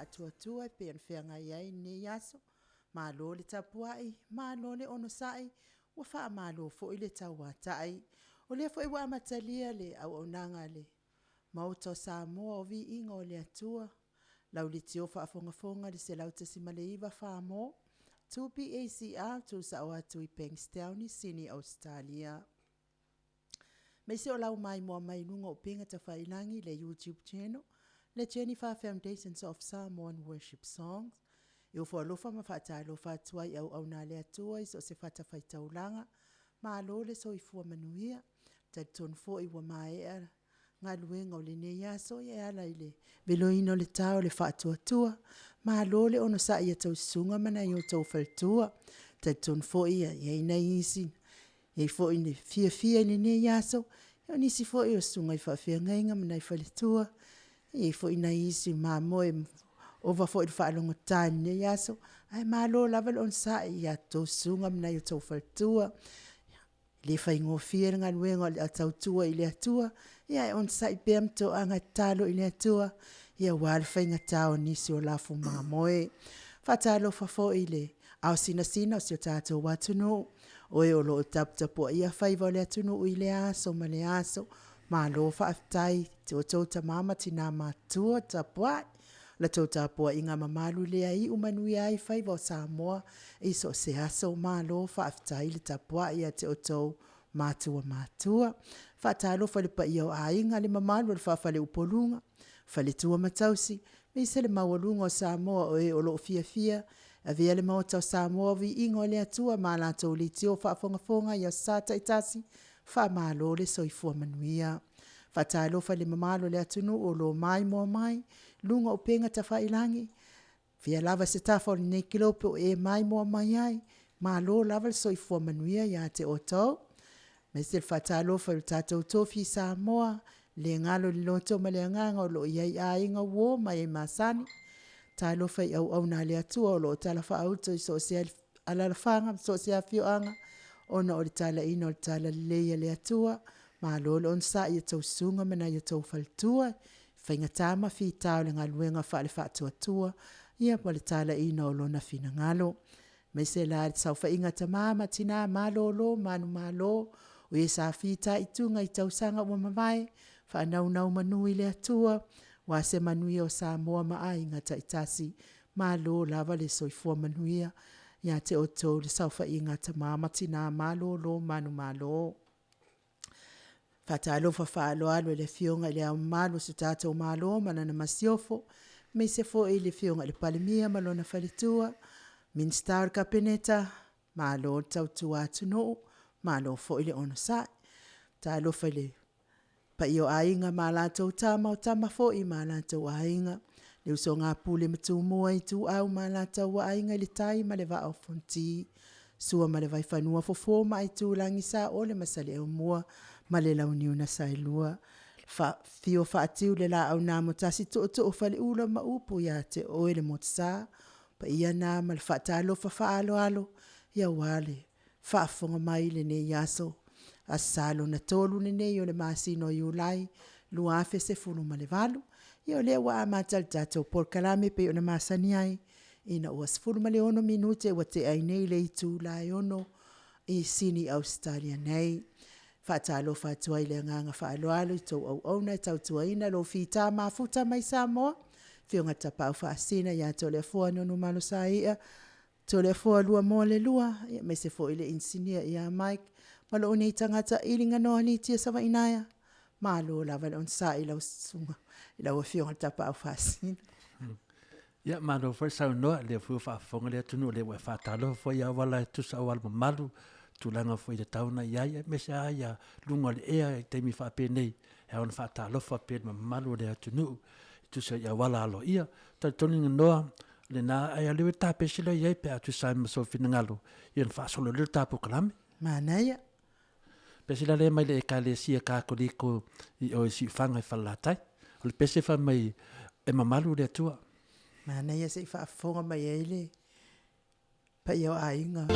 Faatuatua e pei ona feagai ai lenei aso. Malo le tapuai, malo le onosai, ua faamalo foi le tauatai. O lea foi ua amatalia le auaunaga a le Maota o Samoa o Viiga o le Atua, lau leitio faafogafoga i le 100.9 Samoa, 2PACR tuusao atu i Bankstown i Sini Ausetalia. Aemaise o lau maimoa mai i luga o upega tafailagi le YouTube Channel, le Jennifer Foundations of Samoan Worship Songs. E ofo alofa ma faatalofa atu ai i auauna a le Atua i so o se fatafaitaulaga, malo le soifua manuia. E talitonu foi ua maea galuega o lenei aso e ala i le veloina o le ta o le faatuatua, malo le onosai i a outou susuga ma nai o outou faletua. E talitonu foi e i ai nai isi e i ai foi le fiafia i lenei aso, o nisi foi o susuga i faafeagaiga ma nai faletua, e i ai foi nai isi mamoe ova foi i le faalogotata i lenei aso, ae malo lava le onosai i a outou susuga ma nai outou faletua. E le faigofie le galuega o le tautua i le Atua, ae onosai pea ma toaga e tatalo i le Atua aua le faigata o nisi o lafu mamoe. E faatalofa foi i le ao sinasina o si o tatou atunuu, o e o lo o taputapuaia faiva o le atunuu i lea aso ma lea aso, malo faafetai i outou tama ma tina matutua tapuai. O la outou tapuaiga mamalu lea e iu manuia ai faiva o Samoa i so o se aso, malo faafetai le tapuai ia te outou matua matutua. E faatalofa i le paia o Aiga, le mamalu o le faa-faleupoluga, faletua ma tausi, aemaise le maualuga o Samoa o e o lo o fiafia e avea le Maota o Samoa o Viiga o le Atua ma latou leitio faafogafoga i aso Sa taitasi, faamalo le soifua manuia. E faatalofa i le mamalu o le atunuu o lo o maimoa mai i luga o upega tafailagi, o fea lava se tafa o lenei kilope o e maimoa mai ai, malo lava le soifua manuia ia te outou. Aemaise le faatalofa i lo tatou tofi Samoa, e le galo i le loto ma le agaga o lo o i ai aiga, uo ma e masani. Talofa i auauna a le Atua o lo o talafaauto i so o se alaalafaga ma so o se afioaga ona o le talaiina o le talalelei a le Atua, malo le onosai i a outou susuga ma nai o outou faletua i faigata ma fita o le galuega faale-faatuatua ma le talaiina o Lona finagalo. Aemaise la le saofaiga a tama ma tina malolo manumalo o e sa fitaituga i tausaga ua mavae, faanonomanu i le Atua aua se manuia o Samoa ma aiga taitasi. Malo lava le soifua manuia ia te outou le saofaiga a tama ma tina malolo manumalo. E faatalofa faaaloalo i le Afioga i Le Ao Mamalu o si o tatou Malo ma lana Masiofo, aemaise foi le Afioga i le Palemia ma lona faletua, Minisita o le Kapeneta, malo le tautua atunuu, malo foi le onosai. Talofa i le paia o Aiga ma latou Tama, o Tama foi ma latou Aiga, le usoga a Pule ma Tumua, Ituau ma Alataua, Aiga i le Tai ma le Vaa o Fonoti, Sua ma le Vaifanua, Fofo ma Aitulagi, Saole ma Saleaaumua ma le Launiu na Saelua, le afio o Fatiu ma le Laau na Amotasi, Tootoo o Faleula ma upu ia te oe le Motusa. O paia na ma le faatalofa faaaloalo aua le faafofoga mai i lenei aso, Aso Sa lona 3 lenei o le masina o Iulai 2018. Ia o lea ua amata le tatou Polokalame e pei ona masani ai, ina ua 16 minute ua tea ai nei le itula e 6:00 i Sini Ausetalia nei. E faatalofa atu ai i le agaga faaaloalo i a outou auauna e tautuaina lou fita mafuta mai Samoa, Afioga i le Tapaau Faasisina ia Toleafoa Nunumalosai'a Toleafoa Luamoalelua, aemaise foi le Inisinia ia Mike ma lou nei tagata Iliganoa Lia Savaiinaea, malo lava le onosai i lau Afioga i le Tapaau Faasisina. Ia, malo foi saunoa, o lea foi ua faafofoga le atunuu, o lea ua e faatalofa foi i auala e tusa auala mamalu, tulaga foi e tatau ona i ai, aemaise lava luga o le ea i taimi faapenei, e ao ona faatalofa pea i le mamalu o le atunuu e tusa i auala aloaia. E talitonu Noa, o lena, ai o lea ua i le ta pese lea e i ai pe a tusa ai ma sou finagalo, ia ona faasolo lea o le ta polokalame. Manaia. Pese la lea mai le Ekalesia Katoliko i o i Siufaga i Falelatai. O le pese fai mai e mamalu le Atua. Manaia se i faafofoga mai ai le paia o aiga.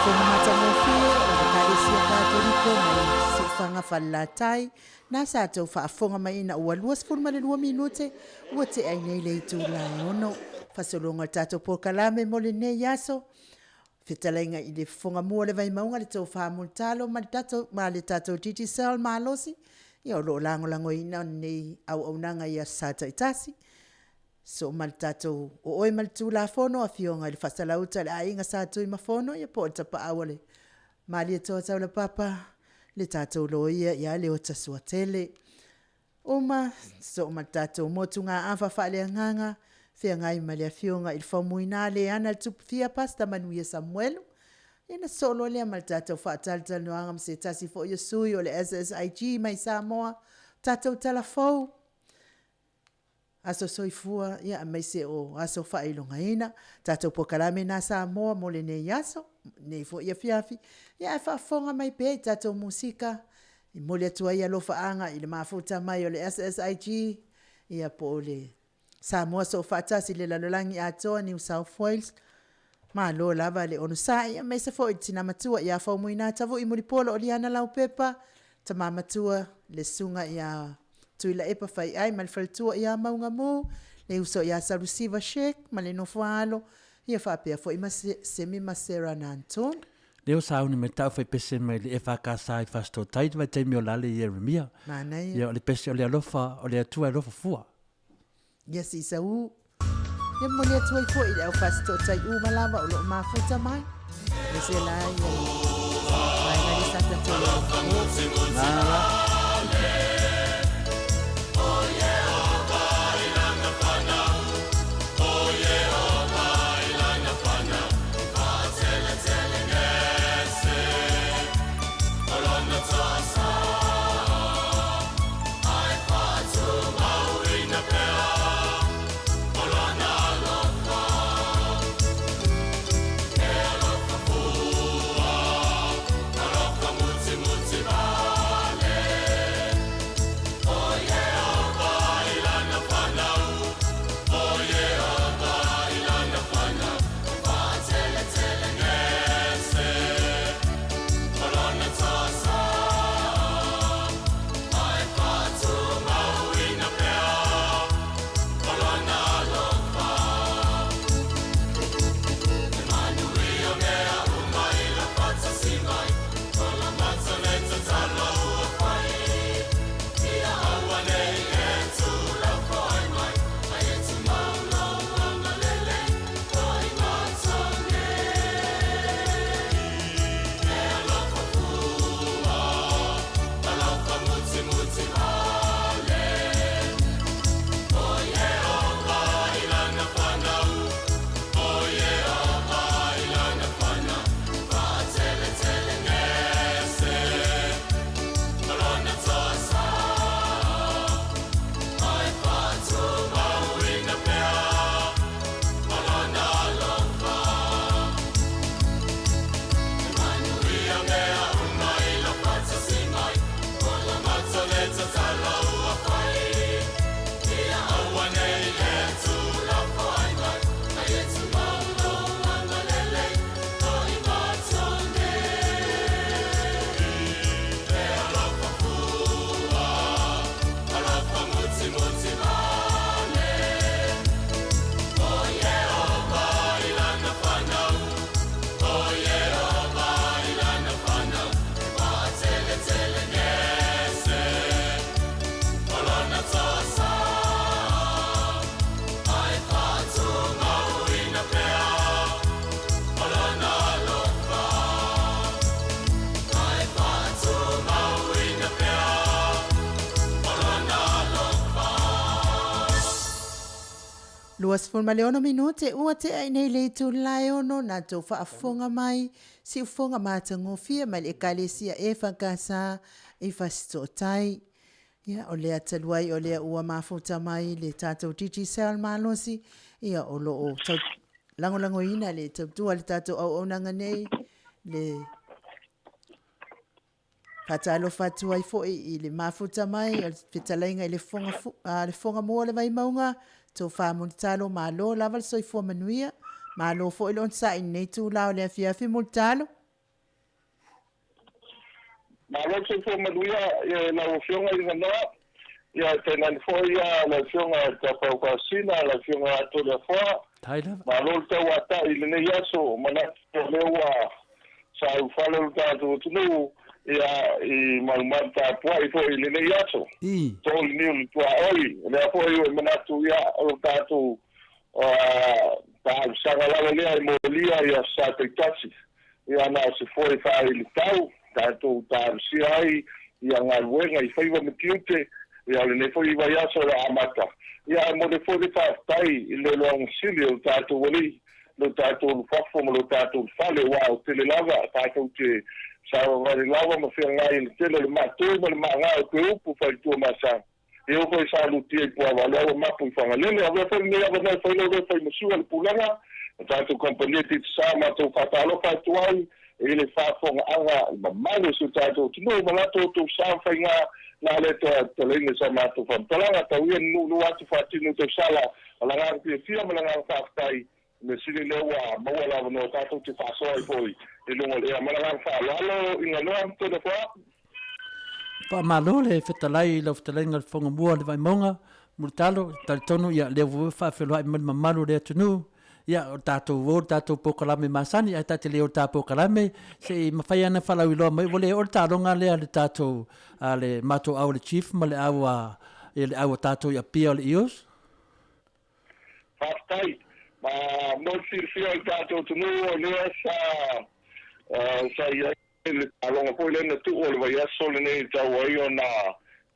Siufofoga matagofie o le Ekalesia Katoliko mai Siufaga Falelatai, na sa tou faafofoga mai ina ua 22 minute ua tea ai nei le itula e 6. Fasaloga o le tatou polokalame mo lenei aso, fetalaiga i le Fofoga Mu o le Vaimauga le Tofa Mulitalo ma le tatou Digicel Malosi, ia o lo o lagolagoina lenei auaunaga i aso Sa taitasi. Sosoo ma le tatou O Oe ma le Tulafono, Afioga i le Faasalauta a le Aiga Sa Tuimafono po o le Tapaau a le Malietoa Taulapapa, le tatou Loia ia Leota Suatele. Uma, sosoo ma le tatou motugaafa faaleagaga, feagai ma le Afioga i le Faumuina Leanna Tupufi'a Pastor Manuia Samuelu. Ia ona sosoo loa lea ma le tatou faatalatalanoaga ma se tasi foi o sui o le SSIG mai Samoa, tatou Tala Fou, aso soifua aemaise o aso faailogaina. Tatou polokalame na Samoa mo lenei aso, lenei foi afiafi, ae faafofoga mai pea i tatou musika e momoli atu ai alofaaga i le mafuta mai o le SSIG ia po o le Samoa Soofaatasi i le lalolagi atoa, New South Wales, malo lava le onosai aemaise foi le Tina Matua ia Faumuina Tavui Mulipola Oliana Laupepa, Tama Matua le Susuga ia Tuilaepa Faiai ma le Faletua ia Maugamu, le uso ia Salusiva Sheik ma le nofo a alo, ia faapea foi ma Semi ma Sarah Nanton. Lea ua sauni mai tau faipese mai le EFKS i Fasitoouta i le vaitaimi o Lale Ieremia. Manaia. Ia o le pese o le alofa o le Atua e alofa fua. Ia se i sau. Ia momoli atu ai foi i le au Fasitoouta uma lava o lo o mafuta mai. Aemaise la ia le vaega lea sa tatou Nala. 26 minute ua tea i nei le itula e 6 na tou faafofoga mai siufofoga matagofie mai le Ekalesia EFKS i Fasitootai. Ia, o lea talu ai o lea ua mafuta mai le tatou Digicel malosi, ia o lo o tau lagolagoina le tautua a le tatou auaunaga nei, le faatalofa atu ai foi i le mafuta mai o le fetalaiga i le Fofoga Mu o le Vaimauga, Tofa Mulitalo, malo lava le soifua manuia, malo foi le onosai i lenei itula o le afiafi Mulitalo. Malo le soifua manuia i lau Afioga i Ganoa, ia tainane foi lau Afioga i le Tapaau Faasisina, lau Afioga Ato Leafoa. Tai lava. Malo le tauatai i lenei aso, manatu o lea ua saufale lo tatou atunuu ia i malumalu tapuai foi i lenei aso. To le niu i le tuaoi, o lea foi ua manatu ia o lo tatou talosaga lava lea e molia i aso Sa taitasi. Ia na o se foe faailitau tatou talosia ai ia galuega i faiva ma tiute ia o lenei foi vaiaso o le a amata. Ia ae momoli foi le faafetai i le loagasili o lo tatou Alii, lo tatou ulufafo ma lo tatou fale, aua o tele lava tatou te savavali lava ma feagai i le tele o le maatu ma le maaga o Keupu faletua Masaga. Ia ua foi sa lutia i Puava, o lea ua mapu i Fagalele. Avea foi lenei avanoa e fai lau leo fai masua le pulega o tatou kamupani e Digicel matou faatalofa atu ai i le faafofogaaga i mamalu o si o tatou atunuu ma latou outou sa ma faiga na le toe tatalaina i sa matou faamatalaga. Tau ia nuunuu atu faatino tausala o le agaga fiafia ma le agaga faafetai i mea sili lea ua maua le avanoa tatou te faasoa ai foi i luga o le ea. Ma le agaga faaaloalo i Ganoa Toleafoa. Faamalo le fetalai i lau fetalaiga le Fofoga Mua o le Vaimauga, Mulitalo, talitonu ia lea ua faafeiloai mai le mamalu o le atunuu. Ia o tatou o le tatou polokalame masani ae ta te le o le ta polokalame se i mafai ana faalauiloa mai ua le oo le taaloga lea le tatou a le matou au le Chief ma le au a ia le au a tatou i Apia o le Eels. Faafetai. Ma mo le silafia o le tatou atunuu o lea sa sa i ai le taaloga foi lea na tuu o le vaiaso lenei e tau ai ona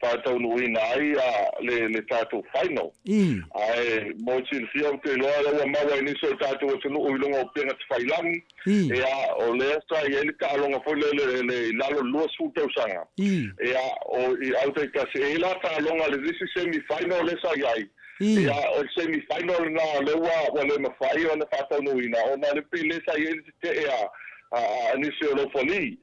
faataunuuina ai le tatou final. Ae mo le silafia ou te iloa o lea ua maua e nisi o le tatou atunuu i luga o upega tafailagi, ia o lea sa i ai le taaloga foi lele i lalo o le 20 tausaga. Ia o i au taitasi, e i ai la taaloga le isi semi final lea sa i ai, ia o le semi final lena o lea ua le mafai ona faataunuuina ona o le pele sa i ai le tetee a nisi o Laufali.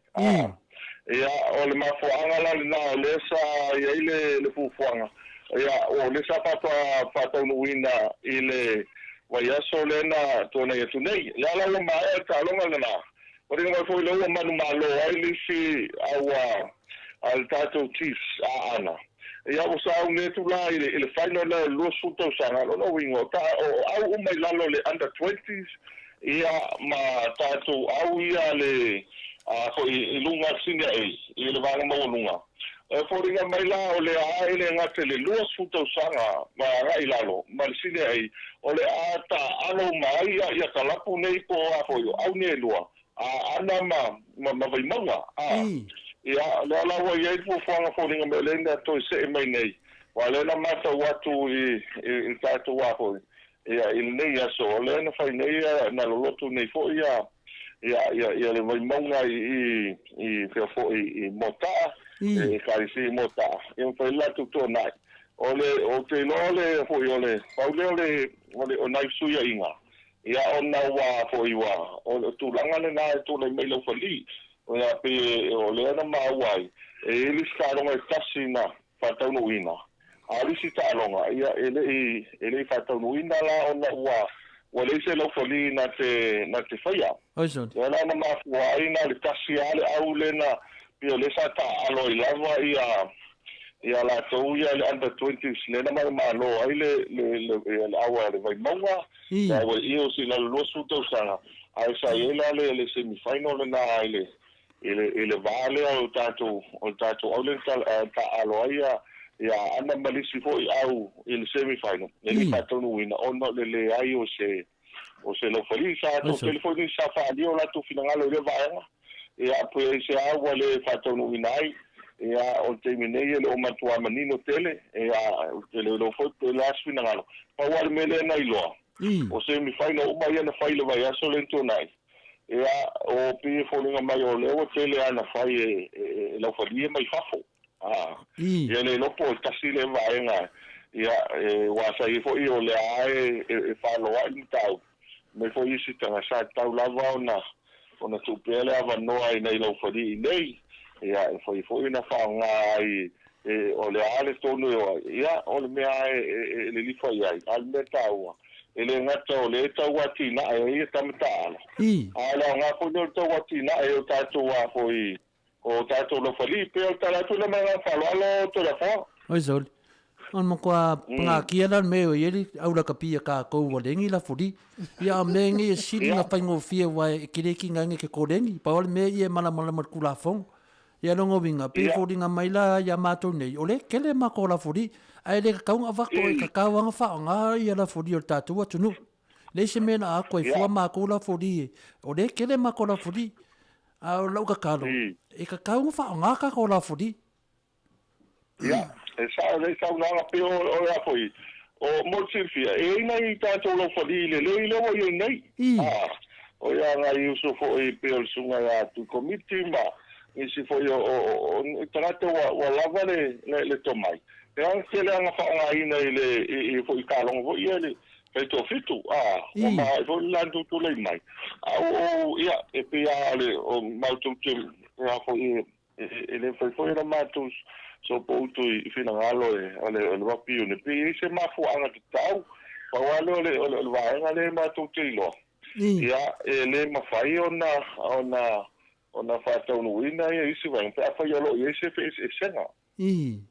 Ia, o le mafuaaga la lena o lea sa i ai le fuafuaga, ia, o lea sa faataunuuina i le vaiaso lea na tuanai atu nei. Ia la ua maea le taaloga lena. Foliga mai foi lea ua manumalo ai le isi au a le tatou Chiefs a Aana. Ia ua sauni atu la i le final lea o le 20 tausaga, o lona uiga o au uma i lalo o le under twenties ia ma tatou au ia le foi i luga le senior A i le vaega maualuga. E foliga mai la o le a e le gata i le 20 tausaga ma agai i lalo ma le senior A, o le a taaalo uma ai ia kalapu nei po o a foi o au nei e lua, a Aana ma Vaimauga. A ia, lea la ua i ai le fuafuaga foliga mai o lea na toe see mai nei, aua o lea na matau atu i le tatou a foi ia i lenei aso, o lea na fai nei na lolotu nei foi ia ia ia le Vaimauga i i fea foi i Moataa, e Ekalesia i Moataa, ia ma fai le latou tuanai. O le ou te iloa o le foi o le pau lea o le o le o nai fesuiaiga, ia ona ua foi ua o le tulaga lena e tulai mai Laufali, ia pei o lea na maua ai, e i ai le isi taaloga e tasi na faataunuuina. A o le isi taaloga, ia, e le i, e le i faataunuuina la ona ua, ua leai se laufali na te, na te faia. Poison. Lea la na mafua ai na o le tasi lava le au lea na, pei o lea sa taaalo ai lava ia, ia latou ia le under twenties lea na manumalo ai le, le, le, ia le au a le Vaimauga, le au a le Eels i lalo 20 tausaga, ae sa i ai la le, le semi final lena i le, I le, i le vā lea o tatou, o le tatou au lea na taaalo ai ia, ia Aana ma le isi foi au i le semi final, e le i faataunuuina ona o le leai o se, o se laufali. Sa toatele foi nisi sa faaalia o latou finagalo i lea vaega, ia pe aisea ua le faataunuuina ai. Ia, o le taimi nei e le o matua manino tele, ia, ou te le iloa foi pe o le a se finagalo. Pau lava le mea lea na iloa, o semi final uma ia na fai i le vaiaso lea na tuanai, Ia, o pei e foliga mai o lea ua tele lava na fai e, e laufalie mai fafo. A, ia le iloa po o le tasi lea vaega, ia, e, ua sa i ai foi o lea lava e, e, e faaloai le mataupu, mai foi isi tagata, sa tatau lava ona, ona tuu pea le avanoa i nai laufalie i inei, ia, e fai foi ona faaaoga ai, e, o le a le tonu e o ai, ia, o le mea lava e, e, e lilifa i ai, a o le mea taua, E le gata o lea e tau atinae ai ia tama taaalo, a o le aoga foi lea o le tau atinae o tatou a foi o tatou laufali. Pei o le tala atu lea ma le agaga faaaloalo Toleafoa. Oi sole. O le matua pagatia la le mea o i ai le au lakapi a tatou ua leai ni lafoli. Ia a o mea nei e sili ona faigofie aua e tele tiga nei te koleni. Pau lava le mea ia e malamalama i le Tulafono. Ia lona uiga, pei e foliga mai la ia matou nei, o lea e tele matou lafoli, ae le tatau ona avatu, e tatau lava ona faaaoga ia lafoli o le tatou atunuu. Leai se mea na atoa ai fua matou lafoli, o lea e tele matou lafoli. A o lau tatalo, e tatau ona faaaoga tatou lafoli. Ia, e sao lelei saunoaga pei o le a foi, o, mo le silafia, e i ai nai tatou laufali lelei lea ua i ai nei. A, o ia nai uso foi pei o le Susuga ia Tuikomiti ma nisi foi o, o, o tagata ua, ua lava le, le, le tomai. E ao tele lava ona faaaogaina i le, i, i foi taaloga foi ia le faitoafitu, a, ua maoae foi le latou tulai mai. A ua ou, ia, e pei lava o le, o matou te, a foi, E le mafai foi ona matou sopoutu i finagalo o le rugby union pe i ai se mafuaaga tatau. Pau lava lea o le vaega lea matou te iloa, ia, e le mafai ona faataunuuina isi vaega pe afai o lo o i ai se feeseeseega. Ii.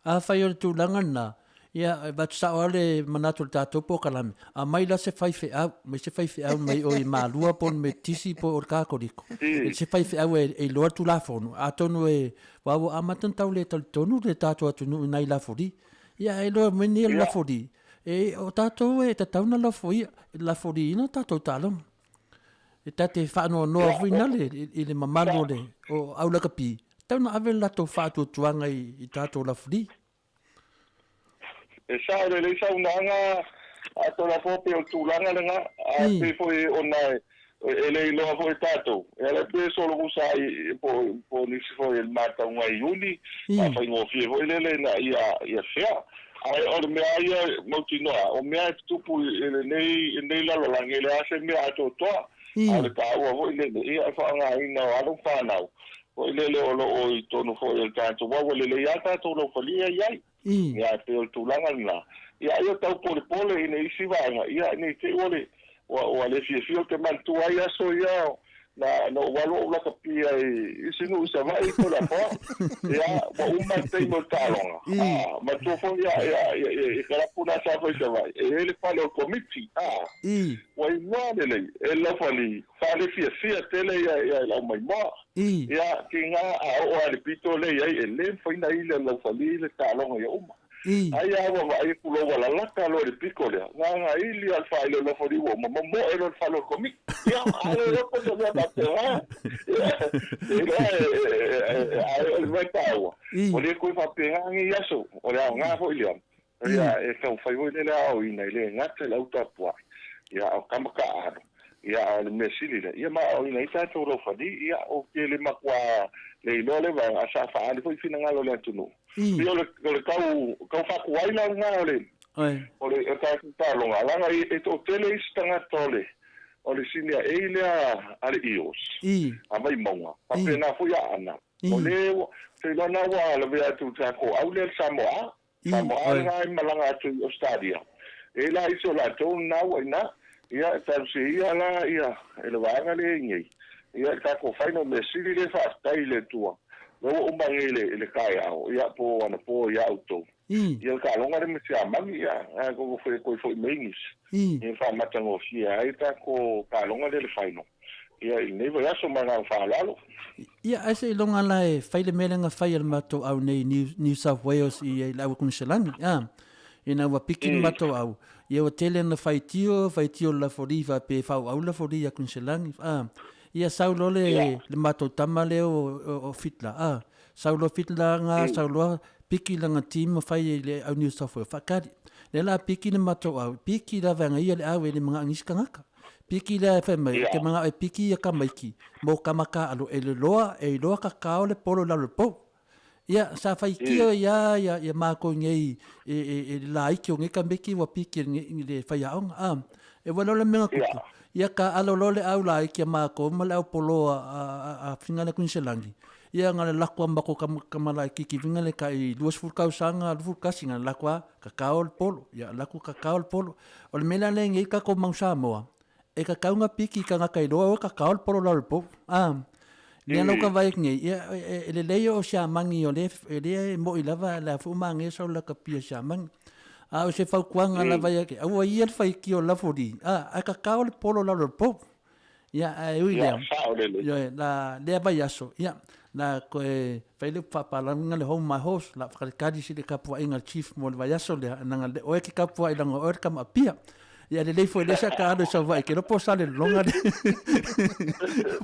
Afai o le tulaga lena, ia, e avatu sao lava le manatu o le tatou polokalame, aumai la se faifeau, aumai se faifeau mai o i Malua po o le Metotisi po o le Katoliko, se faifeau e iloa le Tulafono, atonu e, aua ua amata ona tau le talitonu le tatou atunuu i nai lafoli. Ia, ae iloa mai nei le lafoli, e, o tatou e tatau ona lafoia, lafoliina tatou taaloga. E ta te faanoanoa foi nale i le mamalu o le o au lakapi, tau na ave le latou faatuatuaga i tatou lafuli. E sao lelei saunoaga a Tolafoa pei o le tulaga lena, ae pei foi ona e le iloa foi e tatou, e ala pei e solomusa ai po o nisi foi e matauga i Iuni, faafaigofie foi lele ina ia fea. Ae o le mea ia mautinoa, o mea e tutupu i lenei lalolagi, e leai se mea atoatoa. A o le taua foi lele, ia e faaaogaina o alo ma fanau foi lele o lo o i totonu foi o le tatou aua ua lelei lava tatou laufalia i ai. Ia, e pei o le tulaga lena. Ia, ai o tau polepole i nisi vaega, ia, ne i te i ua le, ua le fiafia ou te manatua ai aso ia na na ou alu ou lakapi ai i isi nuu i Savaii po o le Apoa. Ia, ua uma le taimi o le taaloga. A, matua foi ia, ia, ia, ia, i kalapu na sa fai i Savaii, e i ai le fale o le komiti. A, ua iloa lelei e le laufali, faalefiafia tele ia, ia i le aumaimoa. Ia, tiga a oo lava i le pito lea i ai, e le mafai ona ili e le laufali le taaloga ia uma. Ai a ua vaai atu loa ua lalata loa i le pito lea, gagaili lava le faaili o le lofoliu ua uma, momoe loa i le fale o le Komiti. Ia, a le iloa po o se mea faapena. Ia, iloa e, ae o le mea taua, ua le toe faapena nei aso, o le aoga foi lea, ia, e taumafai foi lea le aoaoina, e le gata i le au tapuai, ia, a o tama taaalo, Ia, a o le mea sili lea, ia ma aoaoina ai tatou laufali, ia, ou te le matua le iloa lea vaega, a sa faaali foi finagalo o le atunuu. Pei o le, o le tau, tau faatuai la lena o le, o le, o tatou taaloga, leaga e, e toatele isi tagata o le, o le Senior A lea a le Eels, a Vaimauga, faapena foi Aana. O le, ou te iloa na ua lavea atu i le tatou au lea le Samoa A. Samoa lena e malaga atu i Ausetalia. E i ai la isi o latou lena ua i ina. Ia, e talosia ia la ia e le vaega lea e i nei. Ia, le tatou final mea sili lea faafetai i le Atua. Lea ua uma nei i le taeao, ia, po o anapo ia outou. Ia, le taaloga lea ma Siamani, ia, ae koko foi e toe foi mai nisi. Ia, faamatagofie ai le tatou taaloga lea le final. Ia, i lenei vaiaso ma le agaga faaaloalo. Ia, ae seiloga la e fai le mea lea na fai e le matou au nei i New, New South Wales i le au Kuniselani, a. Ina ua piki le matou au, ia ua tele na faitio, faitio le lafoli faapea e faaauau le lafoli ia Kuniselani, a. Ia sau loa le, le matou tama lea o, o, o Fitla, a. Sau loa Fitla nga, sau loa piki lana team ma fai i le au New South Wales, faatali. Lea la piki le matou au, piki lava e ia le au e le manao i nisi tagata. Piki lea e fai mai, ou te manao e piki ia tamaiti mo tama taaalo e iloa, e iloa kakao le polo i lalo o le pou. Ia, sa faitio ai lava ia, ia matou nei e, e, e le laiti o nei tamaiti ua piki i le faiaoga. A, e ua iloa le mea na tupu. Ia taaalo loa le au laiti a matou ma le au polo a, a, a, a Finga le Kuniselani. Ia na lelaku a matou tama, tama laitiiti finga le tai 20 tausaga, 21 na lelaku lava Kakao le polo, ia alu atu kakao le polo. O le mea la lea nei tatou mau Samoa, e tatau ona piki tagata iloa oe kakao le polo lalo le pou. A, Lea lau ka vaai atu nei, ia, e lelei o siamagi o lea, e lea e mo'i lava le a foi ua sau lakapia siamagi. A o se fautuaga lava ia ke, aua ia le faitio o Lafoli, a, ae tatao le polo lalo o le pou. Ia, ae ui lea, ioe, la lea vaiaso, ia, la toe fai le upu faapalagi le hold my horse, la whakalikali si le tapuaiga a le chief mo le vaiaso lea, leaga le oe ke tapuai leaga o oe le tama Apia. Ia lelei foi lea sa taalo i Savaii, ke iloa po o Salelologa le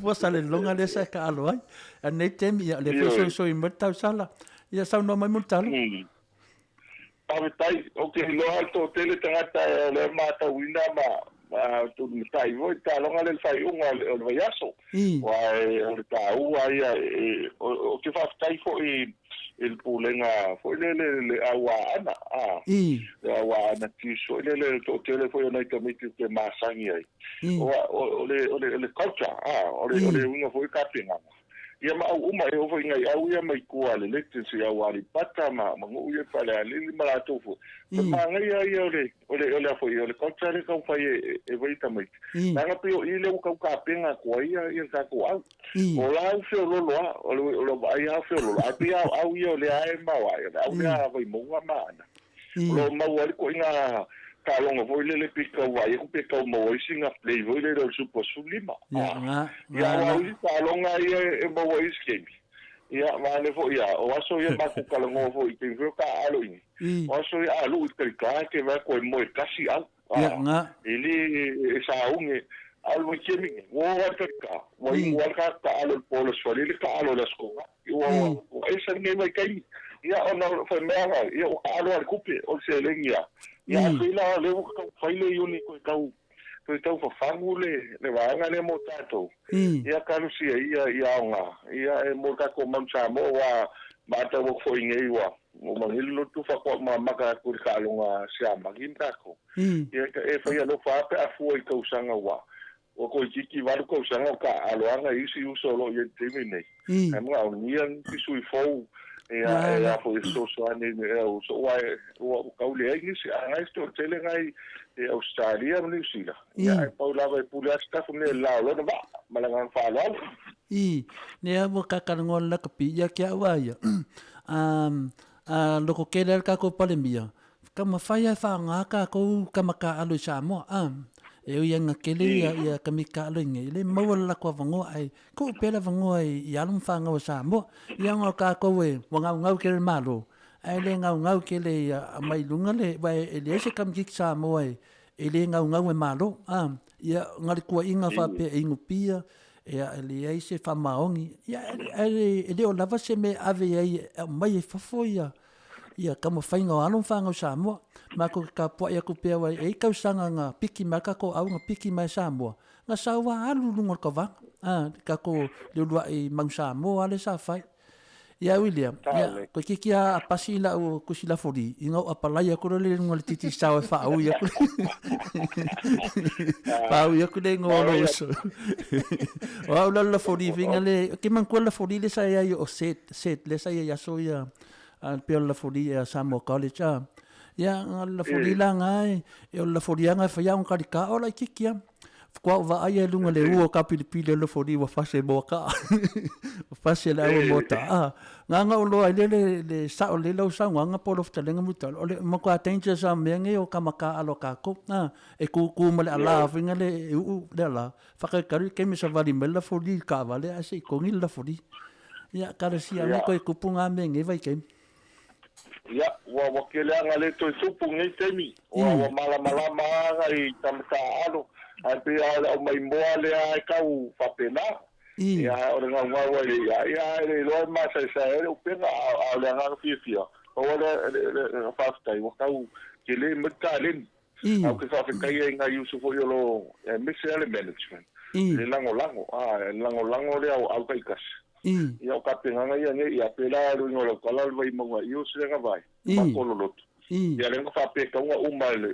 po o Salelologa lea sa e taalo ai. A nei taimi, ia o lea foi e soisoi mai le tausala. Ia saunoa mai Mulitalo. Faafetai, ou te iloa le toatele tagata o lea e matauina ma tulimatai foi le taaloga lea i le faaiuga o le vaiaso. Aua o le taua ia, ou te faafetai foi i le pulega foi lele le au Aana, le au Aana Chiefs foi lele, le toatele foi o nai tamaiti ou te masani ai. O le culture, o le uiga foi o tapenaga. Ia ma au uma e oo foi i nai au ia mai tua a le Legends i au Aleipata ma nuu ia i Falealili ma latou foi. O le manaia ia o le o le o le a foi o le culture lea e taumafai e e fai e tamaiti. Leaga pei o i lea ua tau tapena atu ai ia le tatou au. O la u feololo a, o le o lau vaai a o feololo ae pei a o au ia o lea a e maoae o le au lea a Vaimauga ma Aana. O lo o maua ai le ituaiga taaloga foi lele pei tau vaai atu pe tau maua ai sina play foi lele o le Super 15. Ia, aua o isi taaloga ia e maua ai isi taimi. Ia, vaeane foi a, o aso ia matou talanoa foi i taimi foi o taaalo i inei. O aso ia a luʻu i talita e te vaai atu e moe tasi au. E le e sauni. A o le vaitaimi nei, ua oo lava le talita, ua inu lava le taaalo i le po o le Aso Faraile le taaalo i le Aso Toonai. Ua ese lenei vaitaimi. Ia, ona fai mai lava, ia ua taaalo lava i le tupe, o le seleni lava. Ia, ae pei la o lea ua tau fai le iuni toe tau, toe tau fafagu le, le vaega lea mo tatou. Ia, talosia ia, ia aoga, ia, e mo le tatou Manu Samoa, aua matau atu foi nei ua, ua magele lotu faatoa uma amata atu i le taaloga a Siamani ma tatou. Ia, e fai alofa lava pe a fua i tausaga ua, Ua toeitiiti 8 tausaga o taaalo ana i isi uso o lo o i ai i le taimi lenei. Ae manaomia nisi sui fou e a foi e fesoasoani i le uso aua ua tau leai nisi. A nai se toatele nai i Ausetalia ma Niu Sila, ia ae pau lava e pule atu tafu nei i le la o lona vaa. Ma le agaga faaaloalo. I, lea ua kakalanoa le lakapi ia ke au a ia. A loko kele a le kakou Palemia, Taumafai a e faaaoga tatou tama taaalo i Samoa a e ui ai tele ia ia tamaiti taaalo i inei e le maua le latou avanoa ae tuu pea le avanoa i alo ma fanau a Samoa. Ia ona o tatou e ua gaugau tele le Malo ae le gaugau tele ia aumai i luga le aua e leai se tamaititi Samoa e le gaugau e Malo a. Ia na o le tuuaiga faapea e inu pia ia e leai se faamaoni ia ae le o lava se mea e ave ai e aumai ai fafo ia ia taumafaiga o alo ma fanau Samoa. Matou te tapuai atu pea aua e i ai tausaga na piki mai ai le tatou au na piki mai Samoa, na sau lava alu i luga o le tavaga, a, le tatou le uluai Manu Samoa lea sa fai. Ia ui lea, ia, toeitiiti lava a pasi lau tusi lafoli, ina ua apalai atu loa lea i luga o le titi sao e faaui atu faaui atu le igoa o lou uso. O au la le lafoli faiga le, ou te manatua le lafoli lea sa i ai o Seth, Seth lea sa i ai i aso ia, a pei o le lafoli ia Samoa College a. Ia na o le lafoli la na e o le lafoli lava na e fai a ona talita o laitiiti lava. Faatoa ou vaai i luga o le ua o kapilipili o le lafoli ua fase moataa. Ua fase le aua moataa. A na ona ou iloa ai lea le le sao lelei lau saunoaga po o lau fetalaiga Mulitalo, o le matua dangerous lava o mea nei o tama taaalo a tatou. A e tutu ma le ala foi lea e uu le ala, faatalitali le taimi e savali mai le lafoli i le taavale ae se i togi le lafoli. Ia, talosia ane toe tupu na mea i nei vaitaimi. Ia, ua, ua tele lava le toe tupu i nei taimi, ua, ua malamalama lava i tama taaalo, ae pei lava o le aumaimoa lea e tau faapena. Ia, ae o le gaugau ai ia, ia ae le iloa e masaesae ai le upega, a, a o le agaga fiafia, pau lava le, le, le, le faafetai, ua tau tele mai le taleni. Ae ou te faafetaia i nai uso foi o lo o, aemaise lava le management, le lagolago, a, le lagolago lea o au taitasi. Ia, o tapenaga ia nei, ia pēlā le uiga o lau tala o le Vaimauga Eels lea na vae, matou loloto. Ia lea na faapea e tatau ona uma i le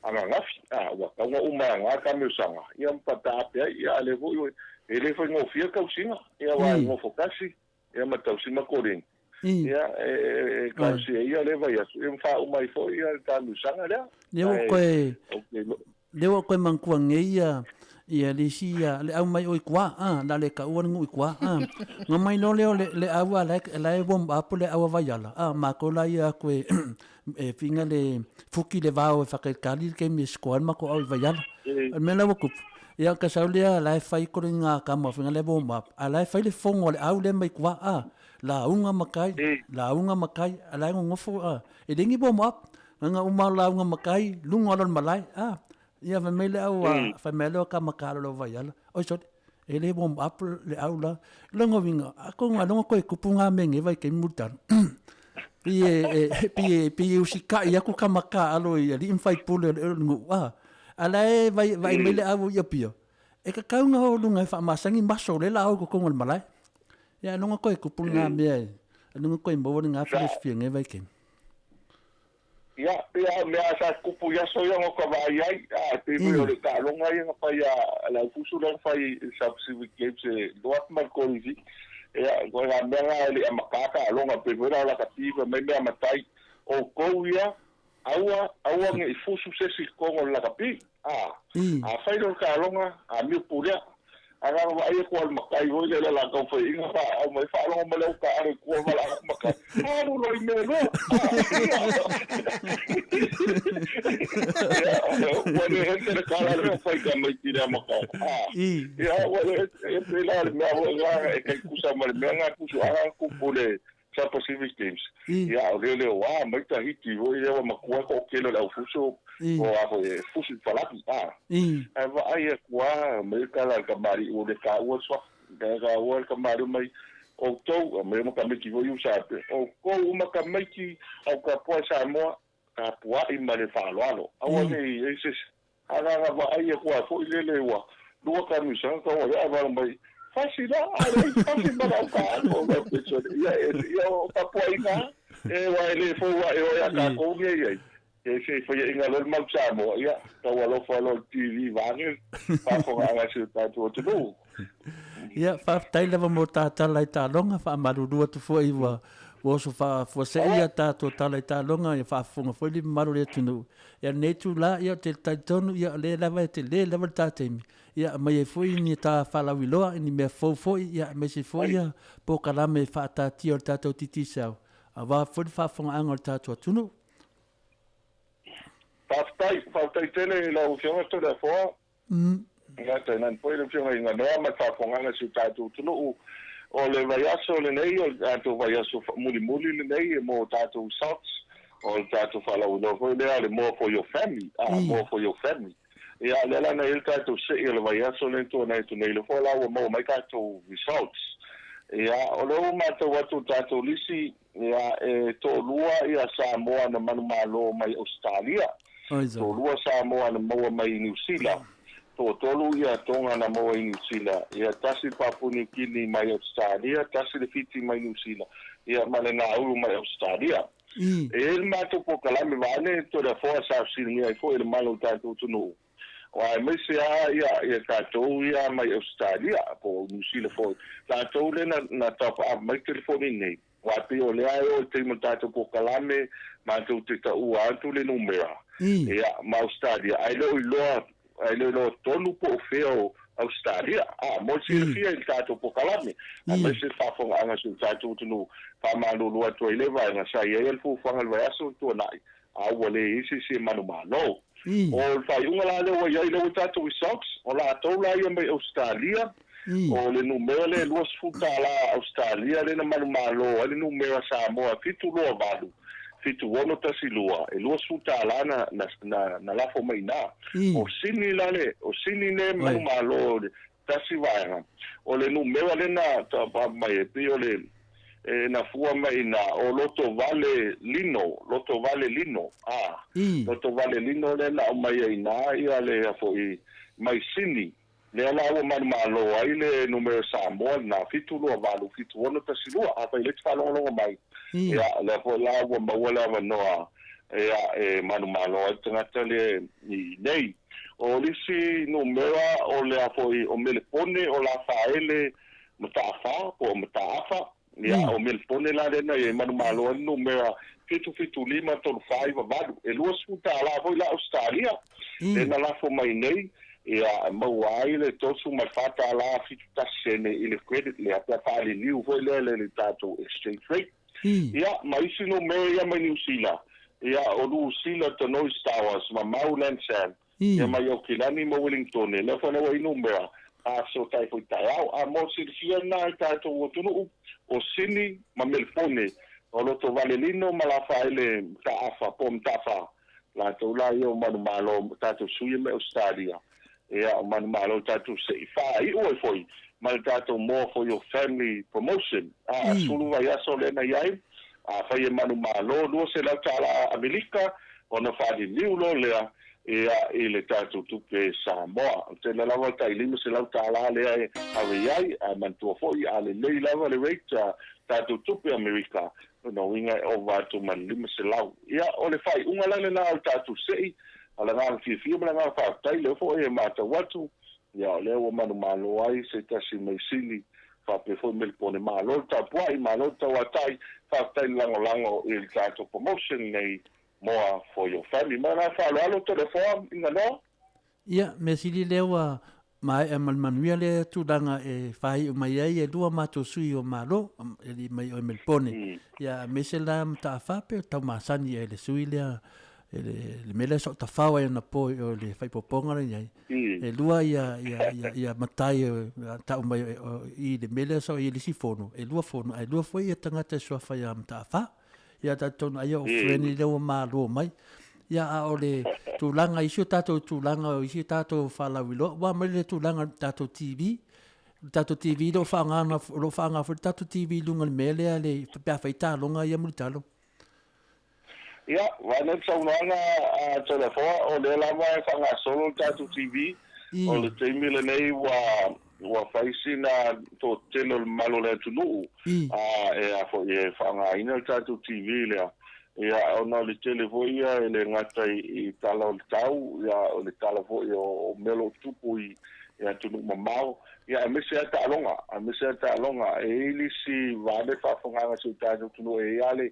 ananafi, a, ua tatau ona uma e ana taamilosaga, ia ma pataape ai, ia a o lea foi e le faigofie le tausiga, ia aua e nofo tasi, ia ma tausi ma Colin. Ia, e talosia ia lea vaiaso, ia ma faauma ai foi ia le taamilosaga lea. Lea ua toe, lea ua toe manatua nei ia, Ia le isi ia le au mai o i kua, a, la le taua le nuu i kua, a. Na mai loa lea o le, le au a la e, la e warm up le au a Vaiala, a, matou la ia atu e, e finga le fuki le vao e faataitali le taimi e score ai le matou au i Vaiala. O le mea la ua tupu, ia ta sau lea la e fai toliga tama foi lea warm up, a la e fai le fono a le au lea mai tua, a, lauga matai, lauga matai, a la e nonofo, a, e leai ni warm up. Na ona uma o lauga matai, luga loa o le malae, a. Ia fai mai le au a, fai mai lea o tama talo le Vaiala, oi sole, e le warm up le au la. Lona uiga, atonu ailoga toe tupu na mea i nei vaitaimi Mulitalo. Pei e, pei e, pei e usitai atu tama taalo i alii ma faipule o le nuu, a. A la e vaai mai le au i Apia, e tatau ona o i luga e faamasani maso o lea o le a o i totonu o le malae. Ia ailoga toe tupu lena mea, ailoga toe maua lena filosofia i nei vaitaimi. Ia, pei lava o mea sa tupu i aso ia na ota vaai ai, a, pei foi o le taaloga ia na fai a le aufusu lea na fai i le South Pacific Games e 2003 i Ia, o nā mea na e le i amata taaloga, pei foi la o lakapi fai mai mea matai, outou ia, aua, aua ne i fusu se isi i totonu o le lakapi, a, afai loa le taaloga, amio pulea. Ae na ona vaai atu lava i le matai foi lea i le latou faiaina faaaau mai, faalogo mai le au taaalo i tua valaau atu matai, alu loa i mea loa. Ia, ua le ese le tala lea ua fai i tamaiti i le amataga. Ia, ua le ese, e pei la o le mea foi lena e tai tusa ma le mea lena e tusuaga na tupu i le South Pacific Games. Ia, o lea leo a mai Tahiti foi lea ua matua toatele o le aufuso o a foi e fusu i palagi a. Ae vaai atu a mai le tala a le kamali'i ua le taua le suafa. Ae taua le kamali'i mai outou, aumai uma tamaiti foi ia usa outou uma tamaiti au tapuai Samoa, tapuai ma le faaaloalo. Aua ne i ai se isi agaga vaai atu a foi lele ua lua tamisaga tau ai ae vala mai fasi la a leai fasi ma lau taaalo o lau pesole ia ia o tapuaiga e wa e le fou ae o ia tatou nei ai e se faiaʻiga loa le mau Samoa ia tau alofa loa le TV vaeane faafofogaaga a si o tatou atunuu. Ia, faafetai lava mo ta tala i taaloga, faamalulu atu foi ua ua oso faafuasei ia tatou tala i taaloga, ia faafofoga foi le mamalu o le atunuu. Ia lenei itula, ia ou te talitonu, ia o lea lava e tele lava le ta taimi, ia aumai ai foi ni ta faalauiloa, ni mea fou foi, ia aemaise foi ia polokalame faataatia o le tatou Digicel, aua foi le faafofogaaga o le tatou atunuu. Faafetai, faafetai tele i lau Afioga Toleafoa. Ia, tainane foi le Afioga i Ganoa ma le faafofogaaga a si o tatou atunuu. O le vaiaso lenei, o le tatou vaiaso mulimuli lenei mo tatou results, o le tatou faalauiloa foi lea o le More for Your Family, More for Your Family. Ia, lea la na i ai le tatou sei o le vaiaso lea na tuanai atu nei, lea foi la ua maua mai tatou results. Ia, o lea ua matau atu i le tatou lisi, ia, e toalua ia Samoa na manumalo mai Ausetalia, toalua Samoa na maua mai Niu Sila, toatolu ia Toga na maua i Niu Sila, ia tasi le Papua Niu Kini mai Ausetalia, tasi le Fiti mai Niu Sila, ia ma le Nauru mai Ausetalia. E i ai le matou polokalame vaeane Toleafoa sa fesiligia ai foi e le malo o le tatou atunuu. Aemaise lava ia tatou ia mai Ausetalia po o Niu Sila foi, tatou lea na top-up mai telefoni nei, aua e pei o lea e oo i le taimi o le tatou polokalame matou te taua atu le numera ia ma Ausetalia, ae le o iloa, ae le o iloa tonu po o fea o Ausetalia. A, mo le silafia i le tatou polokalame, aemaise le faafofogaaga a si o tatou atunuu, faamalulu atu ai lea vaega, sa i ai lava le fuafuaga i le vaiaso ua tuanai, a ua leai ai se isi e manumalo. O le faaiuga la lea ua i ai, lea ua i tatou results, o latou la ia mai Ausetalia, o le numera lea e $20 Ausetalia lea na manumalo ai le numera Samoa 728, 7612, e $20 na, na, na, na lafo mai i ina. O Sini la le, o Sini lea e manumalo i le tasi vaega, o le numera lea na tapa mai e pei o le, e na fua mai i ina, o Lotovale Lino, Lotovale Lino, a, Lotovale Lino lea na aumai ai i ina ia le a foi, mai Sini, lea la ua manumalo ai le numera Samoa lena, 728 7612. Afai lea e te faalogologo mai, ia, lea foi la ua maua le avanoa, ia, e manumalo ai le tagata lea i inei. O le isi numera o le a foi, o Melepone, o Lafaele Mataafa po o Mataafa, ia, o Melepone la lea na i ai manumalo ai le numera 775 3 4 9 8. E $20 foi la Ausetalia, lea na lafo mai nei. Ia, e maua ai le $34.71 sene i le credit lea, pe a faaliliu foi lea i le tatou exchange rate. Ia, ma isi numea ia mai Niu Sila, ia, o Lusila Tanoise Towers ma Mau Lansam, ia mai Aukilani ma Welingtone, lea foi la ua i numea, a fesootai foi taeao. A mo le silafia lena e tatou atunuu, o Sini ma Melipone, o Lotovalelino ma Lafaele Mataafa po o Mataafa, Latou la ia o manumalo tatou sui mai Ausetalia, ia o manumalo tatou se i faaiu ai foi ma le tatou More for your Family Promotion a 10 vaiaso lea na i ai, afai e manumalo $200 Amerika ona faaliliu loa lea ia i le tatou tupe Samoa. O le tele lava o le tai $500 lea e ave i ai, ae manatua foi a lelei lava le rate a tatou tupe Amerika Lona uiga e ova atu ma le 500. Ia, o le faaiuga la lena o le tatou sei, o le agaga fiafia ma le agaga faafetai, lea foi e matau atu, ia o lea ua manumalo ai se tasi mai sili faapea foi Melipone. Malo le tapuai, malo le tauatai, faafetai le lagolago i le tatou promotion lenei More for your family. Ma le agaga faaaloalo Toleafoa Iganoa. Ia, mea sili lea ua maea ma le manuia lea tulaga e faaiu mai ai e lua matou sui o Malo, e alii mai oe Melipone. Ia, aemaise la Mataafa pe o tau masani e le sui lea, e le mea lea sa ou tafao ai anapo i o le faaipopoga lea i ai. E lua ia, ia, ia, ia matai tau mai i le mea lea sa i le isi fono, e lua fono, ae lua foi ia tagata e suafa ia Mataafa. Ia talitonu ai o friendly lea ua malo mai. Ia a o le tulaga isi o tatou tulaga o isi tatou faalauiloa, ua aumai le tulaga i le tatou TV. Le tatou TV lo faaaoga lo faaaoga foi le tatou TV i luga o le mea lea le pe a fai taaloga ia Mulitalo. Ia, vaai le saunoaga a Toleafoa, o lea lava e faagasolo le tatou TV. O le taimi lenei ua Ua fai sina toatele o le mamalu o le atunuu e a foi e faaaogaina le tatou TV lea, ia ona o le tele foi ia e le gata i tala o le tau, ia o le tala foi o mea o lo o tupu i atunuu mamao, ia aemaise lava taaloga, aemaise lava taaloga. E i ai le isi vaega faafofogaaga a si o tatou atunuu, e i ai lava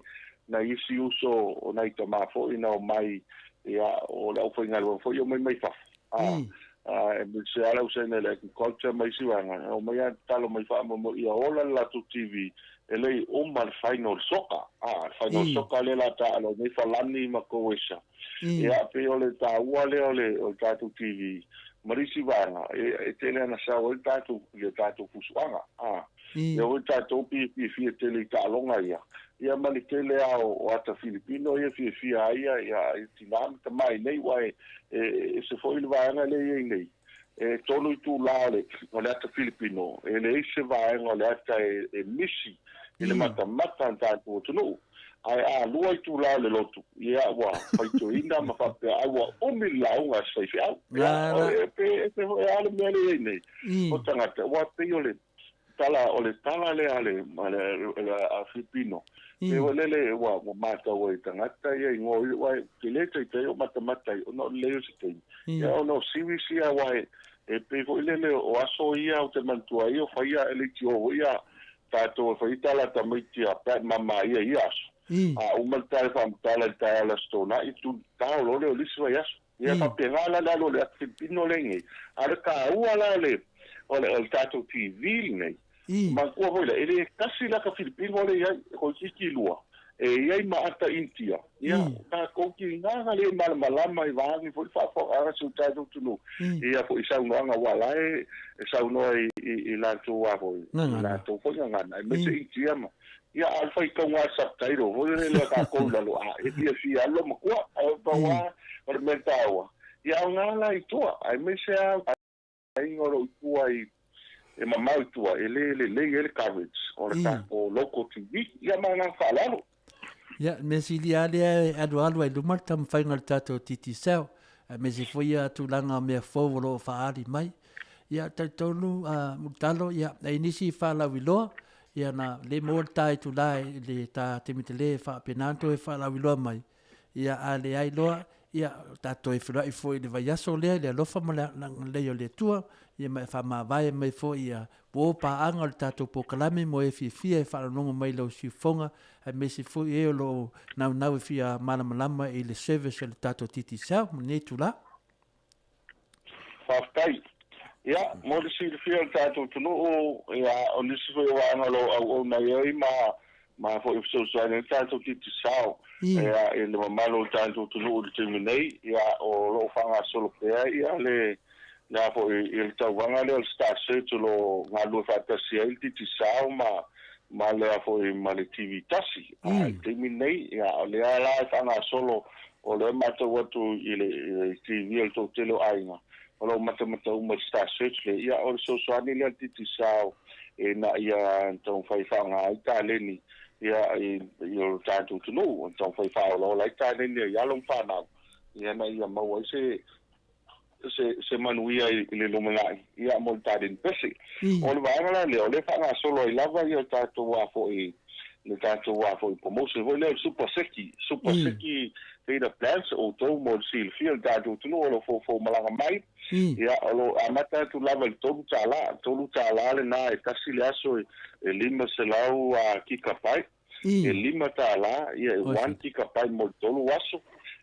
nai isi uso o nai tama foi na omai, ia o le aufaigaluega foi ia omai mai fafo. Aemaise lava le ausaina i le agriculture ma isi vaega, e omai lava tatalo mai faamoemoe ia ola le latou TV, e le i uma le final o le soka. Le final o le soka lea o le a taaalo ai nei Falani ma Croatia. Ia, pei o le taua lea o le tatou TV ma le isi vaega, e tele lava ina sau ai le tatou, ia tatou fusuaga. Ia foi tatou pei e fiafia tele i taaloga ia, ia ma le tele lava o ata Filipino ia e fiafia ai ia tina ma tama i nei, aua e ese foi le vaega lea e i ai nei, e tolu itula o le ata Filipino, e leai se vaega o le ata e misi i le matamata a le tatou atunuu. Ae a lua itula o le lotu, ia ua faitioina ma faapea, ai ua umi le lauga a se faifeau. Ia, pe ese foi lava le mea lea e i ai nei, o tagata, aua pei o le tala, o le tala lea a le, a Filipino, pei foi lele ua matau ai i tagata ia i goa, aua e te le taitai o matamata ai ona o le leai o se taimi. Ia ona o series ia aua e pei foi lele o aso ia ou te manatua ai o faia e leitio foi ia tatou e fai tala tamaiti a Pat Mama ia i ia aso. A uma le tala faamatala i le taeao o le Aso Toonai, tu tao loa lea o le isi vaiaso. Ia faapena la le alu o le ata Filipino lea nei. A o le taua la o le o le o le tatou TV lenei, manatua foi lea, e le tasi la ka Filipino lea i ai, e toeitiiti lua, e i ai ma ata Initia. Ia, tatou tiga na le malamalama i vaega foi le faafofogaaga a si o tatou atunuu, ia foi i saunoaga aua la e saunoa i latou a foi, i latou foi gagana, aemaise Initia ma Ia, a o le faitauga a le subtitle foi lele a tatou i lalo, a e fiafia lava lou matua, ae pau lava o le mea taua, ia aoga la i tua, aemaise lava aiga o lo o i tua i e mamao i tua, e le lelei ai le coverage o le tatou local TV. Ia ma le agaga faaaloalo. Ia, le mea sili lava lea e alualu ai i luma le taumafaiga o le tatou Digicel, aemaise foi ia tulaga o mea fou o lo o faaali mai. Ia, talitonu Mulitalo, ia, e i ai nisi faalauiloa, Ia na le maua le ta itula i le ta taimi tele e faapena ona toe faalauiloa mai, ia a leai loa, ia tatou toe feiloai foi i le vaiaso lea i le alofa ma le agalelei o le Atua, ia ma e faamavae mai foi ia uo paaga o le tatou polokalame mo e fiafia e faalogologo mai i lau siufofoga, aemaise foi e o lo o naunau e fia malamalama i le service a le tatou Digicel ma lenei itula. Faafetai. Ia, mo le silafia e le tatou atunuu, ia, o nisi foi o vaega o lo o auauna i ai ma ma foi fesoasoani ai le tatou Digicel, ia, i le mamalu o le tatou atunuu i le taimi nei, ia, o lo o faagasolo pea ia le le a foi i le tauvaga lea o le Star Search o lo o galulue faatasi ai le Digicel ma ma le a foi ma le TV tasi. A i le taimi lenei, ia, o lea la e faagasolo, o lea e matau atu i le TV a le toatele o aiga, o lo o matamata uma i le Star Search lea, ia, o le fesoasoani lea a le Digicel ina ia taumafai e faaaoga ai taleni ia i o tatou atunuu, taumafai e faaolaola ai taleni a alo ma fanau, ia, ina ia maua ai se se manuia i le lumanai, ia, mo le taleni pese. O le vaega la lea, o lea e faagasolo ai lava ia tatou a foi le tatou a foi promotion foi lea o le Super Seki, Super Seki Data Plans, outou mo le silafia le tatou atunuu o lo o foufou malaga mai, ia, o lo o amata atu lava i le $3, $3 lena e tasi le aso e 500 gigabyte, e $5, ia, e 1 gigabyte mo le 3 aso,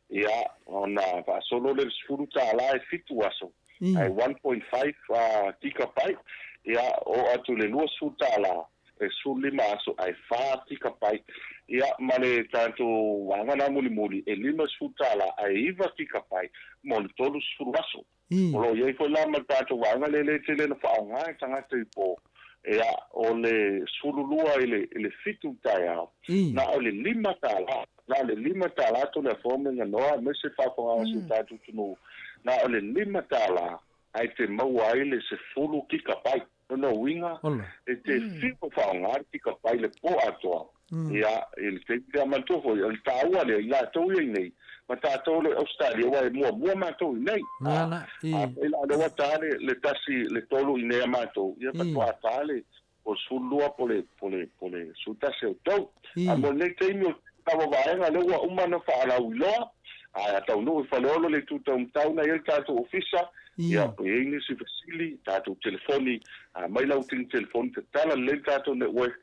ia, ona faasolo lea i le $10 e 7 aso, ae 1.5 gigabyte, ia, oo atu i le $20 e 15 aso ae 4 gigabyte, ia, ma le tatou vaega lena mulimuli e $50 ae 9 gigabyte mo le 30 aso. O lo o i ai foi la ma le tatou vaega lea le tele na faaaoga e tagata i po, ia, o le 12 i le 7 taeao, na o le $5, na o le $5 Toleafoa ma Iganoa, aemaise faafofogaaga a si o tatou atunuu, na o le $5 ae te maua ai le 10 gigabyte. O lona uiga, e te fiu faaaoga le gigabyte le po atoa, ia, i le taimi lea. Manatua foi, o le taua lea i latou ia i nei, ma tatou o lo o i Ausetalia, aua e muamua matou i nei. Afai la o lea ua ta le tasi, le tolu i nei a matou, ia faatoa ta le po o le 12 po o le 11 o outou. Ae mo lenei taimi o lava vaega lea ua uma ona faalauiloa, ae a taunuu i Faleolo le itu taumatau na i ai le tatou ofisa, ia, pe i ai nisi fesili, tatou telefoni, mai lau tini telefoni, tatala lelei le tatou network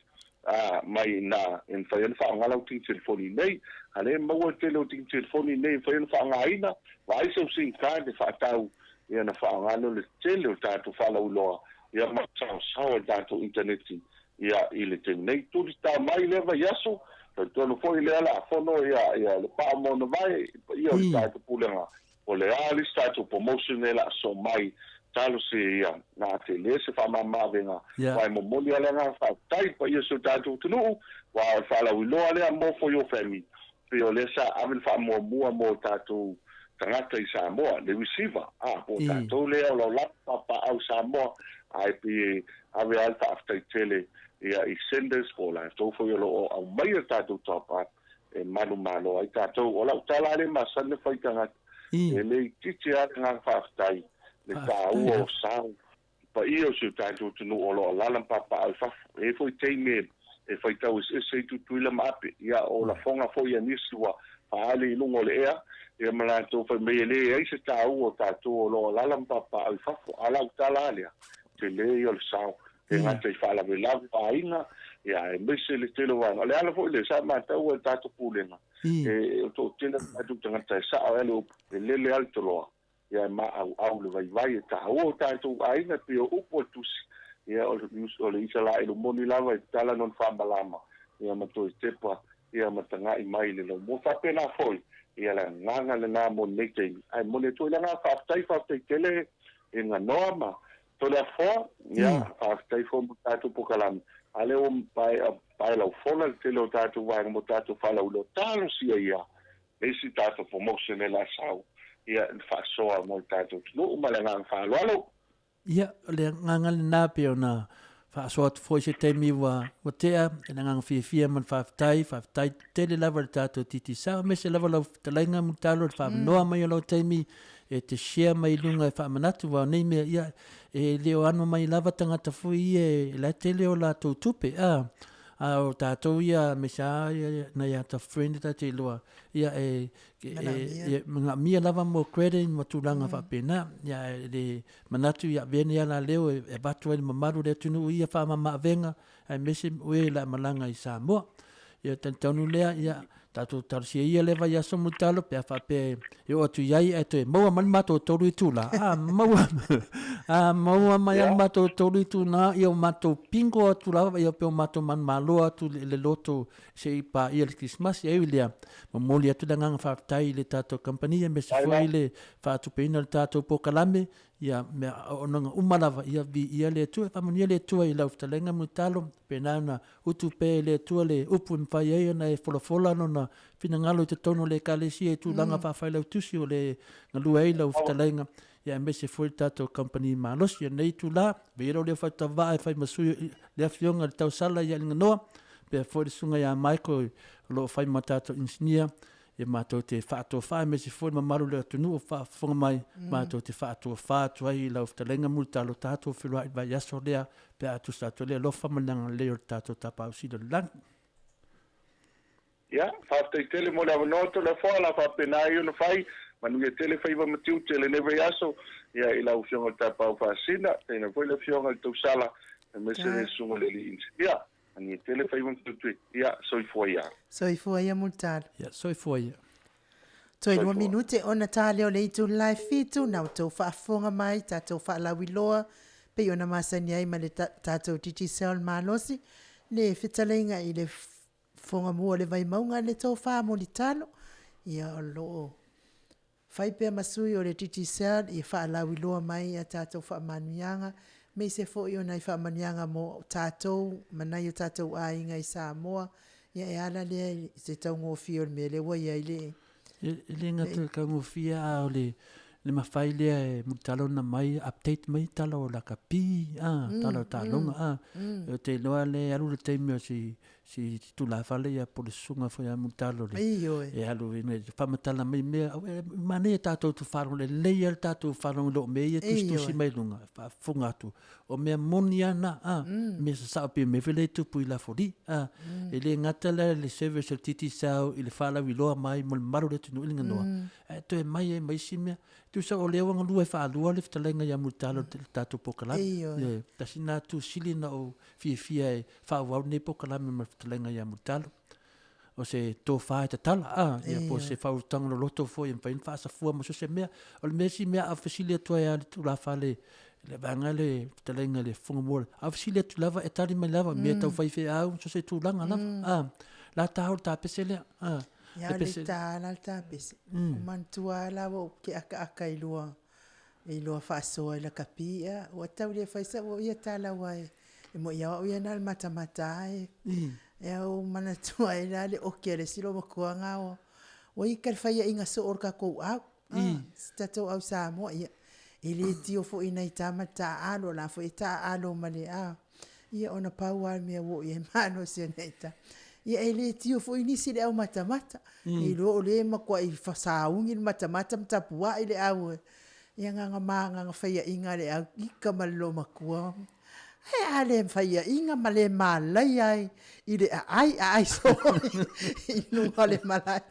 mai i ina e mafai ai ona faaaoga lau tini telefoni nei. A lea e maua le tele o tini telefoni nei e mafai ona faaaogaina, vaai sau sim card e faatau, ia ona faaaoga lea o le tele o tatou faalauiloa, ia ma saosaoa i le tatou initaneti ia i le taimi nei. Tulitao mai lea vaiaso, talitonu foi lea o le a fono ia ia le pao ma ona vae i paia o le tatou pulega, o le a le isi tatou promotion e laaso mai, talosia ia na tele se faamamaavega, aua e momoli lava le agaga faafetai i le paia o si o tatou atunuu, aua o le faalauiloa lea more for your family, pei o lea sa ave le faamuamua mo tatou tagata i Samoa, le receiver, a, po o tatou lea o lo o lava papaaao i Samoa, ae pei e ave lava le faafetai tele ia i senders po o latou foi o lo o aumaia le tatou top up e manumalo ai tatou. O lau tala lea e masani ona fai i tagata, e le itiiti lava le agaga faafetai, le taua o sao i paia o si o tatou atunuu o lo o alaala ma papaaao i fafo. E i ai foi taimi e faitau eseese ai Tutuila ma Ape, ia o lafoga foi a nisi ua faaali i luga o le ea, ia ma latou fai mai e leai se taua o tatou o lo o alaala ma papaaao i fafo. A o lau tala lava lea, tele ia o le sao, e gata i faalavelave o aiga, ia aemaise le tele o vaega. O le ala foi lea sa matau ai i le tatou Pulega, e toatele o tatou tagata e sao ai le upu, e lele lava le toloa, ia e maauau le vaivai, e taua o tatou aiga, e pei o upu a le Tusi, ia o le Isaraelu moni lava e tatala lona faamalama, ia ma toe tepa, ia ma tagai mai i le laumua. Faapena foi, ia le agaga lena mo lenei taimi, ae momoli atu ai le agaga faafetai, faafetai tele e Ganoa ma Toleafoa, ia, faafetai foi mo tatou polokalame, a lea ua pae laufola le tele o tatou vaega mo tatou faalauiloa, talosia ia le isi tatou promotion e la sau, ia, na faasoa mo le tatou atunuu ma le agaga faaaloalo. Ia, o le agaga lena pei ona faasoa atu foi se taimi ua tea, i le agaga fiafia ma le faafetai, faafetai tele lava i le tatou Digicel, aemaise lava lau fetalaiga Mulitalo i le faavanoa mai o lau taimi e te share mai i luga e faamanatu, aua o nei mea, ia, e le o ano mai lava tagata foi ia e la e tele o latou tupe, a, a o tatou ia, aemaise lava nai ata friend ta te iloa, ia, e, e manaomia lava mo credit ma tulaga faapena, ia, e le manatu ia avea nei alaleo e avatu ai le mamalu o le atunuu i ia faamama avega, aemaise o e o le a malaga i Samoa. Ia talitonu lea, ia, Tatou talosia ia lea vaiaso Mulitalo pe a faapea e oo atu i ai ae toe maua mai le matou tolu itula, a maua, a maua mai lava le matou tolu itula, ia ua matou bingo atu lava ia pe ua matou manumalo atu i le loto se i paia le Kerisimasi. Ai lea, momoli atu le agaga faafetai i le tatou kamupani aemaise foi le faatupeina o le tatou polokalame, ia mea auaunaga uma lava, ia viia le Atua. Faamanuia le Atua i lau fetalaiga Mulitalo, faapena ona utu pea e le Atua le upu e mafai ai ona e folafola lona finagalo i totonu o le Ekalesia i tulaga faafailautusi o le galue ai lau fetalaiga, ia aemaise foi le tatou kamupani malosi. O lenei itula, avea ia lou leo faitauvaa e fai ma sui o le Afioga i le Tausala ia Alii-Ganoa, faapea foi le Susuga ia Michael o lo o fai ma tatou inisinia, ia matou te faatofa aemaise foi le mamalu o le atunuu o faafofoga mai, matou te faatofa atu ai i lau fetalaiga Mulitalo, tatou feiloai i le vaiaso lea pe a tusa atu ai le alofa ma le agalelei o le tatou Tapaau Sili o le Lagi. Ia, faafetai tele mo le avanoa Toleafoa, o le a faapena ai ona fai. Manuia tele faiva ma tiute i lenei vaiaso, ia, i lau Afioga i le Tapaau Faasisina, tainane foi le Afioga i le Tausala, aemaise le Susuga i le Alii Inisinia. Manuia tele faiva ma tiute. Ia, soifua ia. Soifua ia Mulitalo. Ia, soifua ia. Toe lua minute ona ta lea o le itula e 7, na outou faafofoga mai, tatou faalauiloa, pei ona masani ai ma le tatou Digicel malosi, le fetalaiga i le Fogamua o le Vaimauga le tofa Mulitalo, ia o lo o fai pea ma sui o le Digicel ia faalauiloa mai a tatou faamanuiaga, aemaise foi o nai faamanuiaga mo tatou ma nai o tatou aiga i Samoa, ia e ala lea i se taugofie o le mea lea ua i ai le... E le gata i le taugofie, a o le mafai lea e Mulitalo ona mai update mai tala o lakapi, a, tala o taaloga, a. Ou te iloa lea e alu le taimi o si si tulafale ia po o le susuga foi ia Mulitalo le, Ioe. e alu ina ia faamatala mai mea, e manaia tatou te faalogo lelei lava le tatou faalogo i loo mea ia e tusitusi mai luga, e faafofoga atu, o mea moni lava na, a, mea sasao pei o mea foi lea e tupu i Lafoli, a. E le gata la i le service a le Digicel i le faalauiloa mai mo le mamalu o le atunuu i le ganoa, ae toe mai ai ma isi mea. Tusa o lea ua galue faalua le fetalaiga ia Mulitalo i le tatou polokalame. Ioe. Tasi lena itu sili ona ou fiafia e faaauau lenei polokalame ma le fetalaiga ia Mulitalo. O se tofa e tatala, a, ia po o se faaulutaga loloto foi e mafai ona faasafua ma so o se mea. O le mea isi mea a ou fesili atu ai lava i le tulafale i le vaega lea le fetalaiga i le Fofoga Moa, a ou fesili atu lava e tali mai lava, mea tau faifeau ma so o se tulaga lava, a. La ta o le tapese lea, a. Ia le ta la le tapese. O manatua lava la ua ou ke'akaaka i lua i lua faasoa i lakapi ia ua tau le fai sau o ia tala aua e moi lava au ia na o le matamata lava e ia ou manatua ai la le oki a le isi loomatua ua ita le faiaiga soo o le tatou au si tatou au Samoa ia e le tio foi i nai tama le taaalo o la foi e taaalo ma le a ia ona pau lava o le mea ua oo i ai le malosi o nai tama ia e le tio foi nisi i le aumatamata iloa o lea e matuai sauni le matamata ma tapuai le au ia na ona ma na ona faiaina lava o le au ita ma le loomatua ae a le faiaina ma le malaia ai i le aai aai soo i luga o le malae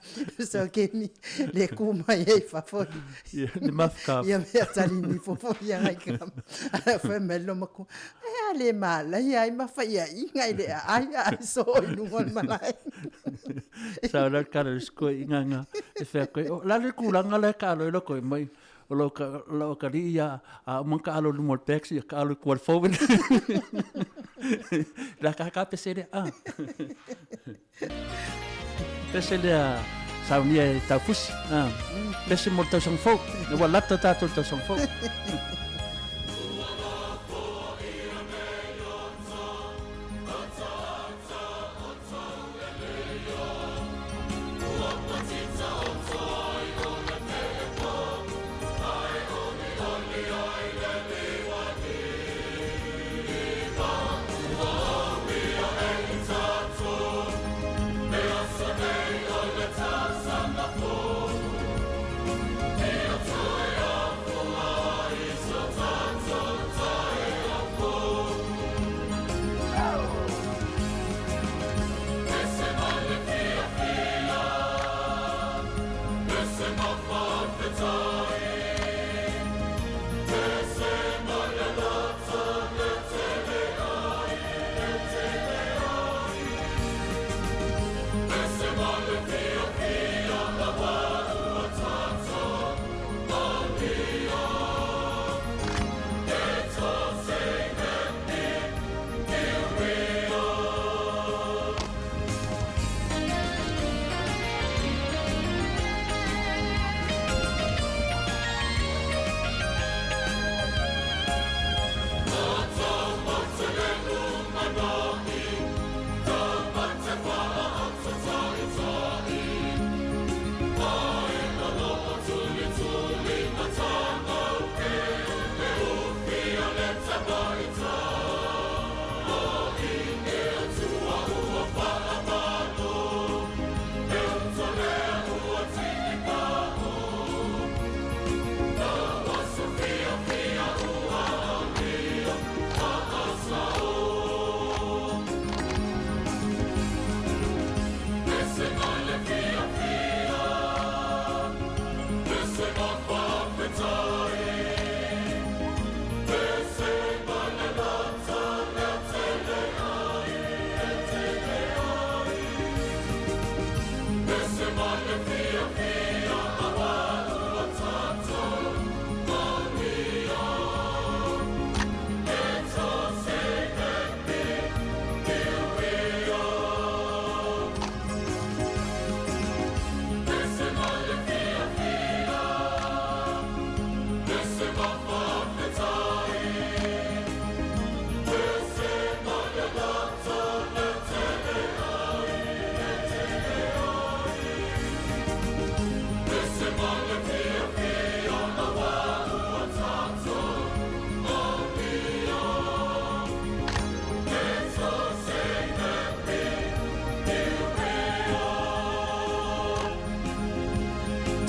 so kemi le ku mai ai fafo le mafka ia mea talini fofo ia ngai kama ala fai mai le loomatua ae a le malaia ai ma faiaina i le aai aai soo i luga o le malae. Sa o la kala le sikoe i nganga e whea koe. O la le kulanga la ka alo ilo koe mai. O lo ka lo ka li ia a uma ka alo lumo le taxi ka alo kual forward. La ka ka pese le a. Pese le a saunia e taufusi. Ah. Pese mo le tausaga fou. Ua lata tātou le tausaga fou.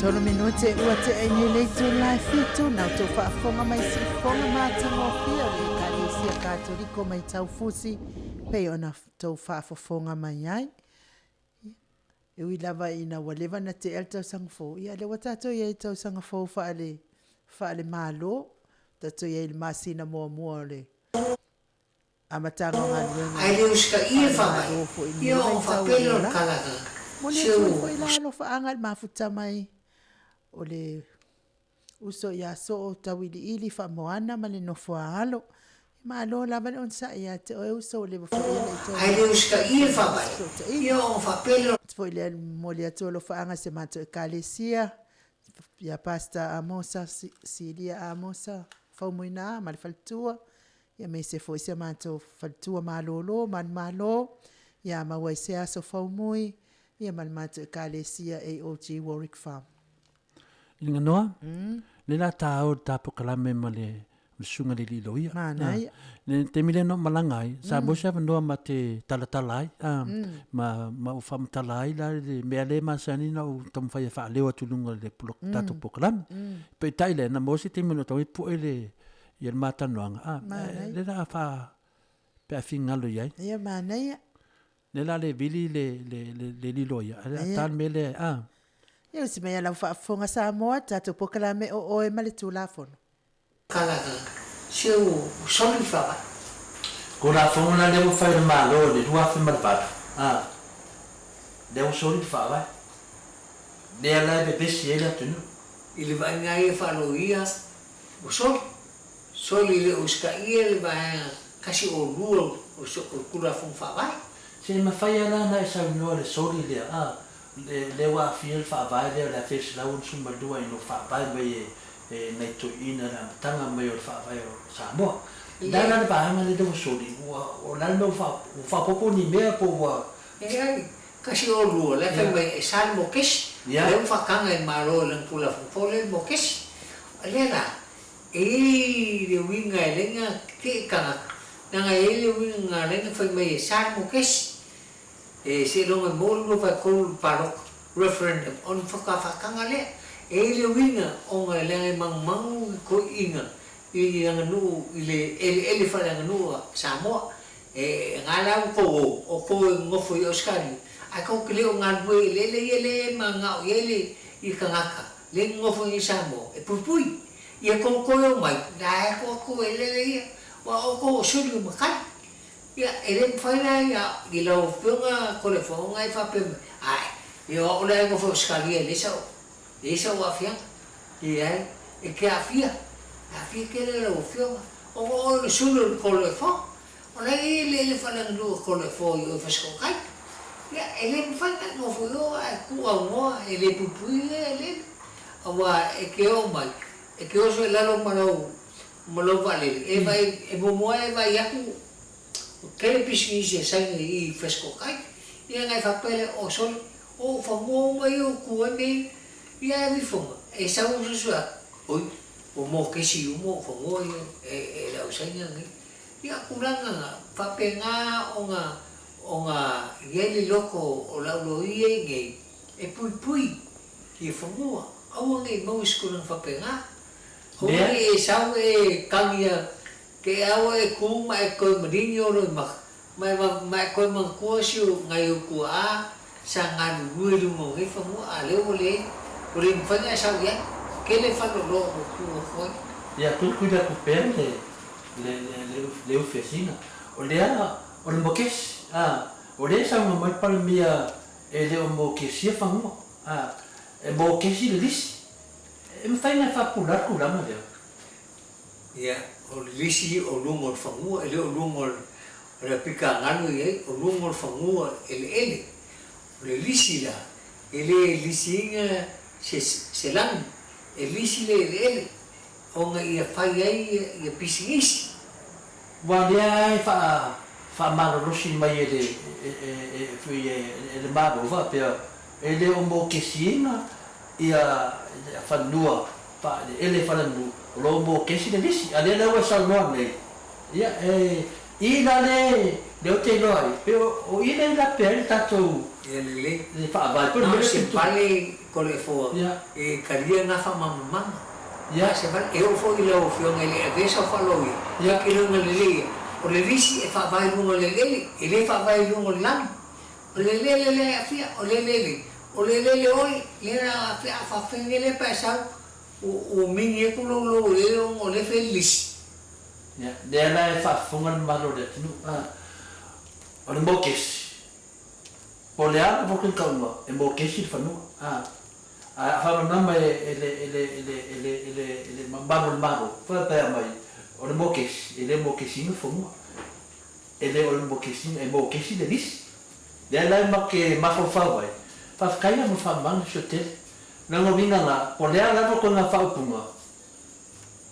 Tolu minute ua tea i nei le itula e fitu, na outou faafofoga mai siufofoga matagofie o le Ekalesia Katoliko mai Taufusi pei ona tou faafofoga mai ai. E ui lava ina ua leva ona tea le tausaga fou, ia o lea ua tatou i ai i le tausaga fou faale-Malo, tatou i ai i le masina muamua o le amataga o galuega Ae le usitaia le faamai, faale-Malo foi i lenei ia ona vaitau o faapea le lea o le olaga. tala Momoli se atu ai foi ua la alofaaga i le mafuta mai o le uso ia Soo Tauiliili Faamoana ma le nofo a alo. Malo lava le onosai ia te oe uso, ua leva foi e le i toe Ae le usitaia le faamai, fesootaiga. ia ona faapea lea o Foi lea momoli atu alofaaga i si a matou Ekalesia ia Pastor Amosa Silia Amosa Faumuina ma le faletua, aemaise foi si a matou faletua malolo manumalo ia maua i se aso Faumui ma le matou Ekalesia AOG Warwick Farm. Liganoa, le la ta o ta pokalame ma le susuga i le alii loia. Manaia. Le taimi lea na ou malaga ai, sa maua se avanoa ma te talatala ai, ma ou faamatala ai la le mea lea e masani ona ou taumafai e faaleo atu i luga o le tatou polokalame. Peitai lea, na maua se taimi na ou taumafai e pue le ma talanoaga, lea o le a faa, pe a finagalo i ai. Ia manaia. Lea o le a le vili le alii loia, ae o le a ta le mea lea, a. Ia usi mai a lau faafofoga Samoa, tatou polokalame o Oe ma le Tulafono. Kalaka, se ua soli le faavae. Tulafono la lea ua fai e le Malo i le 2008, a, lea ua soli le faavae. Lea la e vevesi ai le atunuu. I le vaaiga ia faaloia ua soli, soli e le o usitaia le vaega 102 o le Tulafono Faavae. Se mafai lava la ona e saunoa i le soli lea, a, lea ua aafia le faavae lea o le 1162 ina ua faavae mai e nai toeaiina i le amataga mai o le faavae o Samoa. O le a la le vaega lea ua soli? Ua, o le a le mea ua faaopoopo ni mea po ua. Leai, 102, la e fai mai e sa le mokesi, lea ua faataga e le Malo i lana Tulafono fou lea le mokesi. O lea la, e i ai le uiga e alai ona tetee tagata, leaga e i ai le uiga na alai ona fai mai e sa le mokesi, e seiloga e maua le 2/3 i le palota, referendum, ona faatoa faataga lea. E i ai le uiga ona leaga e manumanu i toeaiina i aganuu i le eleele faaleaganuu a Samoa. E na la outou o, outou e nonofo i Ausetalia, ae tou te le o galulue i eleele ia lea e mananao i ai le i tagata lea e nonofo nei i Samoa e puipui. Ia tou toe omai, la e atu atu eleele ia, aua o outou o suli o matai. Ia, e le mafai la ia i lau Afioga Toleafoa ona e faapea mai, ae, ia o au la e nofo i Ausetalia e leai sau, leai sau aafiaga. Leai, e te aafia, e aafia tele lau Afioga, ona o oe o le suli o le Toleafoa. O la e i ai eleele faaleaganuu a Toleafoa i o i Fasitootai. Ia, e le mafai ona e nofo i o ae tuu aunoa, e le puipuia ia eleele, aua e te oo mai, e te oso i lalo ma lau ma lou vaalele, e vaai, e muamua lava e vaai atu, ua tele pisinisi a Saina i i Fasitootai. Ia ona e faapea lea, oh sole, o ou fanua uma ia ua tu ai mea ia. Ia ae avifoga, e sau suesue atu, oi, ua mokesi uma ou fanua ia e le au Saina nei. Ia, tulaga faapena ona ona i ai le loto o le au loia i inei e puipui i fanua, aua ne i maua se tulaga faapena. Aua ne i e sau e tagi te aua e tu ma e toe maligi o lou maka, ma e ma e toe manatua si o nai ou tuaa sa galulue i luga o nei fanua, a o lea ua leai, ua le mafai ona e sau i ai. Tele faleoloa ua tu atu ai. Ia tuitui atu pea le le ufiasina. O lea, o le mokesi, a, o lea e saunoa mai le Palemia e le o mokesia fanua, a, e mokesi le lisi. E mafai ona e faapupula le tulaga lea? Ia, o le lisi o luga o le fanua, e le o luga o le apita galu e i ai, o luga o le fanua eleele. O le lisi la, e le lisiina se se lagi, e lisi le eleele ona ia fai ai ia pisinisi. Ua lea e faamalolosi mai e le e le Malo faapea e le o mokesiina ia fanua faaeleele falenuu o lo o mokesi le lisi. A o lea la ua e saunoa nei, ia e i la le Lea ou te iloa ai, pe o i lea e lape ai le tatou Ia lelei. le faavae po o le Na mea o lea se e tupu. pale Toleafoa Ia. e talia na faamalamalamaga. Ia. Se vale, e oo foi i lau Afioga e le avea sau faaloia, Ia. e iloga lelei ia. O le lisi e faavae i luga o le eleele, e le faavae i luga o le lanu. O le eleele lea e aafia, o le eleele, o le eleele oe, lea la aafia, a faafefea lea pe a sau, ua migi atu lou lou eleele ona o lea e fai le lisi. Ia, lea la e faafofoga le mamalu o le atunuu, a, o le mokesi, po o le a lava le tauga, e mokesi le fanua, a. Ae a faamalamalama e le, e le, e le, e le, e le, e le mamalu o le Malo, faapea mai, o le mokesi, e le mokesiina le fanua. E le o le mokesiina, e mokesi le lisi. Lea la e matou te mafaufau ai, faafetai lava mo le faamalamalamaga Suetele. Leaga o uiga la, po o le a lava kona faaupuga,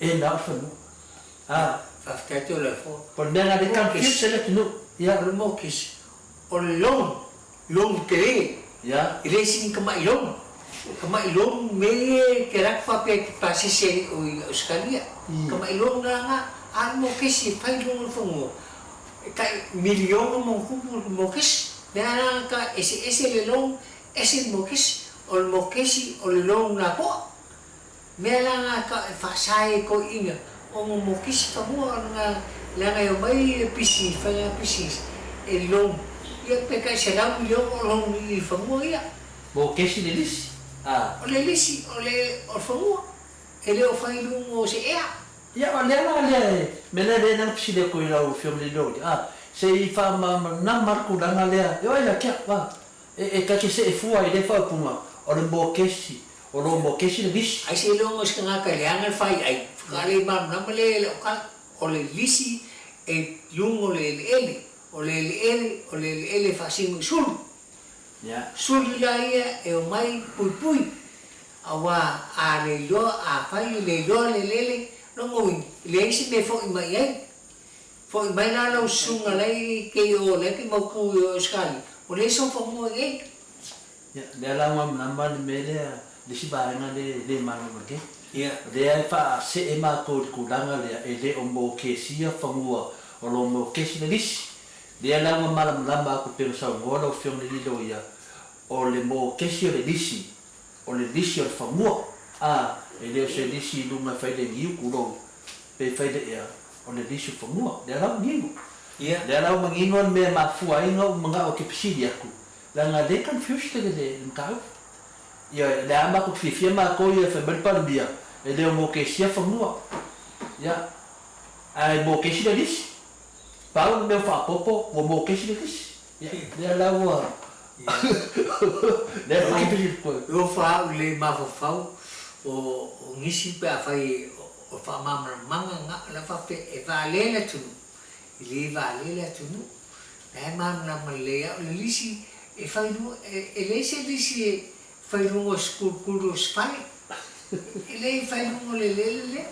e na o le fanua. A. Faafetai atu i le Atua. Po o le mea lena lea e confuse ai le atunuu. Ia. O le mokesi, o le loan, loan tele. Ia. E le sini tamai loan. Tamai loan mea ia e te alu atu faapea e te pasese ai i Ausetalia. Tamai loan la na, a o le mokesi e fai i luga o le fanua, e tai miliona ma ona tupu le mokesi. Lea la ta eseese le loan, ese le mokesi. O le mokesi o le loan lapoa. Mea la na ta e faasa ai e toeaiina ona mokisi fanua ona leaga e omai le pisinisi, faiga pisinisi e loan ia pe tai 100 miliona o loan i fanua ia. Mokesi le lisi a. O le lisi o le o le fanua e le o fai i luga o se ea. Ia o lea la lea e mea lea lea na fesili atu i lau afioga i le loia a se i faamalamalama le tulaga lea e oi ia te au a e ta te see fua i lea faaupuga o le mokesi O lo o mokesi le lisi. Ai seiloga o se tagata e leaga le faiai, faatoa le malamalama lea i lau tala, o le lisi e luga o le eleele, o le eleele, o le eleele e faasino i sulu. Sulu la ia e omai puipui, aua a le iloa, afai e le iloa le eleele, lona uiga, e leai se mea e fo'i mai ai. Fo'i mai la lau susuga la e te i o la e te mautu i Ausetalia, ua leai sou fanua i ai. Ia, lea la ua malamalama le mea lea, le isi vaega lea e le malamalama lelei. Ia. Lea e faasee matou i le tulaga lea, e le o mokesia fanua o lo o mokesi le lisi. Lea la ua malamalama atu pei ona saunoa lau Afioga i le Loia, o le mokesi o le lisi, o le lisi o le fanua, a, e le o se lisi i luga e fai le niu, tulou, pe fai le ea, o le lisi o le fanua. Lea la ua manino. Ia. Lea la ua manino le mea e mafua ai ona ou manao ou te fesili atu, Leaga lea e confuse le le mataupu. Ia le a matou fiafia matou ia fai mai le Palemia e le o mokesia fanua. Ia ae mokesi le lisi. Pau le mea ua faaopoopo ua mokesi le lisi. Ia lea la ua lea la ke fesili atu ai. E ofa au i le mafaufau o nisi pe afai o le faamalamalamaga na o le a faapea e valea le atunuu, e le valea le atunuu. La e malamalama lelei lava, o le lisi e fai luga, e leai se lisi e fai luga o se kulukulu o se fale, e leai e fai luga o le eleele lea.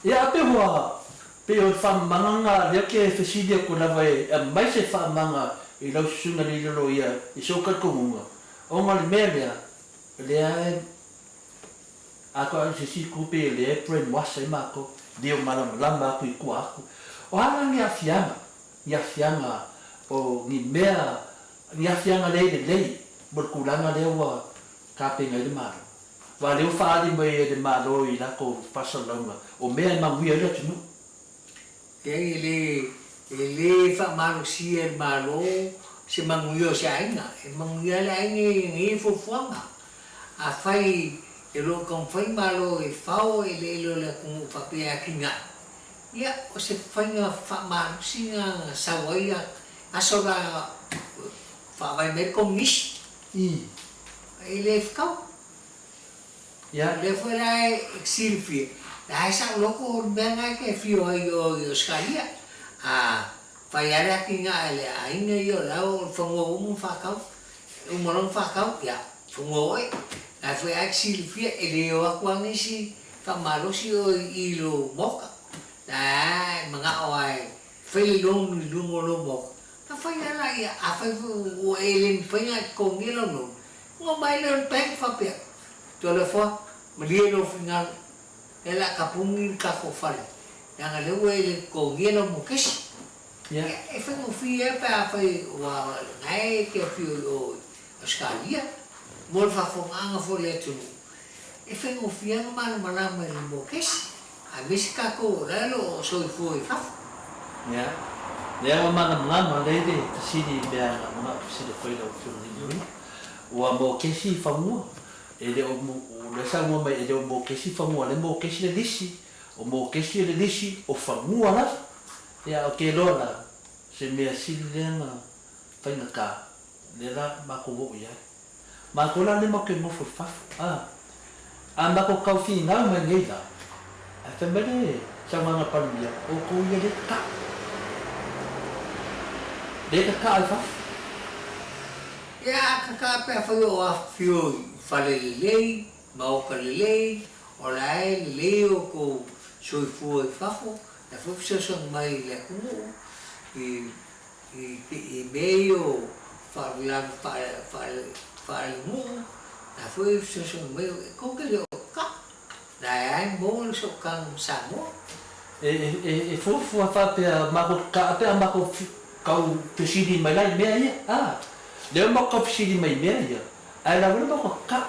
Ia, a pe ua pei o le faamamaga lena lea ou te fesili atu lava e aumai se faamamaga i lau susuga i le loia i sou talitonuga, ona o le mea lea, o lea e atoa se isi itu pei o lea e brainwash ai matou, le o malamalama atu i tua atu. O a la ni aafiaga ni aafiaga o ni mea, ni aafiaga le lelei mo le tulaga lea ua tapena ai le Malo. Aua o lea ua faaali mai e le Malo i latou faasalalauga o mea e manuia ai le atunuu. Leai, e le, e le faamalosia e le Malo se manuia o se aiga. E manuia lava le aiga i ana ia fuafuaga. Afai e lo o taumafai le Malo e fao eleele o le atunuu faapea e atinae, Ia, o se faiga faamalosi na na sau ai aso la faavae mai le Komunisi. E le fekau. Ia. O lea foi la e silafia, la e saoloto o le mea na e te afio ai i o i Ausetalia. A fai lava le atinae a le aiga ia o la o le fanua ua uma ona faatau. E uma loa ona faatau, ia, fanua oe. La foi lava e te silafia, e le o atu lava nisi Faamalosi oe i lou maota. La e manao lava e fai le loan i luga o lou maota, ona fai lava laia. Afai foi ua e le mafai ona e totogia lau loan, ona omai lea o le bank faapea, Toleafoa, malie lou finagalo, lea o le a tapuni le tatou fale, leaga o lea ua e le totogia lau mokesi. Ia, e faigofie lava pe afai aua o lena e te afio i o i Ausetalia mo le faafofogaaga foi a le atunuu, e faigofie lava ona malamalama i le mokesi, aemaise tatou o la e o lo o soifua i fafo. Ia, lea ua malamalama lelei le fesili i mea na manao fesili foi lau Afioga i le Loia. Ua mokesi i fanua, e le o, o lea e saunoa mai e le o mokesi i fanua, o lea e mokesi le lisi, o mokesi le lisi o fanua lava. Ia, ou te iloa la, se mea sili lea na faigata, lea la matou oo i ai. Matou la lea matou te nofo i fafo, a. A matou tau finau mai nei la, ae fai mai le saunoaga a le Palemia, outou ia lea e tata'a. Lea e tata'a i fafo. Ia, a tata'a pe afai o afifio i fale lelei, maota lelei, o la e lelei outou soifua i fafo, la foi fesoasoani mai i le atunuu i i mea ia o faalavelave faalenuu, la foi e fesoasoani mai e tou te le o ka, la e lava e maua le sootaga ma Samoa. E fuafua faapea matou ka pe a matou tau fesili mai la i mea ia, a. Lea ua matou tau fesili mai i mea ia, ae la ua le matou ka.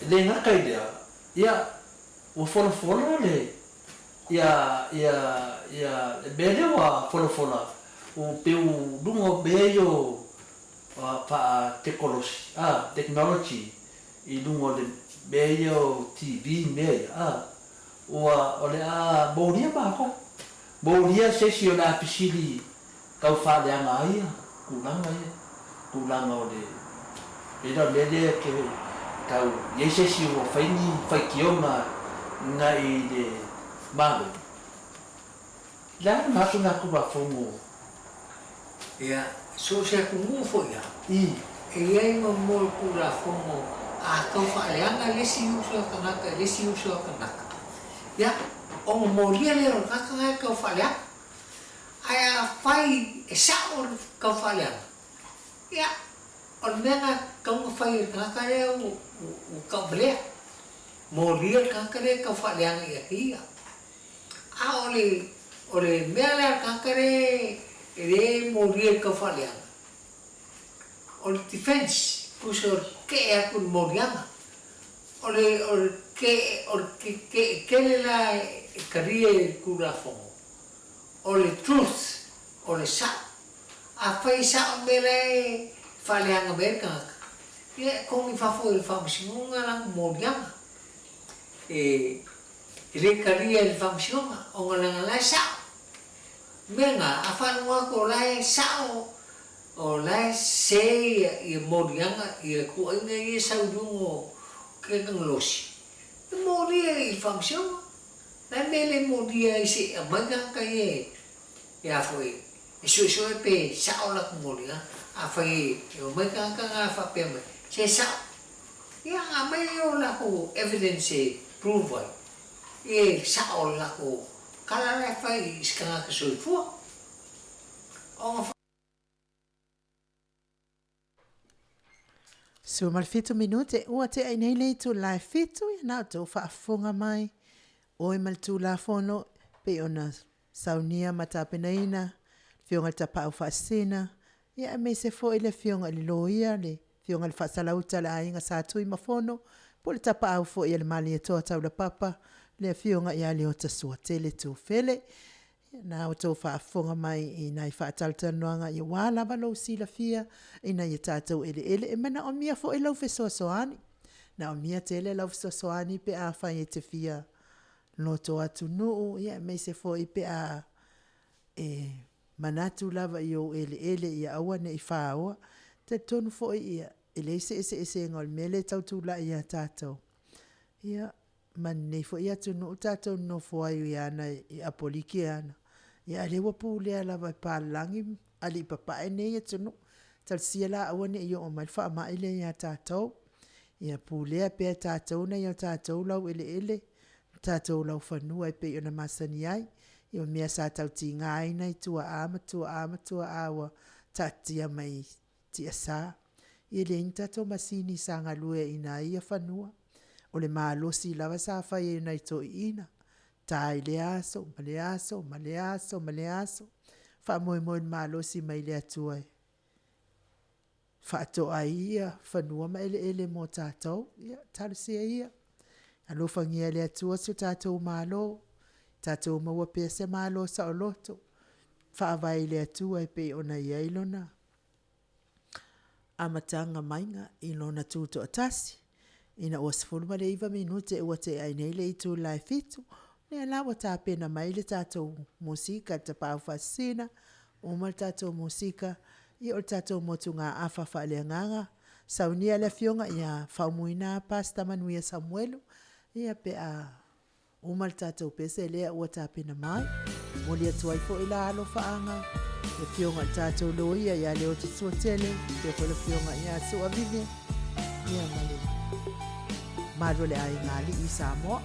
E le gata i lea, ia, ua folafola le ia ia ia le mea lea ua folafola u pei u luga o mea ia o faa-tekolosi a, technology, i luga o le mea ia o TV mea ia a, ua o le a molia matou, molia se isi o le a fesili tau faaleaga ai ia tulaga ia, tulaga o le pei la o le mea lea ke tau i ai se isi ua fai ni faitioga agai le Malo. O le a le manatu lena Tulafono? Ia, so o se atunuu foi lava, e i ai ma mo le Tulafono a tau faaleaga le isi uso a tagata i le isi uso a tagata, ia, ona molia lea o le tagata lena e tau faaleaga. Ae afai e sa'o le tau faaleaga, ia, o le mea lena e tatau ona fai e le tagata lea ua tauvalea, molia le tagata lea e tau faaleaga ia te ia. A o le, o le mea lea a le tagata lea e le molia i le tau faaleaga, o le defense, tusa o le tetee atu i le moliaga. O le, o le o le tetee tele la e talia i le Tulafono, o le truth, o le sa'o. Afai e sa'o le mea la e faaleaga mai ai le tagata, ia e togi i fafo e le Faamasinoga lana moliaga. E le talia e le Faamasinoga ona leaga la e sa'o. O le mea lena, a faalogo atu o la e sa'o, o la e sese ia moliaga, ia tuuaiga ia e sau i luga o tekonolosi, e molia i le Faamasinoga. O le a le mea e le molia ai se i aumai tagata ia e a foi e suesue pe sao latou moliga. Afai e omai tagata na faapea mai se sao, ia ona aumai lea o latou evidence e prove ai e sao le latou tala la e fai i se tagata soifua. Ona 17 minute ua tea i nei le itula e fitu ia na outou faafofoga mai oe ma le Tulafono pei ona saunia ma tapenaina le Afioga i le Tapaau Faasisina ia aemaise foi le Afioga i le Loia le Afioga i le Faasalauta a le Aiga Sa Tuimafono po o le Tapaau foi a le Malietoa Taulapapa le Afioga ia Leota Suatele Tufele. Na outou faafofoga mai i nai faatalatalanoaga aua lava lou silafia ina ia tatou eleele e manaomia foi lau fesoasoani. Naomia tele lau fesoasoani pe afai e te fia loto atunuu, ia aemaise foi pe a e manatu lava i ou eleele ia aua ne i faoa. Talitonu foi ia e leai se eseesega o le mea lea e tau tulai ia tatou. Ia ma lenei foi atunuu tatou nonofo ai i ana i Apoliki ana. Ia a lea ua pulea lava e papalagi alii papae nei atunuu. Talosia la aua ne i oo mai le faamai lea ia tatou. Ia pulea pea e tatou nai o tatou laueleele, tatou laufanua e pei ona masani ai. Ia o mea sa tau tiga ai nai tuaa ma tuaa ma tuaa ua taatia mai tiasa. E leai ni tatou masini sa galue ai i ia fanua. O le malosi lava sa fai e nai toeaiina, ta i lea aso ma lea aso ma lea aso ma lea aso. Faamoemoe i le malosi mai le Atua e faatoa ai ia fanua ma eleele mo tatou. Ia, talosia ia. Alofagia e le Atua si o tatou Malo, tatou maua pea se Malo saoloto, faavae i le Atua e pei ona i ai lona amataga maiga i lona tutoatasi. Ina ua 19 minute ua tea ai nei le itula e 7, lea la ua tapena mai le tatou musika le Tapaau Faasisina, uma le tatou musika, ia o le tatou motugaafa faaleagaga, saunia le afioga ia Faumuina Pastor Manuia Samuelu, ia pe a uma le tatou pese lea ua tapena mai. Momoli atu ai foi la alofaaga le afioga i le tatou loia ia Leota Suatele, faapea foi le afioga ia Sua Vivian, ia ma le mamalu o le aiga alii i Samoa.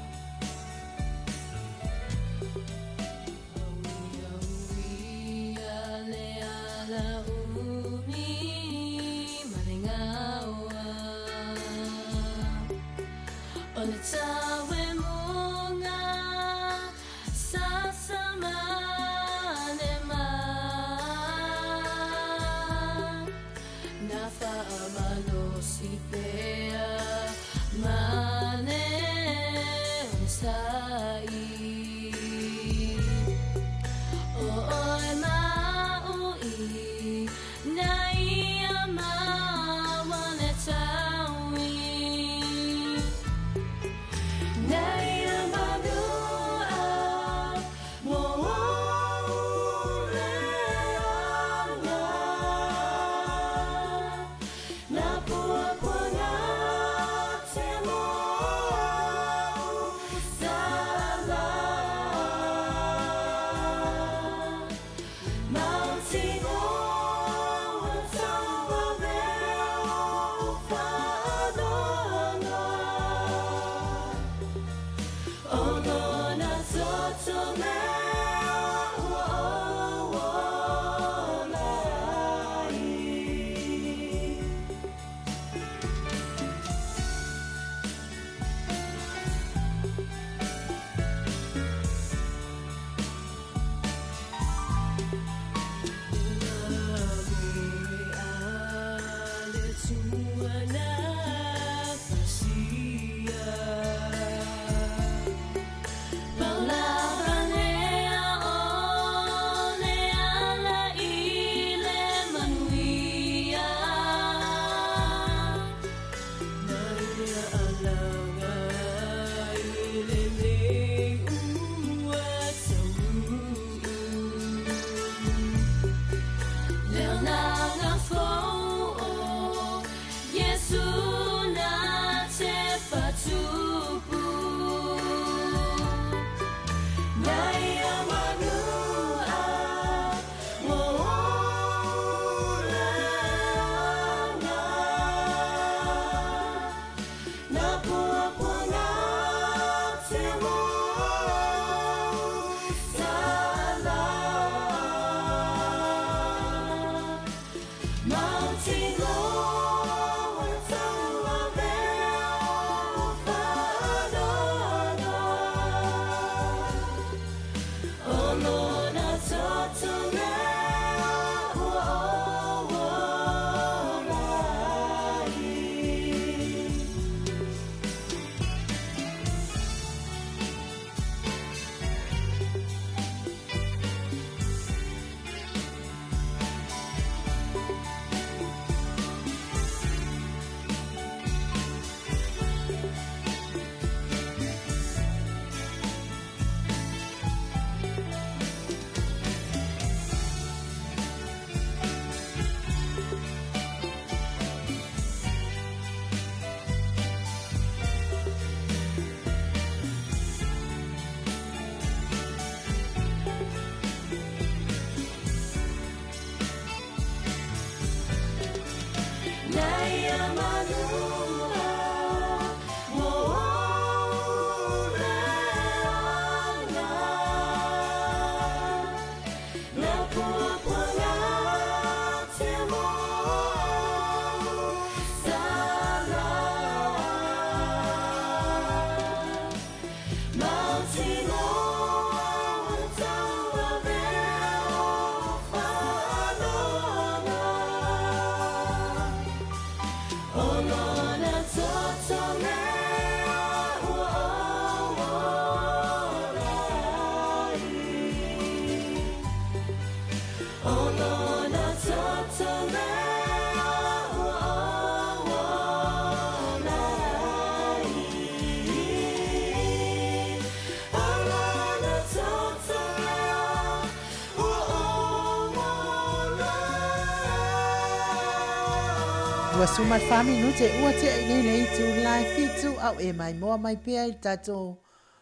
24 minute ua tea i nei le itula e 7 a o e maimoa mai pea i le tatou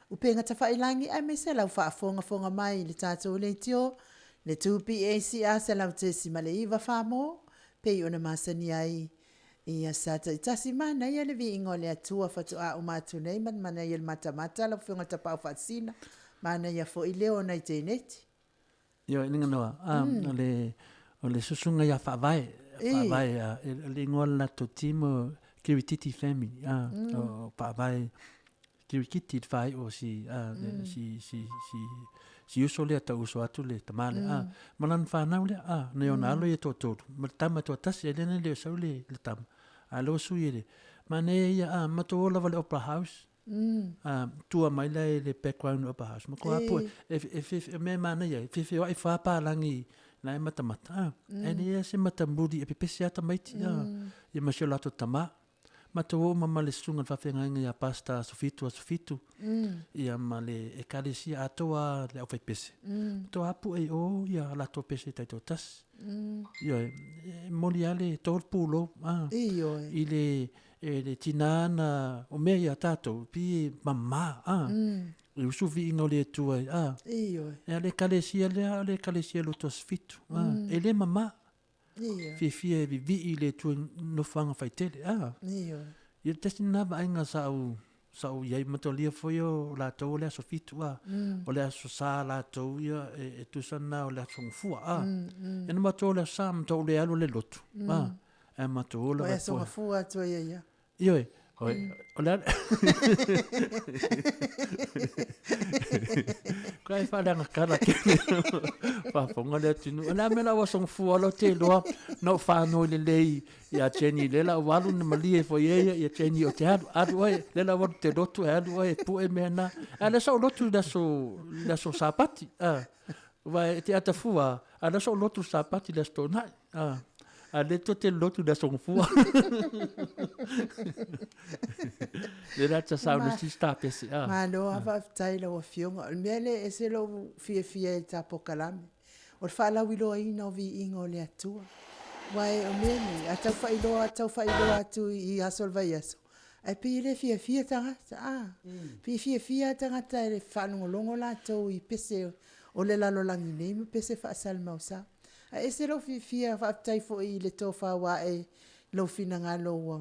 upega tafailagi aemaise lau faafogafoga mai i le tatou leitio le 2PACR 100.9 Samoa pei ona masani ai i aso Sa taitasi. Manaia le viiga o le Atua faatoa uma atu nei ma manaia le matamata lau Afioga i le Tapaau Faasisina, manaia foi leo o nai teineti. Ioe, Niganoa, o le, o le susuga ia Faavae, Faavae, o le igoa o le latou team o Kirititi Family, o Faavae Kirikiti le faaiu o si, si, si, si, si uso lea tau uso atu le tama lea, ma lana fanau lea, nai ona alo ia e toatolu, ma le tama e toatasi, ai lea na le o sau le tama, a o lea ua sui e le, manaia ia, matou o lava i le Opera House, tua mai la i le background o Opera House, matua pue, e, o mea e manaia, e feofeoai fa palagi la e matamata, e leai se matamuli e pepesi lava tamaiti, ia ma si o latou tama. Matou oo ma ma le susuga i le faafeagaiga ia Pastor aso 7 aso 7, ia ma le Ekalesia atoa le aufaipese. Matou apue i o ia latou pese taitoatasi. Ioe, e momoli lava le to le pulou, Ioe. i le e le tina na o mea ia tatou pi e mama, e usu viiga o le Atua e, Ioe. E a le Ekalesia lea o le Ekalesia lotu aso 7, e le mama. Ioe. Fiafia e vivii i le Atua i nofoaga faitele, Ioe. Ia tasi lena vaaiga sa ou sa ou iai matalia foi o latou o le aso 7, o le aso Sa latou ia e tusa lena o le aso Gafua, Ia na matou o le aso Sa matou le alu le lotu, Ae matou o lava e aso Gafua atu ai ia. Ioe, o le a Ko ai whaleanga kala ke whawhonga le atunuu. O le a mea la ua aso Gafua lo te loa na o whānoi le lei ia Jenny le la o alu na malie fo ia ia ia Jenny o te alu alu ai le la walu te lotu e alu ai e pue mea na. A le sa o lotu le aso le aso Sapati. A wa e te atafua a le sa o lotu Sapati le aso Toonai. A a le to te lotu le aso Gafua. Le la ta sau le sista pese. A. Malo a faafetai lau Afioga. O le mea lea e ese lou fiafia i ta polokalame, o le faalauiloaina o viiga o le Atua. Aua o mea nei, a tau faailoa, tau faailoa atu i aso o le vaiaso, ae pei e le fiafia tagata, a. Pei e fiafia lava tagata e faalogologo latou i pese o le lalolagi nei ma pese faasalemausa. Ae ese lou fiafia, faafetai foi i le tofa ua ae i lou finagalo ua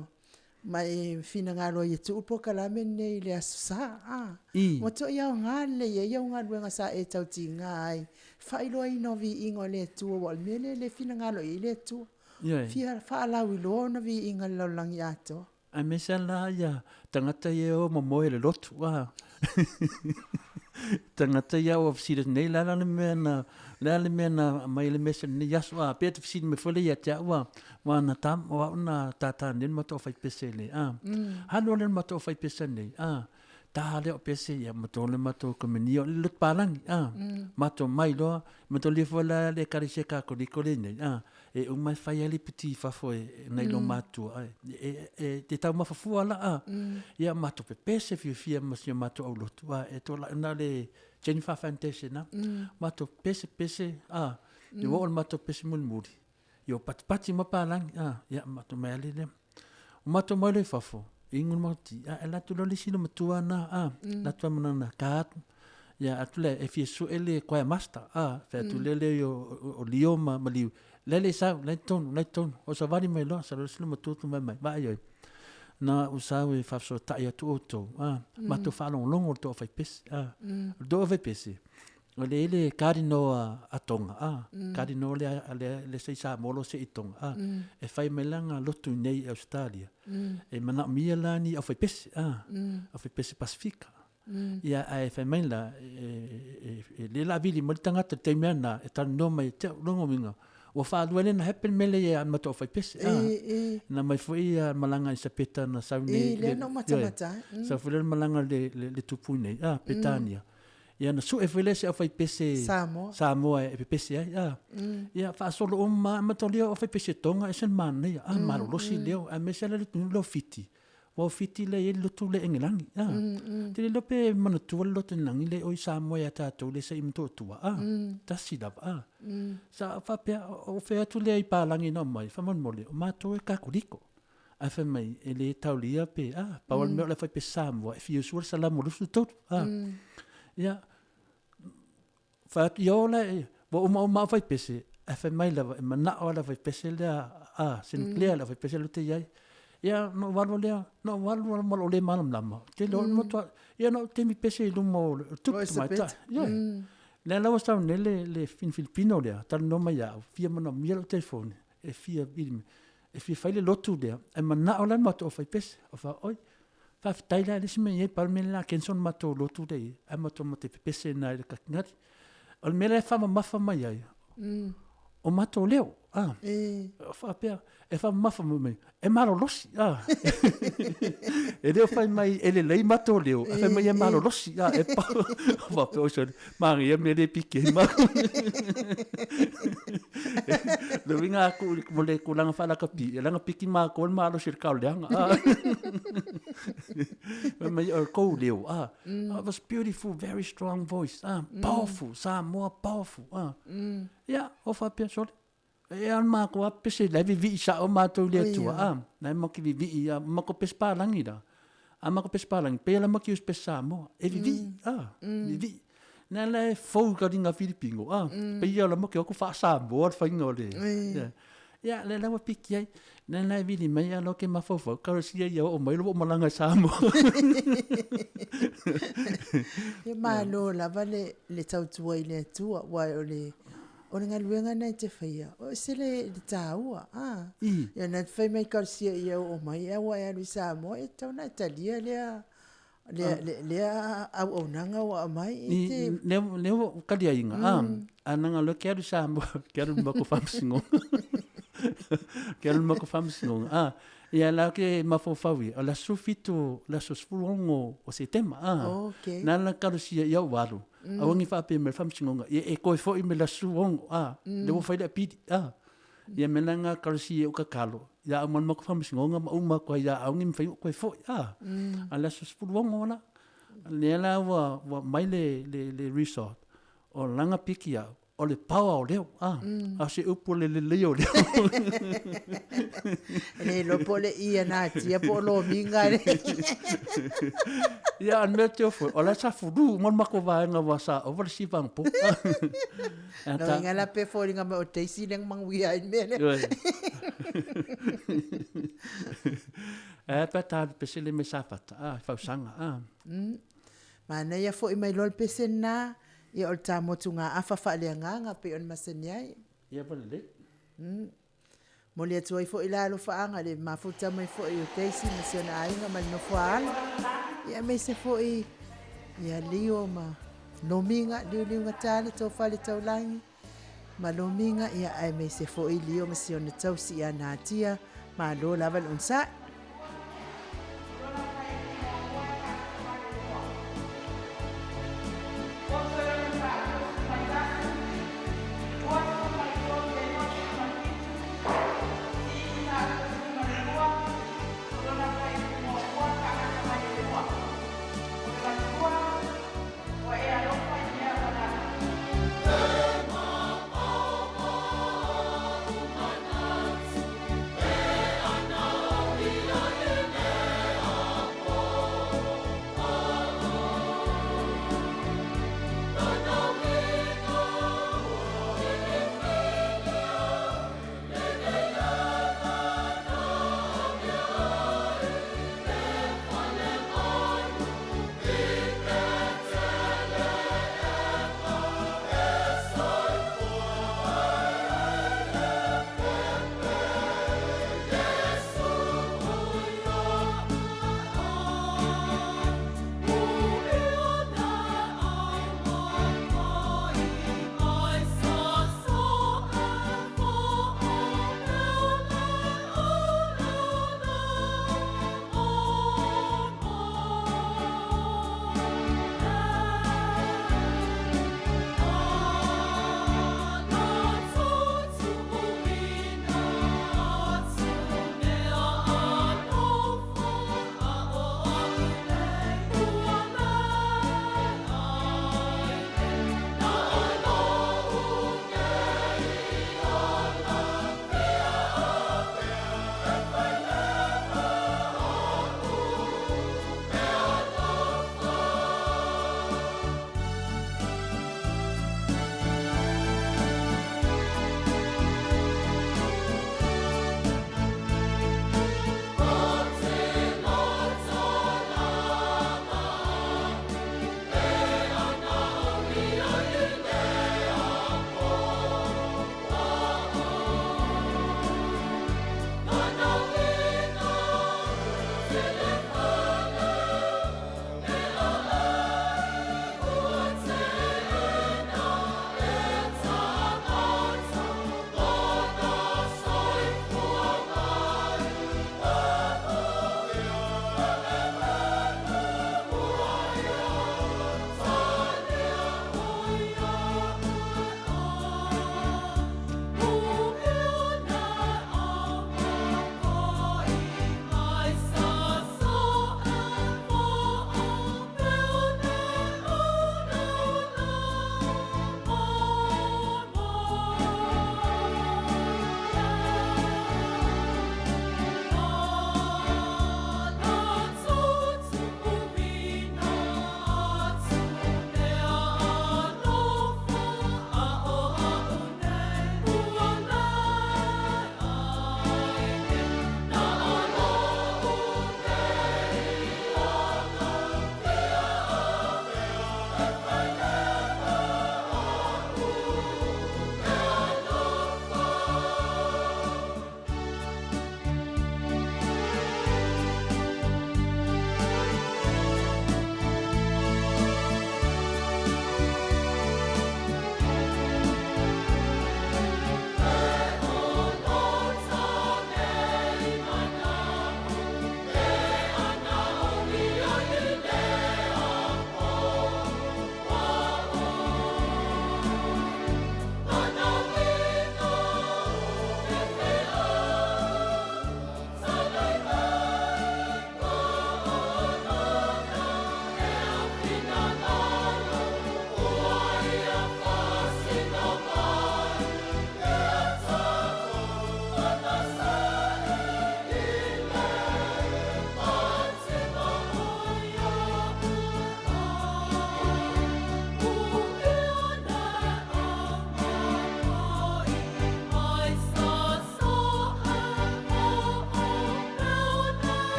ma e finagalo ai e tuu le polokalame lenei i le Aso Sa. A, ua toi aoga lelei ai au galuega sa e tautiga ai, faailoaina o viiga o le Atua, aua o le mea lea e le finagalo i ai le Atua. Fia faalauiloa ona viiga i le lalolagi atoa. Aemaise la ia tagata ia e o momoe i le lotu, a. Tagata ia ua fesili atu nei, le a la le mea na, le a le mea na aumai ai le mese i lenei aso, a. Pei e te fesili mai foi lea ia te au, a, aua na ta, o au na tata nei le matou aufaipese i le, a. Alu lea i le matou aufaipese nei, a, ta lea o pese ia matou le matou kamenia o le lotu palagi, a. Matou mai loa, matalia foi la le Ekalesia Kakoliko lea nei, a. E uma e fai ai le iputi i fafo e nai lo matua ai. E, e, te taumafa fua la a. Ia matou pepese fiafia ma si o matou aulotu a e tola na le Jennifer Fantastic na. Matou pese pese a. I o le matou pese mulimuli. Ia patipati ma palangi a. Ia matou mai ale lea. O matou mai loa i fafo, inu le matou ti, a e alu atu loa le isi loomatua na, a, alu atu lava ma lana card, ia atu lea e fia sue le choir master, a, fai atu lea lea o Leo ma Liu, la e le i sau, la e i totonu, la e i totonu. O savali mai loa, sau loa le isi loomatua tu mai mai, vaai oi, na ou sau e faafesootai atu outou, a, matou faalogologo i le toafaipese, a. O le toafaipese, O lea i le Cardinal a Tonga, a, Cardinal lea, lea, lea sa i Samoa loa se'e i Tonga, a, e fai mai lana lotu iinei i Ausetalia, e manaomia la ni aufaipese, a, aufaipese Pasefika. Ia, ae fai mai la, e, e, e le o le a vili mai le tagata i le taimi lava lena e talanoa mai ia te au. Lona uiga, ua faalua ai lea ona happen le mea lea ia matou aufaipese, a. Na mai foi ia malaga a Elisapeta na sau nei i le, lea na ou matamata ai. Sau foi lea malaga a le, le tupu iinei, a, Peretania. Ia na sue foi lea se aufaipese Samoa, Samoa e pepese ai. A. Ia faasolo uma ma tolia o aufaipese Tonga ese le manaia. A malolosi leo aemaise la le atunuu lea o Fiti. Aua o Fiti lea e i ai le lotu lea Engelagi. A. Te le iloa pe manatua le lotu Engelagi lea o i Samoa ia tatou lea sa i Motootua. A. Tasi lava. A. Sa ou faapea o fea atu lea i palagi na omai, faamolemole o matou e Kakoliko. Ae fai mai, e le taulia pe, a, pau le mea o le fai pese Samoa, e fia usua le Salamo 23, a. Ia, fai atu, ia o la e, ua uma uma au fai pese, ae fai mai lava, e manao lava le au fai pese lea a Sinclair le au fai pese lea ou te i ai. Ia na ou alu lea, na ou alu lava ma lou le malamalama, ou te iloa na matua, ia na ou temi pese i luma o le tupu tamaitai. Ioe. Lea la ua sau nei le Filipino lea talanoa mai ia au, fia manaomia lau telefoni e fia vili mai, e fia fai le lotu lea, ae manao la le matou aufaipese. Ou fai atu, oi, faafetai la e leai se mea o i ai, pau le mea lea o le a cancel le matou lotu lea e i ai, ae matou te pepese i ina i le kakinali. O le mea la e faamamafa mai ai, o matou leo, a, faapea, e faamamafa mai, e malolosi, a. E le o fai mai e lelei matou leo, ae fai mai e malolosi, a, e pau, faapea, oi sole, manaia mea lea e piki ai matou. Le uiga atu mo le tulaga faalakapi, e leaga piki matou i le malosi o le kaoleaga, a. Fai mai o le tou leo, a, it was beautiful, very strong voice, a, powerful, Samoa powerful, a. Ia, ou faapea, sole, e a le matou lava pese la e vivii sao matou i le Atua, a, la e matou te vivii lava, matou pese palagi la, a matou pese palagi, pei lava matou te use pese Samoa, e vivii, a, vivii. Lea la e fou i ka liga Filipino, a, pei lava matou te o atu faa-Samoa le faiga o le, ia, lea la ua piki ai. Lea la e vili mai a o lea ou te mafaufau, talosia ia oo mai lou malaga i Samoa. Ia malo lava le, le tautua i le Atua, aua o le, o le galuega lena e te faia, o ese le, le taua. A, ia na te fai mai talosia ia oo mai ae ua e alu i Samoa, e tatau ona e talia lea, lea, lea auaunaga ua aumai. E te... Lea, lea ua ou taliaina, a, ae leaga o lea ou te alu i Samoa, ou te alu i le matou faamasinoga. Ou te alu i le matou faamasinoga, a, ia la ou te mafaufau i ai, o le aso 17, le aso 16 o Setema, a, Okay. na ala talosia ia ou alu, aua ne i faapea mai le faamasinoga, ia e toe foi mai le aso 16, a, lea ua fai le apili, a. Ia mea la na talosia ai ou tatalo, ia aumai le matou faamasinoga ma uma atu ai ia aua ne i mafai ona ou toe foi, a. A o le aso 16 la, lea la ua aumai le result, o lana piki au, o le power o leo, a, a o se upu o le lelei o leo. E le iloa po o le i a natia po o lomiga le. Ia, a o le mea te ofo, o la sa fulu uma le matou vaega aua sa ova le siva anapo. Lona uiga la pe foliga mai o Daisy lea na manuia ai le mea lea. Ae a pe a ta alu pese lea mai Safata, a, i Fausaga, a. Manaia foi mai loa le pese lena, ia o le ta motugaafa faaleagaga pei ona masani ai. Ia ua lelei. Momoli atu ai foi la alofaaga i le mafuta mai foi o Daisy ma si ona aiga ma le nofo a alo, ia aemaise foi ia Leo ma Lomiga, Liuliugata le tofa le taulagi ma Lomiga, ia aemaise foi Leo ma si ona tausi ia Natia. Malo lava le onosai.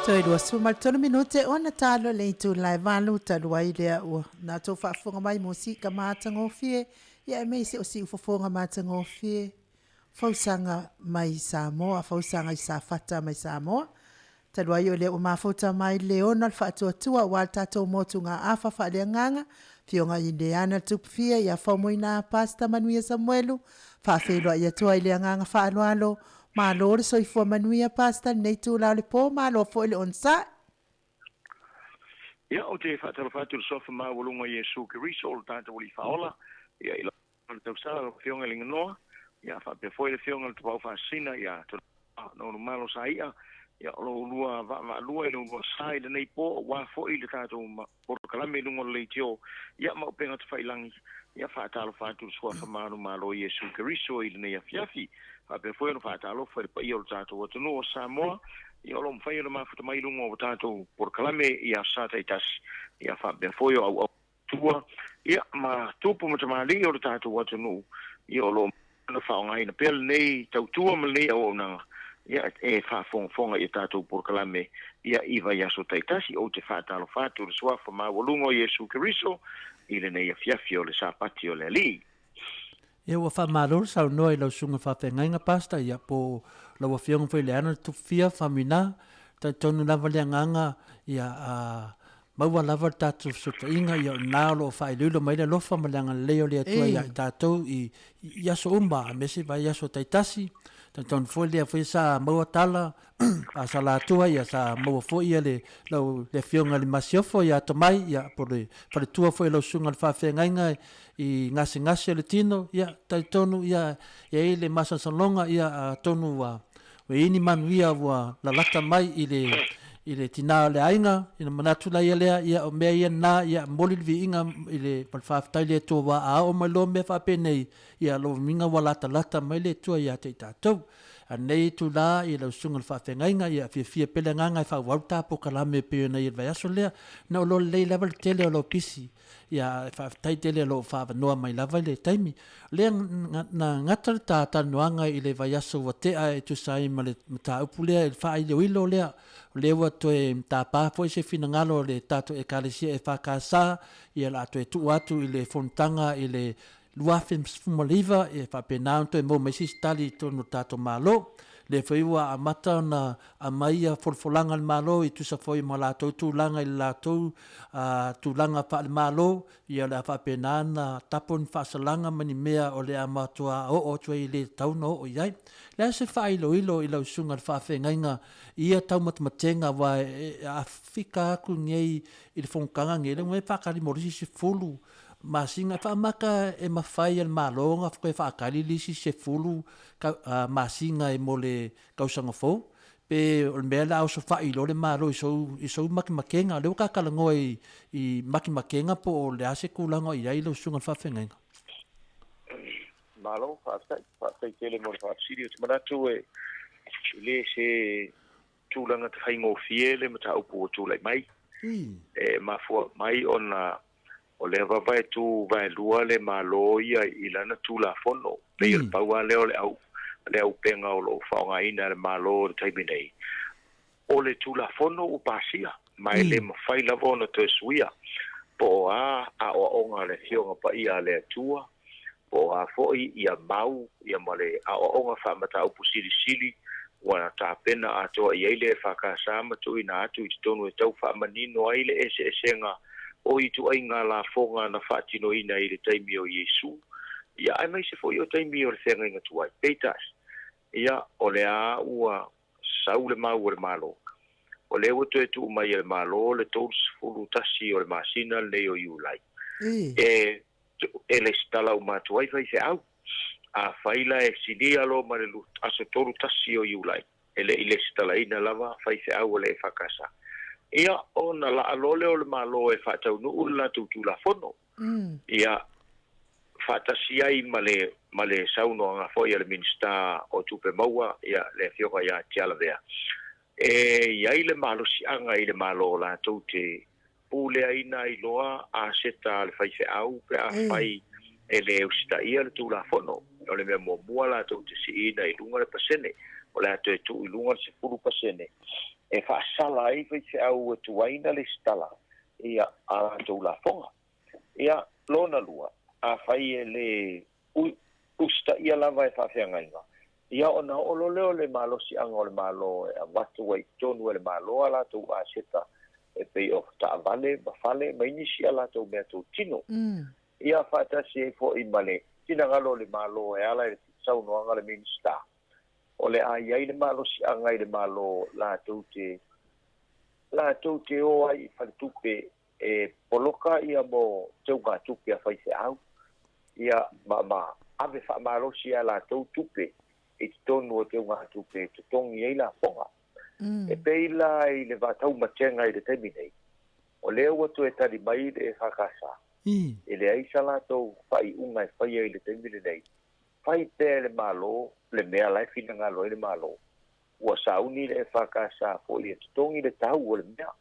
Toe 23 minute ona talo le itula e 8 talu ai lea ua na outou faafofoga mai musika matagofie ia aemaise o siufofoga matagofie fausaga mai Samoa, fausaga i Safata mai Samoa. Talu ai o lea ua mafuta mai le ona o le faatuatua aua le tatou motugaafa faaleagaga, Afioga i Leana Tupufia ia Faumuina Pastor Manuia Samuelu, faafeiloai atu ai le agaga faaaloalo, malo le soifua manuia Pastor i lenei itula o le po, malo foi le onosai. Ia, ou te faatalofa atu i le Suafa Maualuga o Iesu Keriso, o le tatou Alii Faaola, ia, i lau Tausaga lau Afioga i le Ganoa, ia, faapea foi le Afioga i le Tapaau Faasisina, ia, Nonomalo Saia, ia, o lo ulua vaavaalua i le ulua sa i lenei po, aua foi le tatou polokalame i luga o le leitio, ia, ma upega tafailangi, ia, faatalofa atu i le Suafa Manumalo o Iesu Keriso i lenei afiafi. Faapea foi ona faatalofa i le paia o le tatou atunuu o Samoa, ia, o lo o mafai ona mafuta mai i luga o tatou polokalame i aso Sa taitasi, ia, faapea foi o auauna tua, ia, ma tupu ma tamalii o le tatou atunuu, ia, o lo o faaaogaina pea lenei tautua ma lenei auaunaga, ia, e faafogafoga i a tatou polokalame, ia, i vaiaso taitasi. Ou te faatalofa atu i le Suafa Maualuga o Iesu Keriso i lenei afiafi o le Sapati o le Alii. Ia ua faamalo le saunoa i lau susuga faafeagaiga Pastor, ia po o lau afioga foi Leana le Tupufia Faumuina, talitonu lava le agaga ia a maua lava le tatou fesootaiga ia o lena o lo o faailoilo mai le alofa ma le agalelei o le Atua ia i tatou i i aso uma aemaise vaiaso taitasi. Talitonu foi lea foi sa maua tala a Salatua ia sa maua foi ia le lau le afioga i le Masiofo ia Atamai ia po o le faletua foi o lau susuga i le faafeagaiga i gasegase o le tino ia talitonu ia e i ai le masalosaloga ia atonu ua ua i ai ni manuia ua lalata mai i le i le tina o le aiga ina manatu laia lea ia o mea ia na ia momoli le viiga i le ma le faafetai i le Atua aua a oo mai loa mea faapenei ia lona uiga ua latalata mai le Atua ia te i tatou. A lenei itula i lau susuga i le faafeagaiga, ia fiafia pea le agaga e faaauau le ta polokalame e pei ona i ai i le vaiaso lea. Na ou iloa lelei lava le tele o lau pisi, ia faafetai tele o lo o faaavanoa mai lava i le taimi. O lea na gata le ta talanoaga i le vaiaso ua tea e tusa ai ma le mataupu lea i le faailoilo lea, o lea ua toe tapa foi se finagalo o le tatou Ekalesia EFKS, ia o le a toe tuu atu i le fonotaga i le 2019, e faapena ona toe maua mai se isi tali i totonu o le tatou Malo. O lea foi ua amata ona aumai ia folafolaga a le Malo e tusa foi ma latou tulaga i le latou tulaga faale-Malo, ia o le a faapena ona tapo ni faasalaga ma ni mea o le a matua oo atu ai e le tatau ona oo i ai. O le a se faailoilo i lau susuga i le faafeagaiga i ia taumatematega aua e aafika atu nei i le fonotaga nei, lea ua faatali mo le isi 10 masina e faamata e mafai e le Malo ona toe faatali le isi 10 masina e mo le tausaga fou pe o le mea o le a oso fai loa le Malo i sou i sou matematega. O lea ua ta talanoa i i matematega po o le a se tulaga o i ai lau susuga i le faafeagaiga? Malo, faafetai. Faafetai tele mo le faafesili. Ou te manatu e le se tulaga faigofie le mataupu ua tulai mai. E mafua mai ona o lea lava e tu vaelua le Malo ia i lana Tulafono. Pei o le pau lava lea o le au le auupega o lo o faaaogaina e le Malo i le taimi nei, o le Tulafono ua pasia, ma e le mafai lava ona toe suia, po o a aoaoga a le Afioga Paia a le Atua, po o a foi ia mau ia ma le aoaoga faamataupu silisili ua tapena atoa i ai le EFKS ma tuuina atu i totonu e tau faamanino ai le eseesega o ituaiga lafoga na faatinoina i le taimi o Iesu, ia aemaise foi o taimi o le feagaiga tuai. Peitai, ia, o lea ua sau le mau a le Malo, o lea ua toe tuu mai e le Malo le 31 o le masina lenei o Iulai e e lesitala uma atu ai faifeau. Afai la e silia loa ma le aso 31 o Iulai, e le i lesitalaina lava faifeau a le EFKS, ia ona laa loa lea o le Malo e faataunuu le latou Tulafono. Ia, faatasi ai ma le ma le saunoaga foi a le Minisita o Tupe Maua, ia, le Afioga ia Tialavea, e i ai le malosiaga i le Malo latou te puleaina ai loa aseta a le faifeau pe afai e le usitaia le Tulafono. O le mea muamua latou te siiina i luga le pasene, o le a toe tuu i luga le 10%. E faasala ai faifeau e tuai na lesitala ia a latou lafoga. Ia, lona lua, afai e lē usitaia lava e faafeagaiga, ia ona oo loa lea o le malosiaga o le Malo e avatu ai i totonu e le Malo a latou aseta e pei o taavale ma fale ma nisi a latou mea totino. Ia faatasi ai foi ma le finagalo o le Malo e ala i le saunoaga a le Minisita, o le a i ai le malosiaga i le Malo latou te latou te o ai i faletupe e poloka ia mo teugatupe a faifeau, ia ma ma ave faamalosi e a latou tupe i totonu o teugatupe e totogi ai lafoga. E pei la i le vaataumatega i le taimi nei, o lea ua toe tali mai le EFKS, e leai sa latou faaiuga e faia i le taimi lenei, fai pea e le Malo le mea la e finagalo ai le Malo. Ua sauni le EFKS foi e totogi le tau o le mea.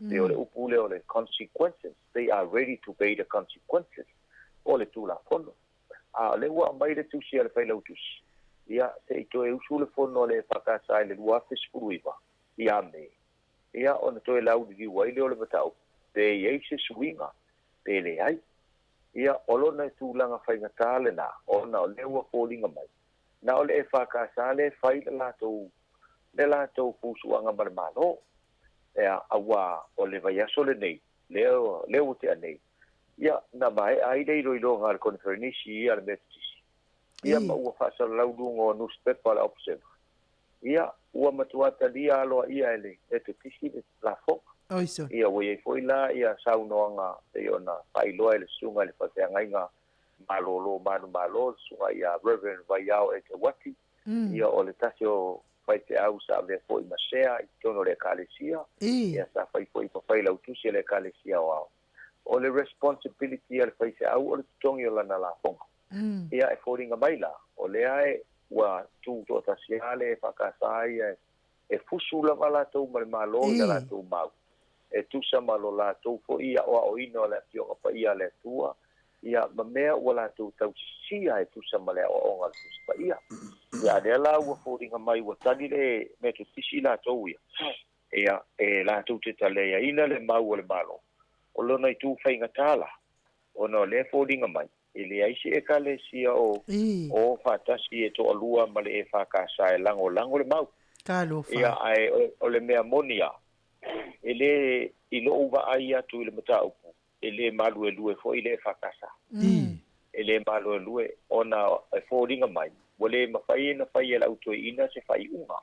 Pe o le upu lea o le consequences, they are ready to pay the consequences o le Tulafono. A o lea ua aumai le tusi a le Failautusi, ia se i toe usu le fono a le EFKS i le 2019 ia Me, ia ona toe lauliliu ai lea o le mataupu, pe i ai se suiga, pe leai. Ia, o lona tulaga faigata lena, ona o lea ua foliga mai, na o le EFKS lea e fai le latou le latou fusuaga ma le Malo. Ea, auā o le vaiaso lenei, lea lea ua tea nei, ia, na maea ai le iloiloga a le Koneferenisi ia a le Metotisi, ia ma ua faasalalau luga o nusipepa a le Observer. Ia, ua matua talia aloaia e le Metotisi le lafoga. Ia, ua i ai foi la ia saunoaga pei ona faailoa e le Susuga i le Faafeagaiga Malolo Manumalo, le Susuga ia Reverend Vaiao Eteuati, ia o le tasi o faifeau sa avea foi ma sea i totonu o le Ekalesia, ia sa fai foi ma failautusi a le Ekalesia Aoao. O le responsibility a le faifeau o le totogi o lana lafoga. Ia e foliga mai la, o lea e ua tu toatasi lava le EFKS ia e fusu lava latou ma le Malo i la latou mau, e tusa ma lo latou foi aoaoina o le Afioga Paia a le Atua, ia ma mea ua latou tausisia e tusa ma le aoaoga a le Tusi Paia. Ia a lea la ua foliga mai ua tali le Metotisi latou ia, ia e latou te taleaina le mau a le Malo, o lona itu faigata la, ona o lea e foliga mai, E leai se Ekalesia o o faatasi e toalua ma le EFKS e lagolago le mau. Talofa. Ia, ae o le mea moni lava, e le, i lou vaai atu i le mataupu, e le maluelue foi le EFKS. E le maluelue ona e foliga mai, ua le mafai ona fai e le au toeaina se faaiuga.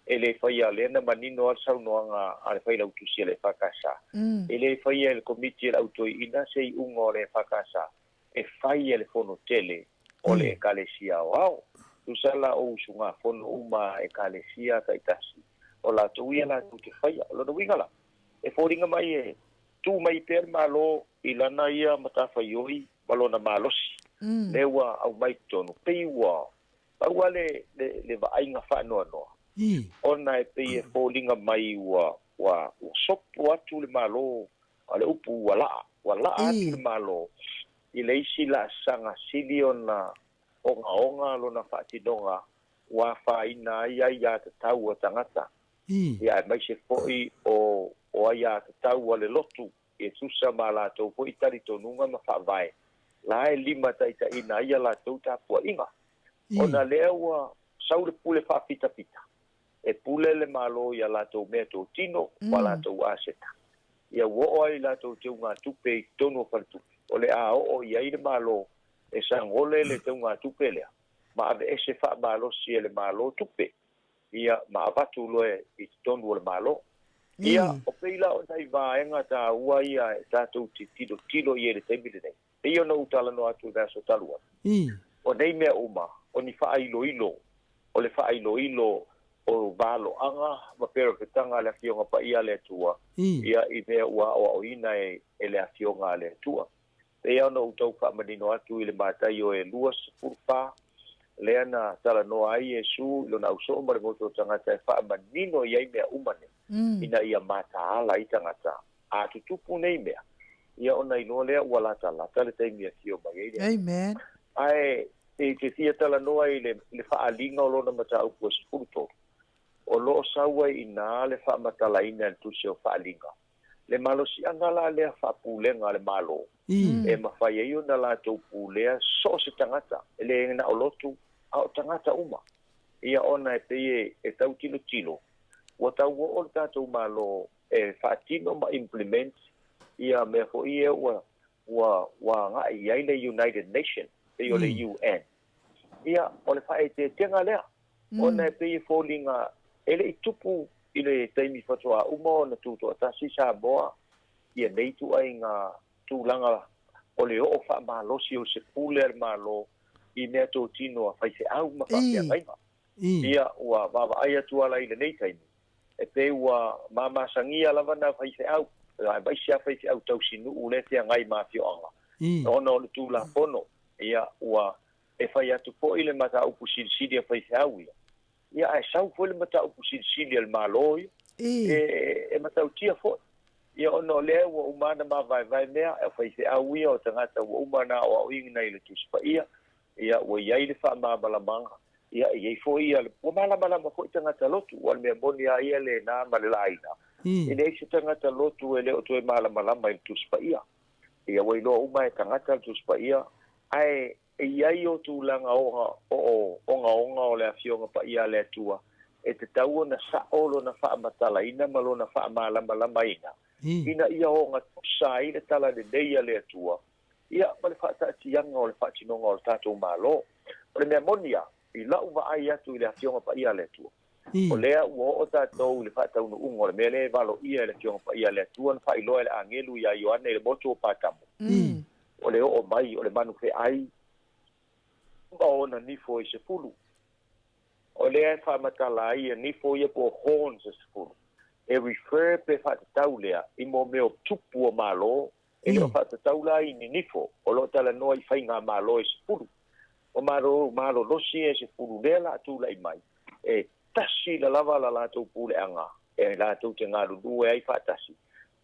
E le faia, lea na manino lava le saunoaga a le Failautusi a le EFKS, e le faia e le Komiti a le Au Toeaina se iuga o le EFKS e fai e le Fono Tele o le Ekalesia Aoao. Tusa la o usugafono uma a Ekalesia taitasi, o latou ia latou te faia. O lona uiga la, e foliga mai e tu mai pea le Malo i lana ia matafaioi ma lona malosi, lea ua aumai i totonu, pei ua Pau lava le, le, le vaaiga faanoanoa, ona e pei e foliga mai ua, ua, ua sopo atu le Malo, a o le upu ua laa, ua laa atu le Malo i le isi laasaga sili ona ogaoga lona faatinoga ua afaina ai aiatatau a tagata, ia aemaise foi o, o aiatatau a le lotu e tusa ma a latou foi talitonuga ma faavae la e limataitaiina ai a latou tapuaiga. Ona lea ua sau le pule faafitafita, e pule le Malo i a latou mea totino ma a latou aseta. Ia ua oo ai i latou teugatupe i totonu o faletupe, o le a oo i ai le Malo e sagole le teugatupe lea ma aveese faamalosi e le Malo tupe ia ma avatu loa i totonu o le Malo. Ia, o pei la o nai vaega taua ia e tatou te tilotilo i ai i le taimi lenei. Pei ona ou talanoa atu i le aso talu ai, o nei mea uma, o ni faailoilo, o le faailoilo o valoaga ma perofetaga a le Afioga Paia a le Atua, ia, i mea ua aoaoina e le Afioga a le Atua. Pei ona ou tau faamanino atu i le Mataio e 24, lea na talanoa ai Iesu i lona ausoo ma le motu o tagata e faamanino i ai mea uma nei, ina ia mataala ai tagata. A tutupu nei mea, ia ona iloa lea ua latalata le taimi e afio mai ai le Alii. Amen. Ae e te fia talanoa i le, le faaaliga o lona mataupu e 13. O loo sau ai iná le faamatalaina e le tusi o Faaaliga le malosiaga la lea faapulega a le Malo e mafai ai ona latou pulea so o se tagata, e lē na o lotu a o tagata uma ia, ona e pei e tau tilotilo ua tau oo le tatou Malo e faatino ma implement ia mea foi ia ua agai i ai le United Nation, pei o le UN. Ia, o le faaeteetega lea, ona e pei e foliga e le i tupu i le taimi faatoa uma ona tutoatasi Samoa ia nei ituaiga tulaga o le oo faamalosi o se pule a le Malo i mea totino a faifeau ma faafeagaiga. Ia, ua vaavaai atu ala i lenei taimi, e pei ua mamasagia lava na faifeau, aemaise a faifeau tausinuu lea feagai ma afioaga, ona o le Tulafono. Ia, ua e fai atu foi le mataupu silisili a faifeau ia, ia ae sau foi le mataupu silisili a le Malo ia, e matautia foi. Ia, ona o lea ua uma ona mavaevae mea, e faifeau ia o tagata ua uma ona aoaoina i le Tusi Paia, ia ua i ai le faamalamalamaga, ia e i ai foi ia, ua malamalama foi tagata lotu, ua le mea moni a ia lena ma le laina. E leai se tagata lotu e le o toe malamalama i le Tusi Paia. Ia, ua iloa uma e tagata le Tusi Paia, ae e i ai o tulaga o ogaoga o le Afioga Paia a le Atua, e tatau ona sa'o lona faamatalaina ma lona faamalamalamaina, ina ia ogatusa ai le tala lelei a le Atua, ia ma le faataatiaga o le faatinoga o le tatou Malo. O le mea moni a, i la'u vaai atu i le Afioga Paia a le Atua, o lea ua oo tatou i le faataunuuga o le mea lea e valoia e le Afioga Paia a le Atua na faailoa e le agelu iā Ioane i le motu o Patamo, o le oo mai o le manu feai ma ona nifo e 10. O lea e faamatala ai ia nifo ia po o horns e 10, e refer pe faatatau lea i mo mea o tupu o Malo. E le o faatatau la i ni nifo, o loo talanoa i faiga malo e 10, o malo malolosi e 10 lea la tulai mai, e tasi la lava la latou puleaga e latou te galulue ai faatasi.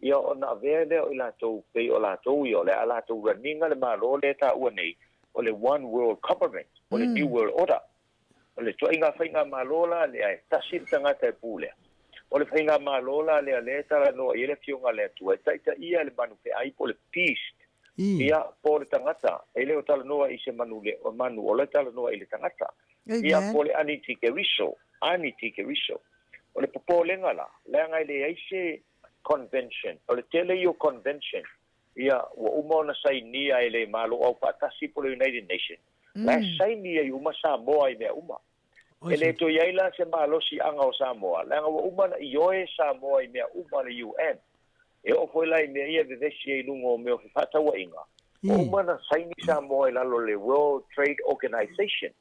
Ia, ona avea lea o i latou pei o latou ia o le a latou raniga le Malo lea taua nei o le One World Government, o le New World Order. O le ituaiga faiga malo la lea e tasi le tagata e pulea. O le faiga malo la lea lea e talanoa i ai le Afioga a le Atua e taitaia e le manu feai po o le beast. Ia, po o le tagata, e le o talanoa i se manu le manu, o le talanoa i le tagata. Ia, po o le Anitikeriso, Anitikeriso. O le popolega la, leaga e leai se convention. O le tele ia o convention, ia ua uma ona sainia e le Malo Aufaatasi po o le United Nation. La e saini ai uma Samoa i mea uma. E le toe i ai la se malosiaga o Samoa, leaga ua uma ona ioe Samoa i mea uma a le UN. E oo foi la i mea ia e vevesi ai i luga o mea o fefaatauaiga, ua uma ona saini Samoa i lalo o le World Trade Organization.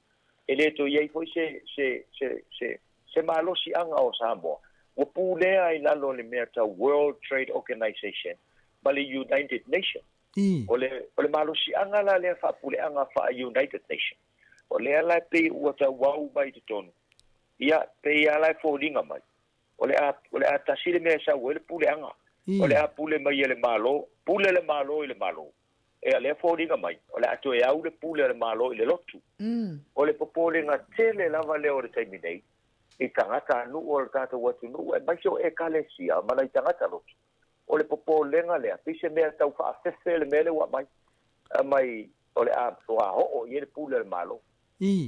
E le toe i ai foi se malosiaga o Samoa. Ua pulea ai i lalo o le mea tau World Trade Organization ma le United Nation. O le malosiaga la lea faapuleaga faa-United Nation, o lea la e pei ua tauau mai i totonu, ia, pei lava la e foliga mai, o le a tasi le mea e sau ai le puleaga. O le a pule mai e le Malo, pule le Malo i le Malo. E lea foliga mai, o le a toe au le pule a le Malo i le lotu. O le popolega tele lava lea o le taimi nei, i tagata nuu o le tatou atunuu, aemaise o ekalesia ma nai tagata lotu. O le popolega lea, pei se mea tau faafefe le mea lea ua aumai. Aumai o le a oo i ai le pule a le Malo.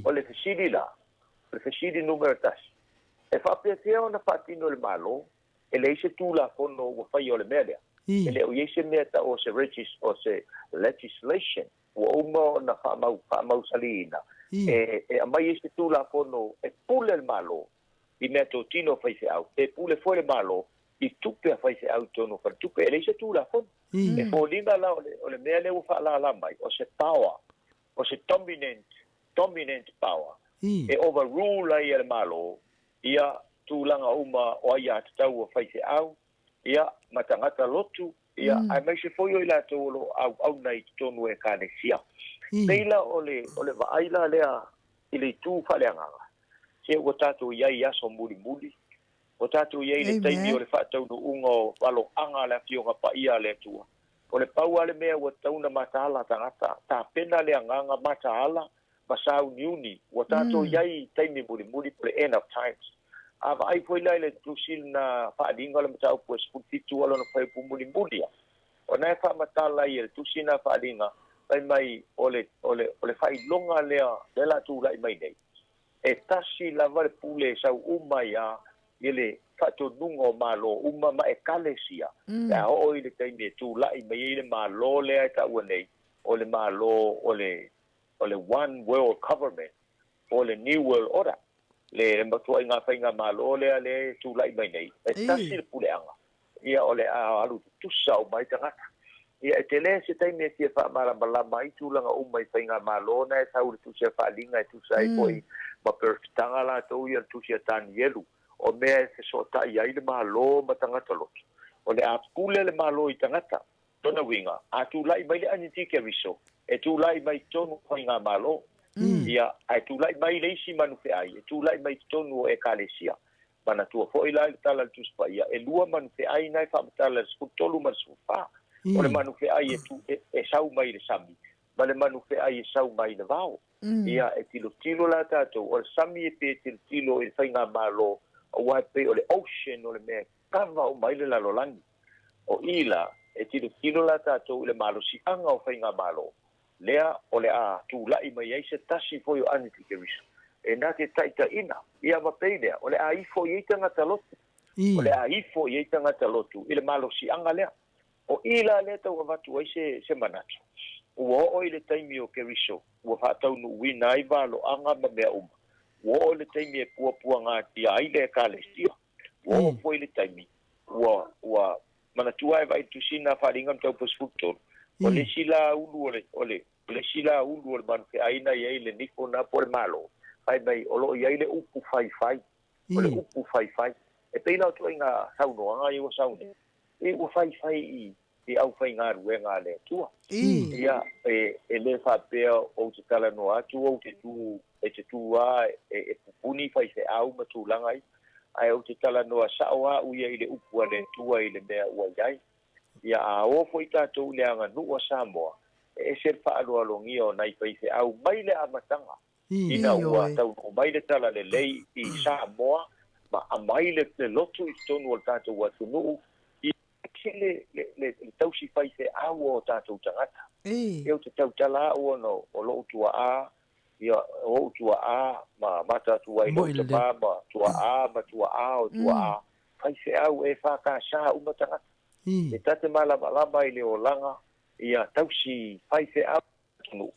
O le fesili la, o le fesili numera 1, e faapefea ona faatino e le Malo e leai se Tulafono ua faia o le mea lea? E le o i ai se mea tau o se regis o se legislation ua uma ona faamausaliina e aumai ai se Tulafono e pule le Malo i mea totino a faifeau, pe pule foi le Malo i tupe a faifeau i totonu o faletupe. E leai se Tulafono. E foliga la o le mea lea ua faalala mai, o se power, o se dominant power, e overrule ai e le Malo ia tulaga uma o aiatatau o faifeau, ia, ma tagata lotu, ia, aemaise foi o i latou o loo auauna i totonu o ekalesia. Pei la o le vaai la lea i le itu faaleagaga, se ua tatou i ai i aso mulimuli, ua tatou i ai i le taimi o le faataunuuga o valoaga a le Afioga Paia a le Atua. O le pau lava le mea ua tatau ona mataala tagata, tapena le agaga mataala ma sauniuni, ua tatou i ai i taimi mulimuli po le end of times. A vaai foi la i le tusi na faaaliga o le mataupu e 17 a lona fuaiupu mulimuli a ona e faamatala ai e le tusi na faaaliga fai mai o le o le o le faailoga lea lea la tula'i mai nei e tasi lava le pule e sau uma ai a i le faatonuga o malo uma ma ekalesia pe a oo i le taimi e tula'i mai ai le malo lea e taua nei o le malo o le o le one world government po o le new world order le matuaiga faigamalo lea lea e tula'i mai nei e tasi le puleaga ia o le a alu tutusa uma ai tagata. Ia e tele se taimi e fia faamalamalama ai tulaga uma i faigamalo na e sau i le tusi a faaliga e tusa ai foi ma perefitaga latou ia le tusi a Tanielu o mea e fesootai ai le malo ma tagata loto. O le a pule le malo i tagata. Lona uiga, a tulai mai le Anitikeriso, e tulai mai totonu o faigamalo. Ia, ae tulai mai le isi manufeai, e tulai mai totonu o ekalesia. Manatua foi la i le tala a le Tusi Paia, e lua manufeai na e faamatala i le 13 ma le 14. O le manufeai e tu, e, e sau mai i le sami, ma le manufeai e sau mai i le vao. Ia, e tilotilo la tatou, o le sami e pei e tilotilo i le faigamalo, aua e pei o le ocean o le mea e kava uma ai le lalolagi. O i la, e tilotilo la tatou i le malosiaga o faigamalo, lea o le a tula'i mai ai se tasi foi o Anitikeriso e na te taitaiina ia ma pei lea, o le a ifo i ai tagata lotu, o le a ifo i ai tagata lotu i le malosiaga lea. O i la lea tau avatu ai se, se manatu, ua oo i le taimi o Keriso ua faataunuuina ai valoaga ma mea uma, ua oo i le taimi e puapuagatia ai le Ekalesia, ua oo foi i le taimi ua, ua manatua e vaai i le tusina a Faaaliga mataupu e 13, o le isi la ulu o le, o le, o le isi la ulu o le manufeai na i ai le nifo na po o le Malo, fai mai o lo o i ai le upu faifai, o le upu faifai. E pei la o ituaiga saunoaga ia ua sau nei, e ua faifai i i aufaigaluega a le Atua. Ia, e, e le faapea ou te talanoa atu ou te tu, e te tu lava e, e pupuni faifeau ma tulaga ia, ae ou te talanoa sa'o a'u ia i le upu a le Atua i le mea ua i ai. Ia, a o foi tatou i le aganuu a Samoa, e ese le faaaloalogia o nai faifeau mai le amataga ina ua taunuu mai le talalelei i Samoa ma aumai le, le lotu i totonu o le tatou atunuu, ia ese le, le, le, le tausi faifeau o tatou tagata. Ia ou te tautala a'u ona o lo'u tua'a ia o o'u tua'a ma mata atu ai lo'u tamā ma tua'a ma tua'a o tua'a faifeau e FKS uma tagata. E ta te malamalama i le olaga ia tausi faifeau atunuu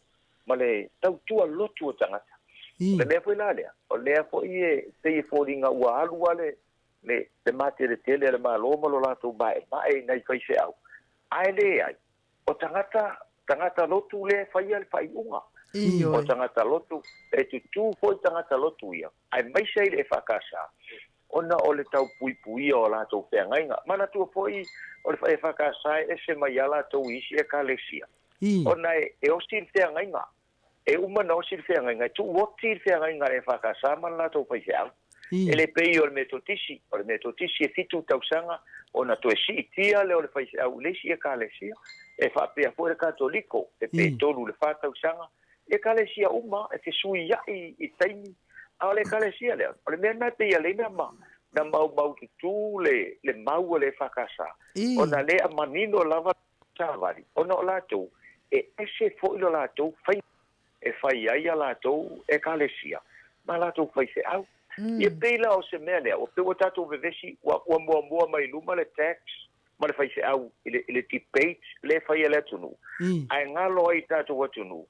ma le tautua lotu o tagata. O le mea foi la lea, o lea foi e pei e foliga ua alu lava le, le, le mateletele a le Malo ma lo latou maemae i nai faifeau, ae leai, o tagata, tagata lotu lea e faia le faaiuga. O tagata lotu, e tutū foi tagata lotu ia, aemaise ai le EFKS, ona o le tau puipuia o latou feagaiga. Manatua foi o le EFKS e ese mai lava latou i isi ekalesia, ona e, e osi le feagaiga. E uma ona osi le feagaiga, e tuuoti le feagaiga a le EFKS ma le latou faifeau. E le pei o le Metotisi, o le Metotisi e 7 tausaga ona toe siitia lea o le faifeau i le isi ekalesia. E faapea foi le Katoliko, e pe 3 i le 4 tausaga. Ekalesia uma e fesuia'i i taimi, a o le ekalesia lea, o le mea lena e pei e ala ai ona ma, na maumaututu le, le mau a le EFKS, ona lea manino lava savali, ona o latou e ese foi lo latou faiga e fai ai a latou ekalesia ma latou faifeau. Ia pei la o se mea lea, ua pei ua tatou vevesi, ua, ua muamua mai luma le tax ma le faifeau i le, i le debate lea e fai e le atunuu, ae galo ai i tatou atunuu,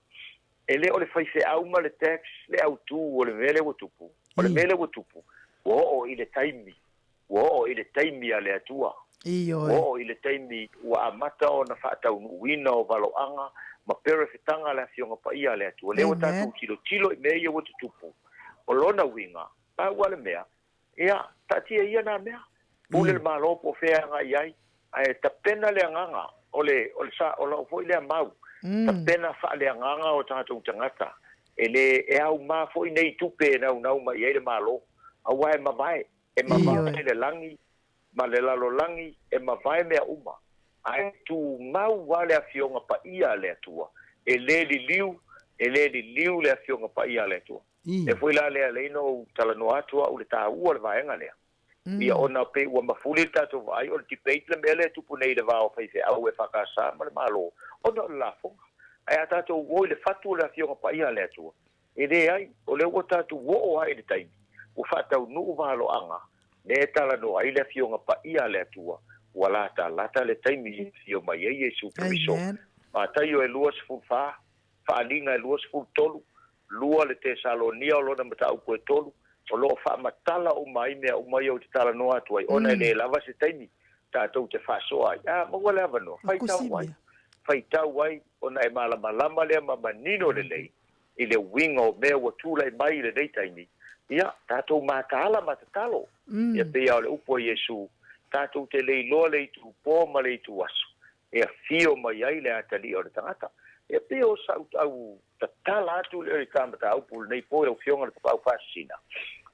e le o le faifeau ma le tax le autū o le mea lea ua tupu. O le mea lea ua tupu, ua oo i le taimi, ua oo i le taimi a le Atua. Ua oo i le taimi ua amata ona faataunuuina o valoaga ma perefetaga a le Afioga Paia a le Atua. Lea ua tatou tilotilo i mea ia ua tutupu. O lona uiga, pau lava le mea, ia, taatia ia na mea. Pule le Malo po o fea e agai i ai, ae tapena le agaga o le, o le sa, o lau foi lea mau, tapena faaleagaga o tatou tagata. E le, e aumā foi nei tupe e naunau mai i ai le Malo, aua e mavae, e mavae le lagi ma le lalolagi, e mavae mea uma, ae tumau lava le Afioga Paia a le Atua, e le liliu, e le liliu le Afioga Paia a le Atua. E foi la lea lea na ou talanoa atu au i le taua o le vaega lea. Ia ona pei ua mafuli le tatou vaai o le debate le mea lea e tupu nei i le va o faifeau EFKS ma le Malo ona o le lafoga. Ae a tatou o i le fatu o le Afioga Paia a le Atua, e leai, o lea ua tatou oo lava i le taimi ua faataunuu valoaga lea e talanoa ai le Afioga Paia a le Atua, ua latalata le taimi e afio mai ai Iesu Keriso. Mataio e 24, Faaaliga e 23, 2 le Tesalonia o lona mataupu e 3, o lo o faamatala uma ai mea uma ia ou te talanoa atu ai, ona e le lava se taimi tatou te faasoa ai. A maua le avanoa, faitau ai, faitau ai, ona e malamalama lea ma manino lelei i le uiga o mea ua tulai mai i lenei taimi, ia, tatou mataala ma tatalo. Ia pei lava o le upu a Iesu, tatou te le iloa le itu po ma le itu aso, e afio mai ai le atalii o le tagata. E pei o sau au tatala atu lea i ta mataupu i lenei po i lau Afioga i le Tapaau Faasisina,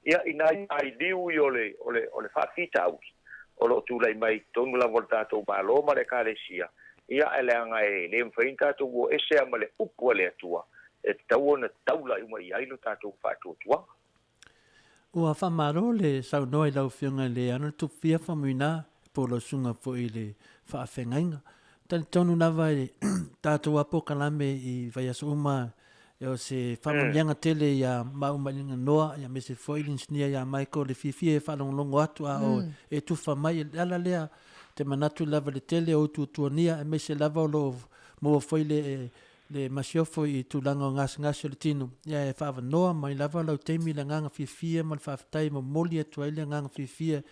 ia, i nai ailiu ia o le, o le, o le faafitauli o lo o tulai mai i totonu lava o le tatou Malo ma le Ekalesia, ia, ae leaga e le mafai ona tatou o ese lava ma le upu a le Atua, e tatau ona taula uma i ai lo tatou faatuatuaga. Ua faamalo le saunoa i lau Afioga i le Ana Tupufia Faumuina po o lau susuga foi i le faafeagaiga. Talitonu lava i tatou polokalame i vaiaso uma o se faamanuiaga tele ia maua ma Noa aemaise foi le inisinia ia Michael le fiafia e faalogologo atu a o e tufa mai. O le ala lea te manatu lava i le tele o utuutuania aemaise lava o lo o maua foi le le masiofo i tulaga o gasegase o le tino, ia e faaavanoa mai lava lau taimi i le agaga fiafia ma le faafetai e momoli atu ai le agaga fiafia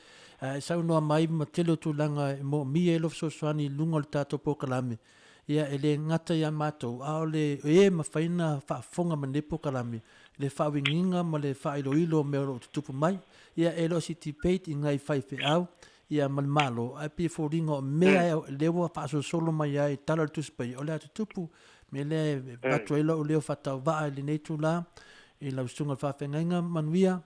e saunoa mai ma tele o tulaga e moomia ai lou fesoasoani i luga o le tatou polokalame. Ia e le gata ia matou, a o le e mafai ona faafofoga mai lenei polokalame, le faauigiga ma le faailoilo o mea o lo o tutupu mai. Ia e le o se debate i nai faifeau, ia ma le Malo, ae pei e foliga o mea lea ua faasolosolo mai ai i tala o le Tusi Paia, o le a tutupu. Mea lea e avatu ai lou leo faatauvaa i lenei itula i lau susuga i le faafeagaiga manuia,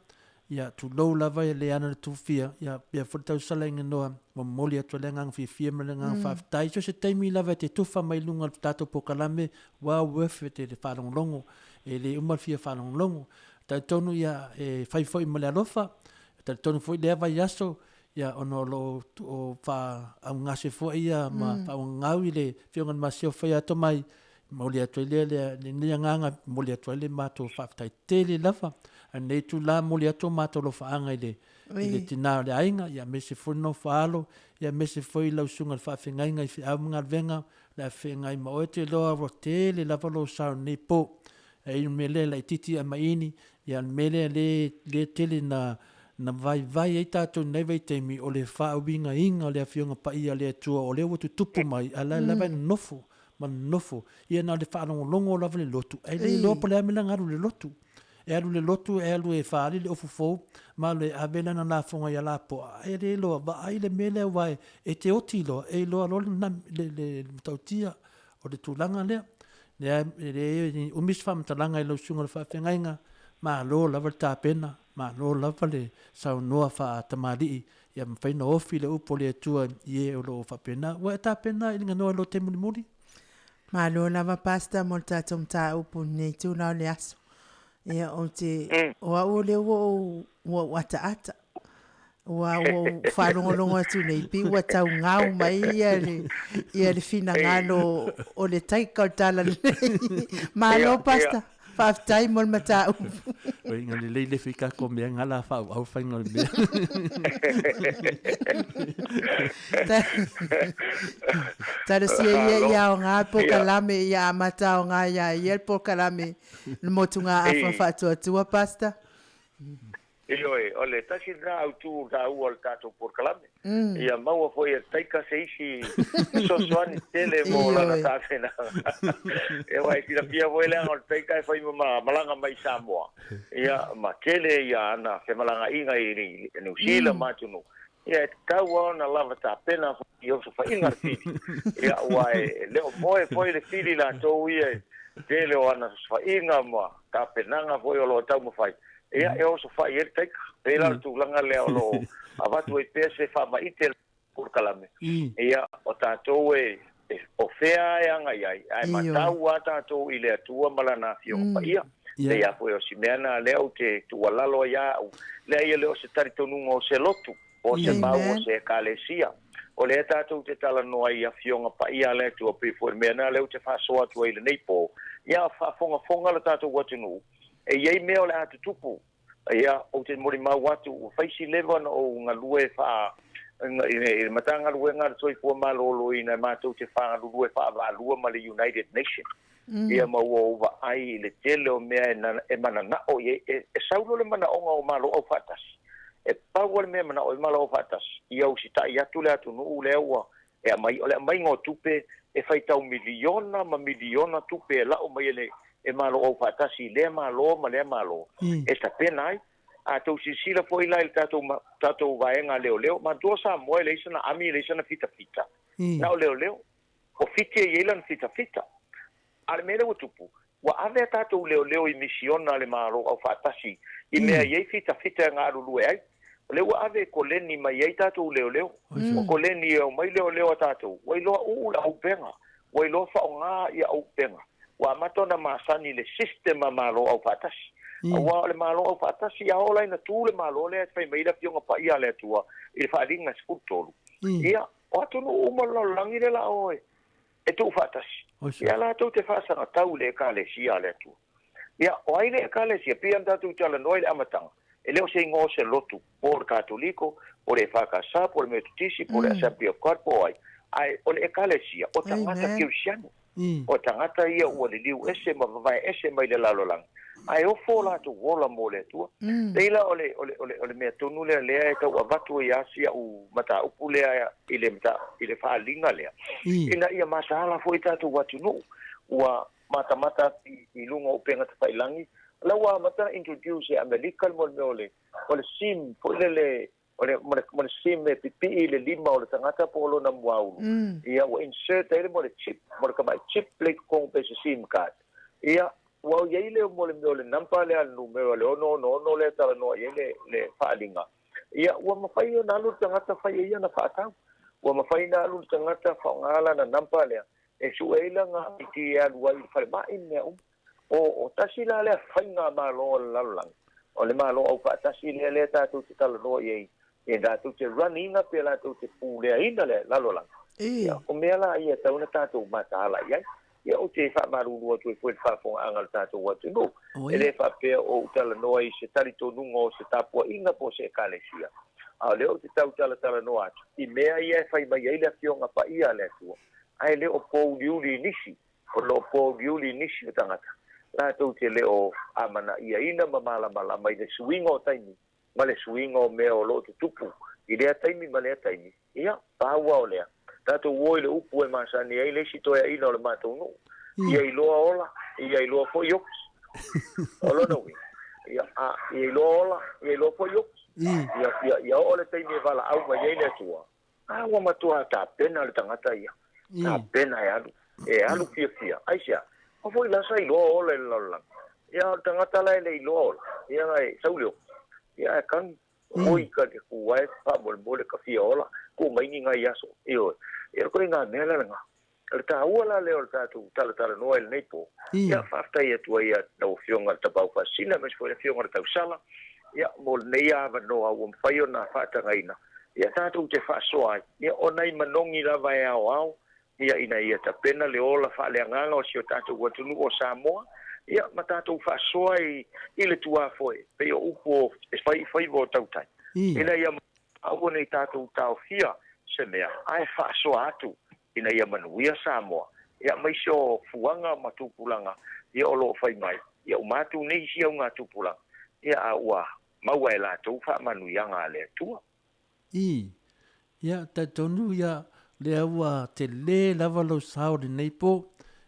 ia tulou lava e le ana le tufia, ia pea foi le tausala i ganoa, momoli atu ai le agaga fiafia ma le agaga faafetai. So se taimi lava e te tufa mai luga o le tatou polokalame, well worth it le faalogologo, e le uma le fia faalogologo. Talitonu ia e fai foi ma le alofa, talitonu foi lea vaiaso, ia ona o lo o faaugase foi ia ma faaugagau i le Afioga i le Masiofo ia Tomai, momoli atu ai lea lenei agaga, momoli atu ai le matou faafetai tele lava. A o lenei itula momoli atu o matou alofaaga i le i le tina o le aiga, ia aemaise foi le nofo a alo, ia aemaise foi lau susuga i le faafeagaiga i feau ma galuega, le a feagai ma oe, ou te iloa ua tele lava lou sao i lenei po. E i le mea lea laitiiti ae maini, ia o le mea lea lea tele na na vaivai ai tatou i lenei vaitaimi o le faauigaina o le Afioga Paia a le Atua o lea ua tutupu mai a o la e lava e nonofo ma nonofo. Ia na o le faalogologo lava i le lotu ae le iloa po o le a le mea la na alu i le lotu. E alu i le lotu e alu e faaali le ofu fou ma alu e ave lana lafoga ia lapoa ae le iloa vaai le mea lea aua e te oti loa e iloa loa le le matautia O le tulaga lea, lea e le umi se faamatalaga i lau susuga i le faafeagaiga, malo lava le tapena, malo lava le saunoa faatamalii ia mafai ona ofi le upu a le Atua i e o lo o faapena. Ua e tapena i le ganoa i lou taimi mulimuli? Malo lava Pastor mo le tatou mataupu i lenei itula o le aso. Ia ou te, o au o lea ua ou, ua ou ataata. Ua ua ou faalogologo atu nei, pei ua tau gau mai ia le, ia le finagalo o le taika o le talalelei. Malo Pastor, faafetai mo le mataupu. Oi, nga lelei le fika ko mea nga la fa'auau faiga o le mea. Talosia ia ia aoga le polokalame, ia amata aoga ia ia le polokalame le motugaafa faatuatua Pastor. Ioe, o le tasi lena autu taua o le tatou polokalame, ia maua foi e le taika se isi fesoasoani tele mo lana tapenaga. Aua e silafia foi leaga o le taika e fai ma malaga mai i Samoa, ia ma tele ia ana femalagaaiga i Niu Sila ma atunuu, ia e tatau lava ona lava tapena foi i osofaiga le fili. Ia aua e le o moe foi le fili latou ia i le tele o ana osofaiga ma tapenaga foi o lo o taumafai. Ia, e osofai ai le taika. Pei la o le tulaga lea o lo o avatu ai pea se faamaite i le polokalame. Ia, o tatou e, o fea e agai ai, ae matau lava tatou i le Atua ma Lana Afioga Paia. Pei a foi o si mea na lea ou te tuualalo ai ia au, leai e le o se talitonuga o se lotu, po o se mau o se Ekalesia. O lea tatou te talanoa ai i Afioga Paia a le Atua, pei foi o le mea na lea ou te faasoa atu ai i lenei po, ia faafogafoga le tatou atunuu, e i ai mea o le a tutupu. Ia, ou te molimau atu, ua fai si leva ona ou galue faa i le Matagaluega a le Soifua Maloloina e matou te galulue faavaalua ma le United Nation. Ia ma ua ou vaai i le tele o mea e mananao i ai. E sau loa le manaoga o Malo Aufaatasi, e pau lava le mea e manao ai Malo Aufaatasi, ia usitai atu le atunuu lea ua e aumai. O le aumaiga o tupe e faitau miliona ma miliona tupe e lau mai e le e Malo Aufaatasi i lea Malo ma lea Malo e tapena ai. A tou silasila foi la i le tatou tatou vaega leoleo, manatua o Samoa e leai sana ami e leai sana fitafita, na o leoleo. O Fiti e i ai lana fitafita. A o le mea lea ua tupu, ua ave a tatou leoleo i misiona a le Malo Aufaatasi i mea e i ai fitafita e galulue ai. O lea ua ave e koleni mai ai tatou leoleo. Ua koleni e omai leoleo a tatou, ua iloa uu le auupega, ua iloa faaaoga ia auupega. Ua amata ona masani i le system a Malo Aufaatasi. Aua o le Malo Aufaatasi, a oo la ina tu le Malo lea e fai mai ai le Afioga Paia a le Atua i le faaaliga 13, ia, O atunuu uma o le lalolagi lea la o e tuufaatasi, ia latou te faasagatau i le Ekalesia a le Atua. Ia, o ai le Ekalesia? Pei ona tatou talanoa i le amataga, e le o se igoa o se lotu, po o le Katoliko, po o le EFKS, po o le Metotisi, po o le Assembly of God, po o ai, ae o le Ekalesia, o tagata kerisiano. O tagata ia ua liliu ese ma vavae ese mai le lalolagi, ae ofo o latou ola mo le Atua. Leila o le, o le, o le, o le mea tonu lea lea e tau avatu ai lava si au mataupu lea i le, i le faaaliga lea, ina ia mataala foi tatou atunuu ua matamata atu i luga o upega tafailagi, o la ua amata ona introduce e Amerika le mea o le, o le sim foi lele O le, mo le, mo le sim e pipii i le lima o le tagata po o lona muaulu, ia ua insert ai le mo le chip, mo le tamai chip lea i totonu pe se sim card. Ia, ua i ai le mo le mea o le number lea a le numera le 666 lea e talanoa i ai le, le faaaliga. Ia, ua mafai ona alu le tagata fai ai ana faatau. Ua mafai ona alu le tagata faaaoga lana number lea e sue ai lana ID e alu ai i le falemai ma mea uma. O, o tasi la lea faigamalo a le lalolagi, o le Malo Aufaatasi lea lea tatou te talanoa i ai, e latou te run ina pe latou te puleaina le lalolagi. Ia, o mea la ia e tatau ona tatou mataala i ai. Ia, ou te faamalulu atu ai foi i le faafofogaaga a le tatou atunuu, e le faapea o ou talanoa i se talitonuga o se tapuaiga po o se Ekalesia, a o lea ou te tau talatalanoa atu i mea ia e fai mai ai le Afioga Paia a le Atua, ae le o pouliuli i nisi. O lo o pouliuli i nisi o tagata, latou te le o amanaiaina ma malamalama i le suiga o taimi ma le suiga o mea o lo o tutupu i lea taimi ma lea taimi. Ia, pau lava o lea, tatou o i le upu e masani ai le isi toeaina o le matou nuu, ia iloa ola, ia iloa foi oki. O lona uiga, ia, a, ia iloa ola, ia iloa foi oki. Ia, ia, ia oo le taimi e valaau mai ai le Atua, A ua matua tapena le tagata ia, tapena e alu, e alu fiafia. Aisea? Aua foi la sa iloa ola i le lalolagi. Ia o le tagata la e le iloa ola, ia e sau le oki, ia ae kagi, oi ka te ku ae faamolemole ka fia ola, tuu mai ni nai aso. Ioe. Ia o le ituaiga mea la lena. O le taua la lea o le tatou talatalanoa i lenei po, ia faafetai atu ai ia lau Afioga i le Tapaau Faasisina aemaise foi le Afioga i le Tausala, ia mo lenei avanoa ua mafai ona faatagaina, ia tatou te faasoa ai, ia o nai manogi lava e aoao, ia ina ia tapena le ola faaleagaga o si o tatou atunuu o Samoa, ia ma tatou faasoa i i le tuafoe, pei o upu o e fai i faiva o tautai, ina ia aua ne i tatou taofia se mea, ae faasoa atu ina ia manuia Samoa, ia aemaise o fuaga ma tupulaga ia o lo o fai mai, ia uma atu nei isi auga tupulaga, ia a ua maua e latou faamanuiaga a le Atua. Ii, Ia, talitonu ia, lea ua tele lava lou sao i lenei po,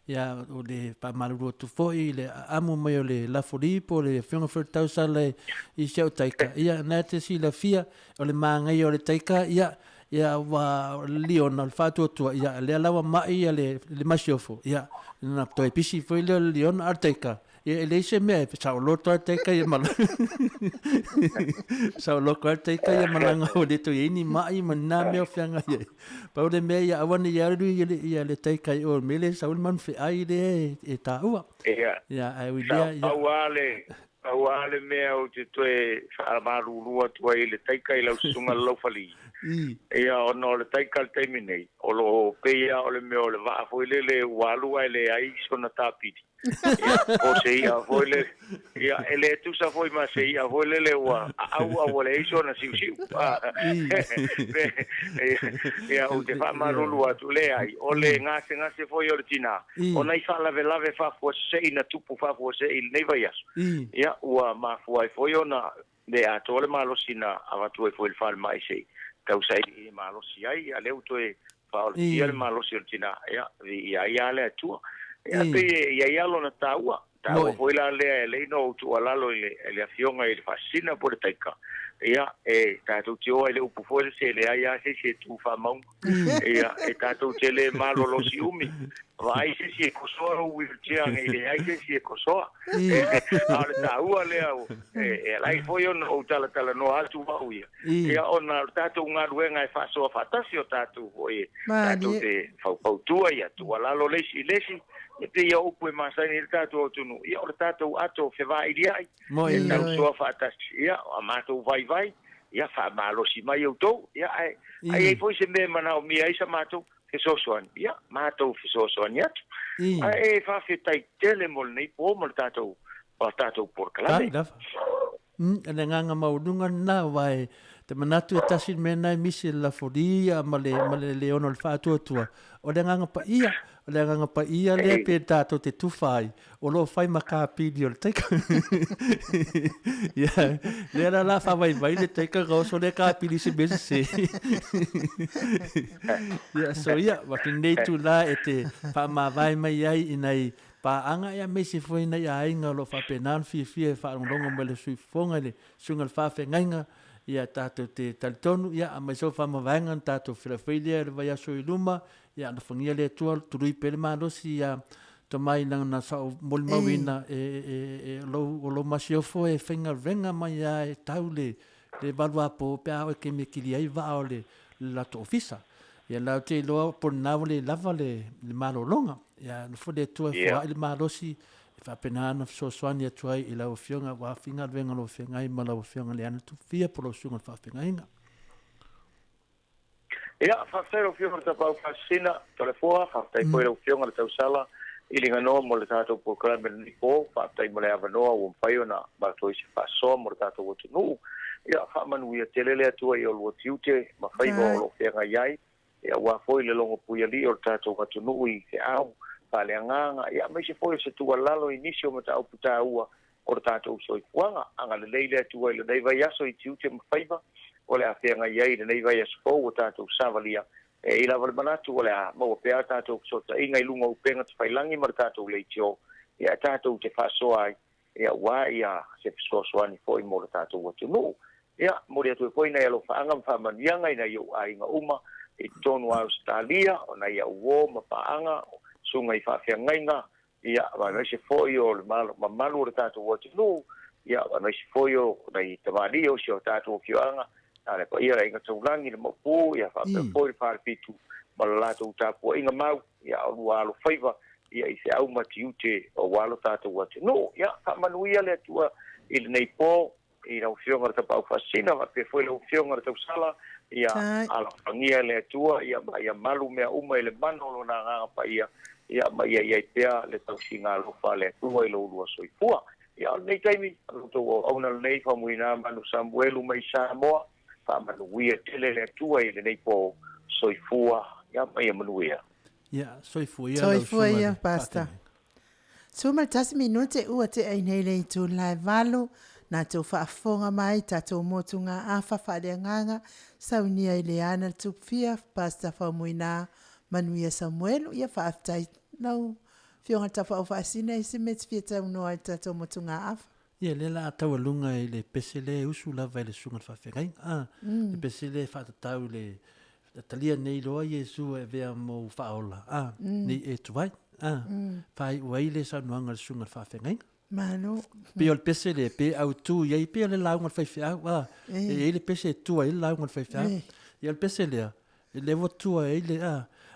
ia, o le faamalulu atu foi i le aamo mai o le Lafoli po o le Afioga foi i le Tausala i si au taika, ia, na e te silafia, o le manaia o le taika, ia, ia ua o le liona o le faatuatua, ia, lea la ua mai ia le, le masiofo, ia, ona toe pisi foi lea o le liona, a o le taika, Ia e leai se mea e saoloto ai le taika ia malaga. Saoloto ai le taika ia malaga ua le toe i ai ni mai ma ni na mea o feagai ai. Pau le mea ia aua ne i alu ia le, ia le taika i o i le mea lea e sau ai le manufeai lea e, e taua. Ia, Ia, ae ui sa lea, ia. pau lava le, pau lava le mea ou te toe faamalulu atu ai i le taika i lau susuga Lalaufalii, Ia, ona o le taika i le taimi nei, o lo o pei lava o le mea o le vaa foi lele ua alu ae leai sona tapili. Ia, po o se i'a foi lele, ia, e le tusa foi ma se i'a foi lele ua aau a ua leai sona siusiu. Ia, ou te faamalulu atu, leai, o le gasegase foi o le tinā, o nai faalavelave faafuasei na tupu faafuasei i lenei vaiaso, ia, ua mafua ai foi ona le atoa le malosi na avatu ai foi i le falemai se i tau sailiili malosi ai, a lea ua toe faaolatia le malosi o le tina, ia, viia ai lava le Atua. Ia, pei e i ai lava lona taua, taua foi la lea e lei ona ou tuualalo i le, i le Afioga i le Faasisina po o le Taika, ia, e tatou te o ai i le upu foi lea, se leai lava se isi e tu faamauga. Ia, e tatou te le malolosi umi. Vaai se isi e kosoa lou wheelchair nei leai se isi e kosoa. A o le taua lea, e ala ai foi ona ou talatalanoa atu au ia. Ia, ona o le tatou galuega e faasoa faatasi o tatou foi e tatou te faufautua ia, tuualalo le isi i le isi, e pei o upu e masani ai le tatou atunuu, ia o le tatou ato fevailiai, e tausoa faatasi, ia, o a matou vaivai, ia faamalosi mai outou, ia ae a i ai foi se mea e manaomia ai sa matou fesoasoani, ia matou fesoasoani atu. Ae faafetai tele mo lenei po ma le tatou ma tatou polokalame. Tai lava. O le agaga maualuga lena, aua e te manatu e tasi le mea lena e misi i le lafoli ma le ma le le ono o le faatuatua, o le agaga paia, o le agaga paia lea pe tatou te tufa ai, o lo o fai ma kapili o le taika. Ia, lea la la faavaivai le taika ka oso le kapili se mea sese. Ia, so ia, ma lenei tula e te faamavae mai ai i nai paaga ia aemaise foi nai aiga o lo o faapena ona fiafia e faalogologo mai le sui fofoga i le suiga o le faafeagaiga, ia tatou te talitonu, ia aumai sau faamavaega ona tatou feiloai lea i le vaiaso i luma, Ia alofagia le Atua, tului pea le malosi ia Tomai lana sa ou molimauina e, e, e, o lou, o lou masiofo e faigaluega mai lava e tau le, le valuapo pe a oo e kemekili ai vaa o le, le latou ofisa. Ia la ou te iloa po o lena ua le lava le, le malologa. Ia nofo le Atua e foai le malosi e faapena ona fesoasoani atu ai i lau Afioga aua faigaluega o lo o feagai ma lau Afioga Leana Tufia po o lau Susuga i le Faafeagaiga. Ia, faafetai i lau Afioga i le Tapaau Faasisina, Toleafoa, faafetai foi i lau Afioga i le Tausala i Liganoa mo le tatou polokalame i lenei po, faafetai mo le avanoa ua mafai ona avatu ai se faasoa mo le tatou atunuu. Ia, faamanuia tele le Atua i oulua tiute ma faiva o lo o feagai ai, ia aua foi le logo puialii o le tatou atunuu i feau faaleagaga, ia aemaise foi o se tuualalo i nisi o mataupu taua o le tatou soifuaga. Agalelei le Atua i lenei vaiaso i tiute ma faiva o le a feagai ai i lenei vaiaso fou ua tatou savalia. E i ai lava le manatu o le a maua pea a tatou fesootaiga i luga o upega tafailagi ma le tatou leitio ia tatou te faasoa ai ia aua ia se fesoasoani foi mo le tatou atunuu. Ia, momoli atu ai foi nai alofaaga ma faamanuiaga i nai ou aiga uma i totonu o Ausetalia, o nai au uo ma paaga, susuga i faafeagaiga, Ia, aemaise foi o le mamalu o le tatou atunuu, ia, aemaise foi o nai tamalii o si o tatou afioaga, a le paia o le Aiga Taulagi, le Maopu, ia, faapea foi le Falefitu ma le latou tapuaiga mau, ia, o lua alofaiva, ia, i feau ma tiute aua lo tatou atunuu. Ia, faamanuia le Atua i lenei po, i lau Afioga i le Tapaau Faasisina, faapea foi lau Afioga i le Tausala, ia alofagia e le Atua, ia, ma ia malu mea uma i le mana o Lona Agaga Paia, ia, ma ia i ai pea le tausiga alofa a le Atua i lo ulua soifua. Ia, o lenei taimi, o lo outou auauna lenei, Faumuina Manu Samuelu mai Samoa, faamanuia tele le Atua i lenei po, soifua, ia, ma ia manuia. Ia, soifua ia lau Soifua susuga i ia, le Pastor. Faafeagaiga. 11 minute ua tea i nei le itu lae valu, na tou faafofoga mai tatou motugaafa faaleagaga saunia i Leana Tupfia, Pastor Faumuina Manuia Samuelu. Ia faafetai lau Afioga Tapaau Faasina i se mea e te fia taunoa i le tatou motugaafa. Ia lea la a taualuga i le pese lea e usu lava i le susuga i le faafeagaiga, a, le pese lea e faatatau i le talia nei loa Iesu e avea mou faaola, a, nei e tuai, a, faaiu ai le saunoaga a le susuga i le faafeagaiga. Malo. Pei o le pese lea, pe autu i ai, pei o le lauga a le faifeau, a, e i ai le pese e tua i ai le lauga a le faifeau. Ia o le pese lea, lea ua tua ai le, a,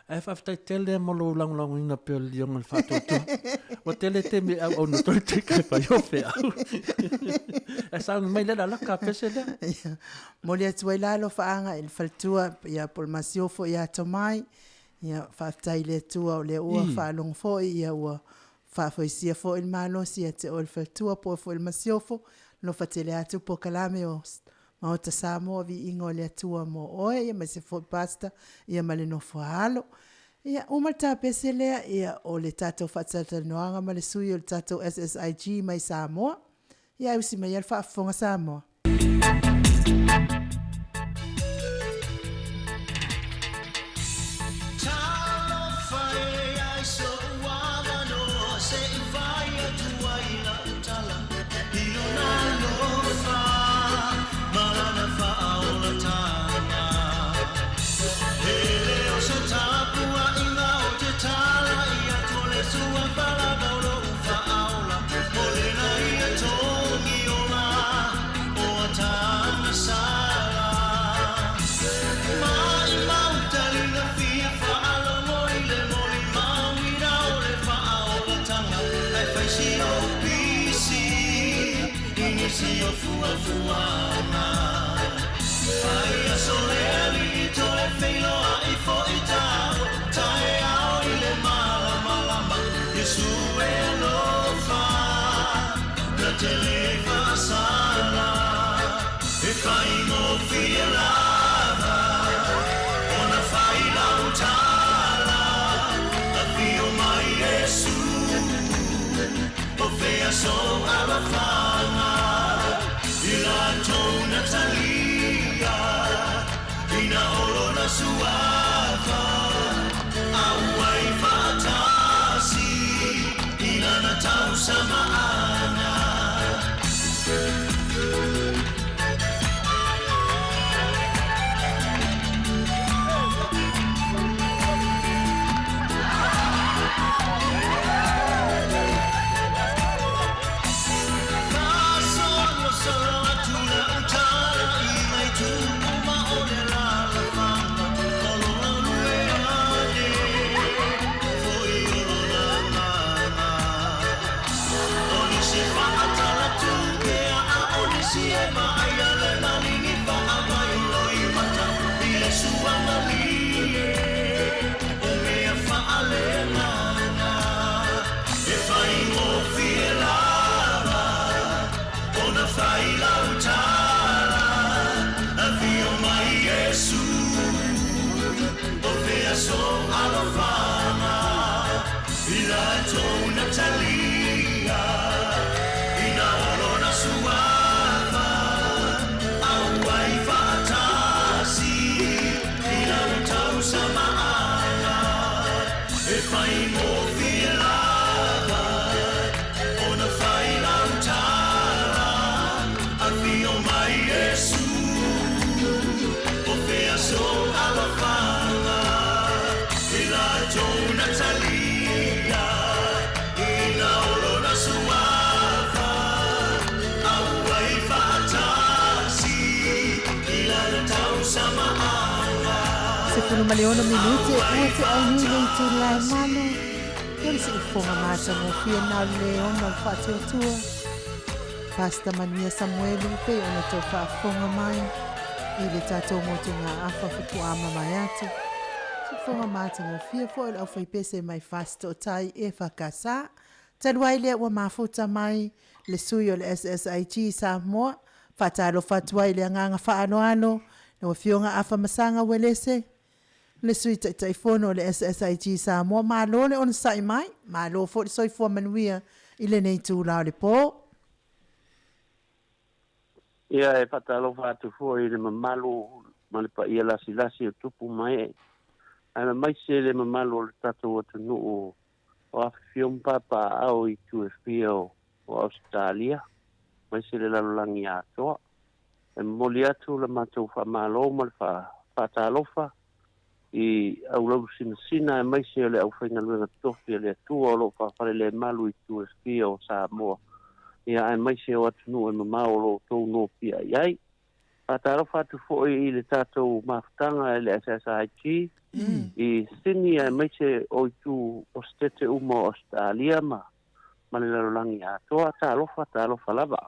ae faafetai tele mo lou lagolagoina pea o le lioga o le faatuatua. Ua tele taimi e auauna atu ai le taika e fai o feau. Ae sauni mai lea le alaka a pese lea. Ia, momoli atu ai la alofaaga i le faletua ia po o le masiofo ia Tomai. Ia, faafetai i le Atua o lea ua faalogo foi ia ua faafoisia foi le malosi ia te oe le faletua po o oe foi le masiofo. Alofa tele atu polokalame o Maota Samoa, viiga o le Atua mo oe, ia aemaise foi Pastor ia ma le nofo a alo. Ia, uma le tapese lea, ia o le tatou faatalatalanoaga ma le sui o le tatou SSIG mai Samoa. Ia ae usi mai ia le faafofoga Samoa. 16 minute ua feaunui le itula e malo. Ia o le siufofoga matagofie na o le le ona o le faatuatua. Pastor Manuia Samuelu pei ona tou faafofoga mai i le tatou motugaafa faatoa mamae atu. Siufofoga matagofie foi o le aufaipese mai Fasitootai e EFKS. Talu ai lea ua mafuta mai le sui o le SSIG Samoa, faatalofa atu ai i le agaga faaaloalo lau Afioga Afamasaga Uelese, le Sui Taitaifono o le SSIG Samoa. Malo le onosai mai, malo foi le soifua manuia i lenei itula o le po. Ia, e faatalofa atu foi i le mamalu ma le paia lasilasi o tupu ma ee, ae maise le mamalu o le tatou atunuu o afifio ma papaaao i itu e fia o Ausetalia, maise le lalolagi atoa. E momoli atu le matou faamalo ma le faatalofa i aulausinasina aemaise o le aufaigaluega totofi a le Atua o lo o faafalelemalu i itu e fia o Samoa. Ia aemaise o atunuu e mamao o lo o outou nofoia i ai. Faatalofa atu foi i le tatou mafutaga e le SSIG i Sydney aemaise o itu o Setete uma o Ausetalia ma ma le lalolagi atoa. Talofa, talofa lava.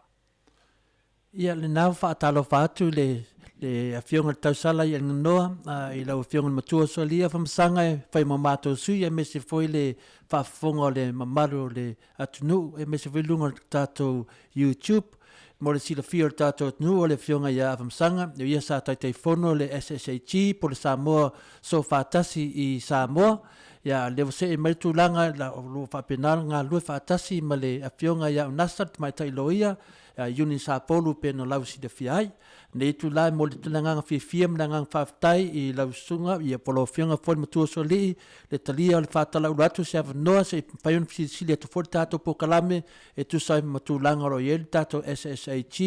Ia, lena ua faatalofa atu le le Afioga i le Tausala i Elganoa i lau Afioga i le Matua Solia Famasaga e fai ma matou sui aemaise foi le faafofoga o le mamalu o le atunuu aemaise foi luga o le tatou YouTube. Mo le silafia o le tatou atunuu o le Afioga ia Afamasaga, o ia sa Taitaifono le SSAG po le Samoa Soofaatasi i Samoa. Ia, lea ua see mai le tulaga o lo o faapena ona galulue faatasi ma le Afioga ia Unasa le Tamaitai Loia, Iuni Sapolu pei ona lau silafia ai. Nei itula e momoli atu le agaga fiafia ma le agaga faafetai i lau susuga ia po o lau Afioga foi le Matua Sualii le talia o le faatalaula atu se avanoa se i mafai ona fesilisili atu foi le tatou polokalame e tusa ai ma tulaga o lo o i ai le tatou SSAG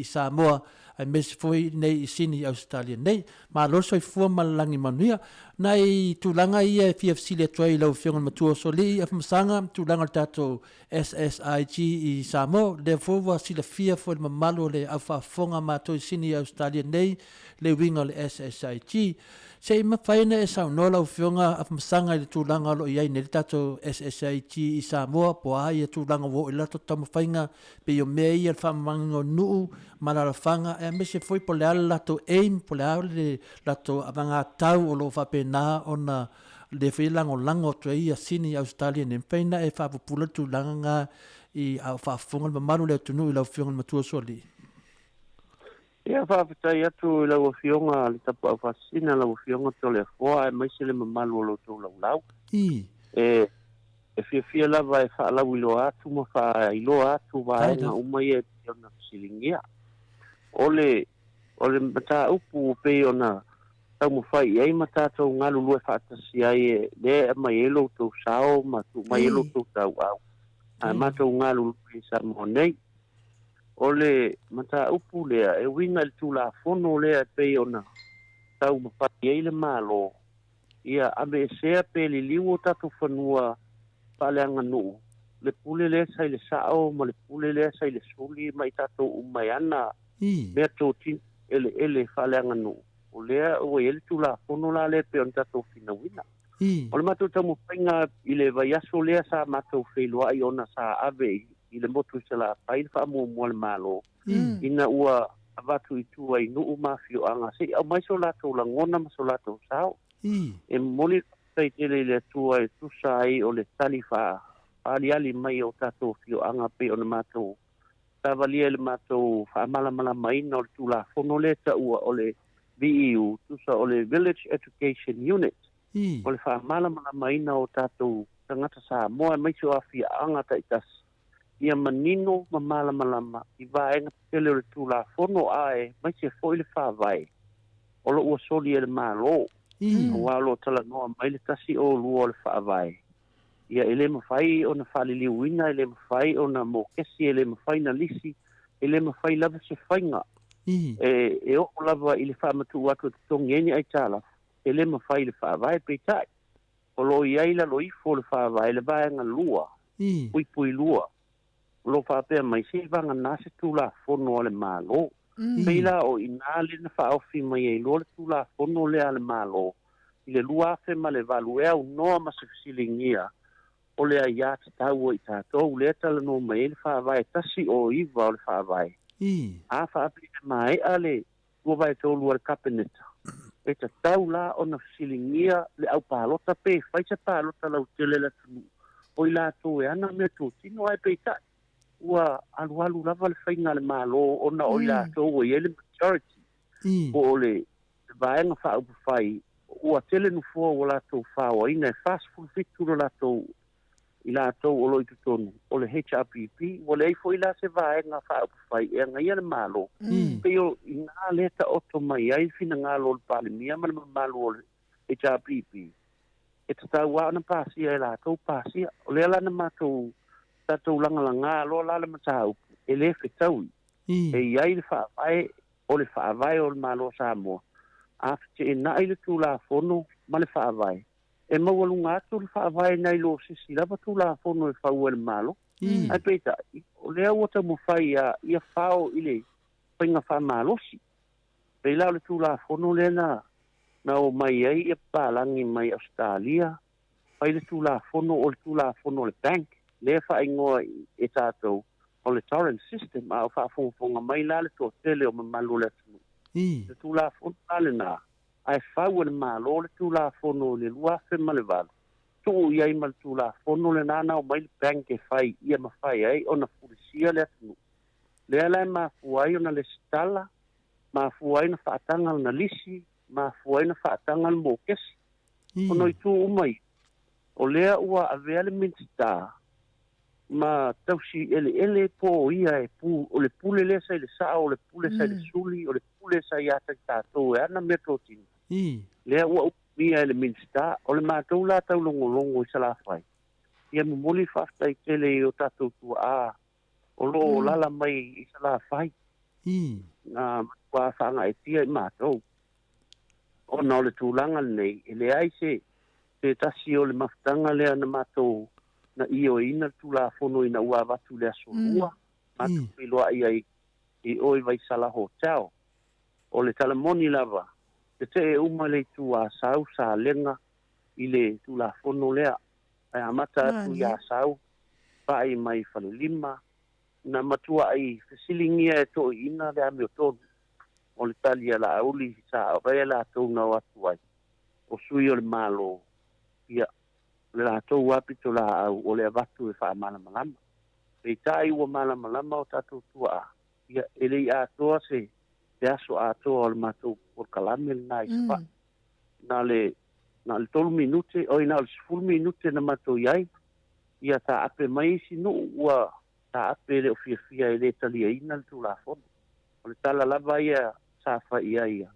i Samoa aemaise foi nei i Sini i Ausetalia nei. Malo le soifua ma le lagi manuia. Nai tulaga ia e fia fesili atu ai i lau Afioga i le Matua Sualii Afamasaga, tulaga o le tatou SSIG i Samoa, lea foi ua silafia foi e le mamalu o le au faafofoga a matou i Sini i Ausetalia nei le uiga o le SSIG. Se i mafai ona e saunoa lau Afioga Afamasaga i le tulaga o lo o i ai nei le tatou SSIG i Samoa, po o a ia tulaga ua oo i ai le latou taumafaiga, pei o mea ia o le faamamagiga o nuu ma alaalafaga, aemaise foi po o le a le latou aim, po o le a le latou avagatau o lo o faapena ona lea foi e lagolago atu ai ia Sini i Ausetalia nei, mafai ona e faapupula le tulaga na i a o faafofoga le mamalu o le atunuu i lau Afioga i le Matua Sualii. Ia, faafetai atu i lau Afioga le Tapuau Faasisina, lau Afioga Toleafoa aemaise le mamalu o lo outou laulau. I. E, e fiafia lava e faalauiloa atu ma faailoa atu vaega uma ia e pei ona fesiligia. O le, o le mataupu pei ona taumafai i ai ma tatou galulue faatasi ai e lea e aumai ai lo outou sao ma tuu mai ai lo outou tauau ae matou galulue i Samoa nei. O le mataupu lea e uiga i le Tulafono lea e pei ona taumafai ai le Malo ia aveesea pe liliu o tatou fanua faaleaganuu, le pule lea sa i le sao ma le pule lea sa i le suli ma i tatou uma e ana mea totino eleele faaleaganuu. O lea ua i ai le Tulafono la lea e pei ona tatou finauina. O le matou taumafaiga i le vaiaso lea sa matou feiloai ona sa ave i le motu i Salafai le faamuamua a le Malo ina ua avatu i tua i nuu ma afioaga se i aumai so latou lagona ma so latou sao. E momoli le faafetai tele i le Atua e tusa ai o le tali faaaliali mai o tatou afioaga pei ona matou savalia i le matou faamalamalamaina o le Tulafono lea e taua o le VEU, tusa o le Village Education Unit, o le faamalamalamaina o tatou tagata Samoa aemaise o afiaaga taitasi, ia manino ma malamalama i vaega tetele o le Tulafono aemaise foi le Faavae o lo o ua soli e le Malo, aua o lo o talanoa mai le 102 o le Faavae. Ia, e le mafai ona faaliliuina, e le mafai ona mokesi, e le mafai na lisi, e le mafai lava se faiga e, e oo lava i le faamatuu atu e totogi ai ni aitalafu, e le mafai i le Faavae. Peitai, o lo o i ai i lalo ifo o le Faavae le vaega 2, puipui 2, o lo o faapea mai, se i vagana se Tulafono a le Malo. Pei la o i ina lea na faaofi mai ai loa le Tulafono lea a le Malo i le 2008 e aunoa ma se fesiligia o le aiatatau a i tatou, lea e talanoa mai ai le Faavae 109 o le Faavae. A faapea e maea le 2/3 a le Kapeneta, e tatau la ona fesiligia le au palota pe fai se palota lautele a le atunuu o i latou e ana meatotino, ae peitai, ua alualu lava le faiga a le Malo ona o i latou ua i ai le majority, po o le Vaega Faaupufai, ua tele nofoa ua latou faoaina, e 47 lo latou i latou o lo o i totonu o le HRPP, ua leai foi la se Vaega Faaupufai e agaia le Malo. Pei o i ina lea taoto mai ai le finagalo o le Palemia ma le mamalu o le HRPP, e tatau lava ona pasia e latou pasia. O lea la na matou tatou lagalaga loa la le mataupu, e le fetaui. E i ai le faavae o le Faavae o le Malo o Samoa, a feteenai le Tulafono ma le Faavae, e maualuga atu le Faavae nai lo se isi lava Tulafono e fau ai le Malo. Ae peitai, o lea ua taumafai ia fao i le faiga faamalosi. Pei la o le Tulafono lea na o mai ai ia papalagi mai Ausetalia, fai le Tulafono o le Tulafono o le Bank, lea e faaigoa e tatou o le Torrens System, a o faafogafoga mai la le toatele o mamalu o le atunuu. Le Tulafono la lena, ae fau e le Malo le Tulafono i le 2008, tuu i ai ma le Tulafono lena na omai le bank e fai ia mafai ai ona fulisia le atunuu. Lea la e mafua ai ona lesitala, mafua ai ona faataga lana lisi, mafua ai ona faataga le mokesi. Ona o itu uma ia, o lea ua avea le Minisita ma tausi eleele po o ia e pu, o le pule lea sa i le sao, o le pule sa i le suli, o le pule sa ia te tatou e ana meatotino. Lea ua umia e le Minisita, o le matou la taulogologo i Salafai, ia momoli faafetai tele i o tatou tuaa o lo o lala mai i Salafai. Na matua faagaetia i matou. Ona o le tulaga lenei, e leai se tasi o le mafutaga lea na matou na ioeina le Tulafono ina ua avatu le aso lua, matou feiloai ai i o i Vaisala Hotel. O le talamoni lava, tetee uma le itu Asau, Salega i le Tulafono lea. Ae amata atu i Asau, pai mai Falelima, na matuai fesiligia e toeaiina le amiotonu. O le tali a Laauli sa avea latou na o atu ai, o sui o le Malo, ia, o le latou apito laau o le avatu e faamalamalama. Peitai ua malamalama o tatou tuaa, ia, e le i atoa se aso atoa o le matou polokalame lena i Savaii. Na le 3 minute, oi na o le 10 minute na matou i ai, ia taape mai isi nuu ua taape le o fiafia e le taliaina le Tulafono. O le tala lava ia sa fai i ai ia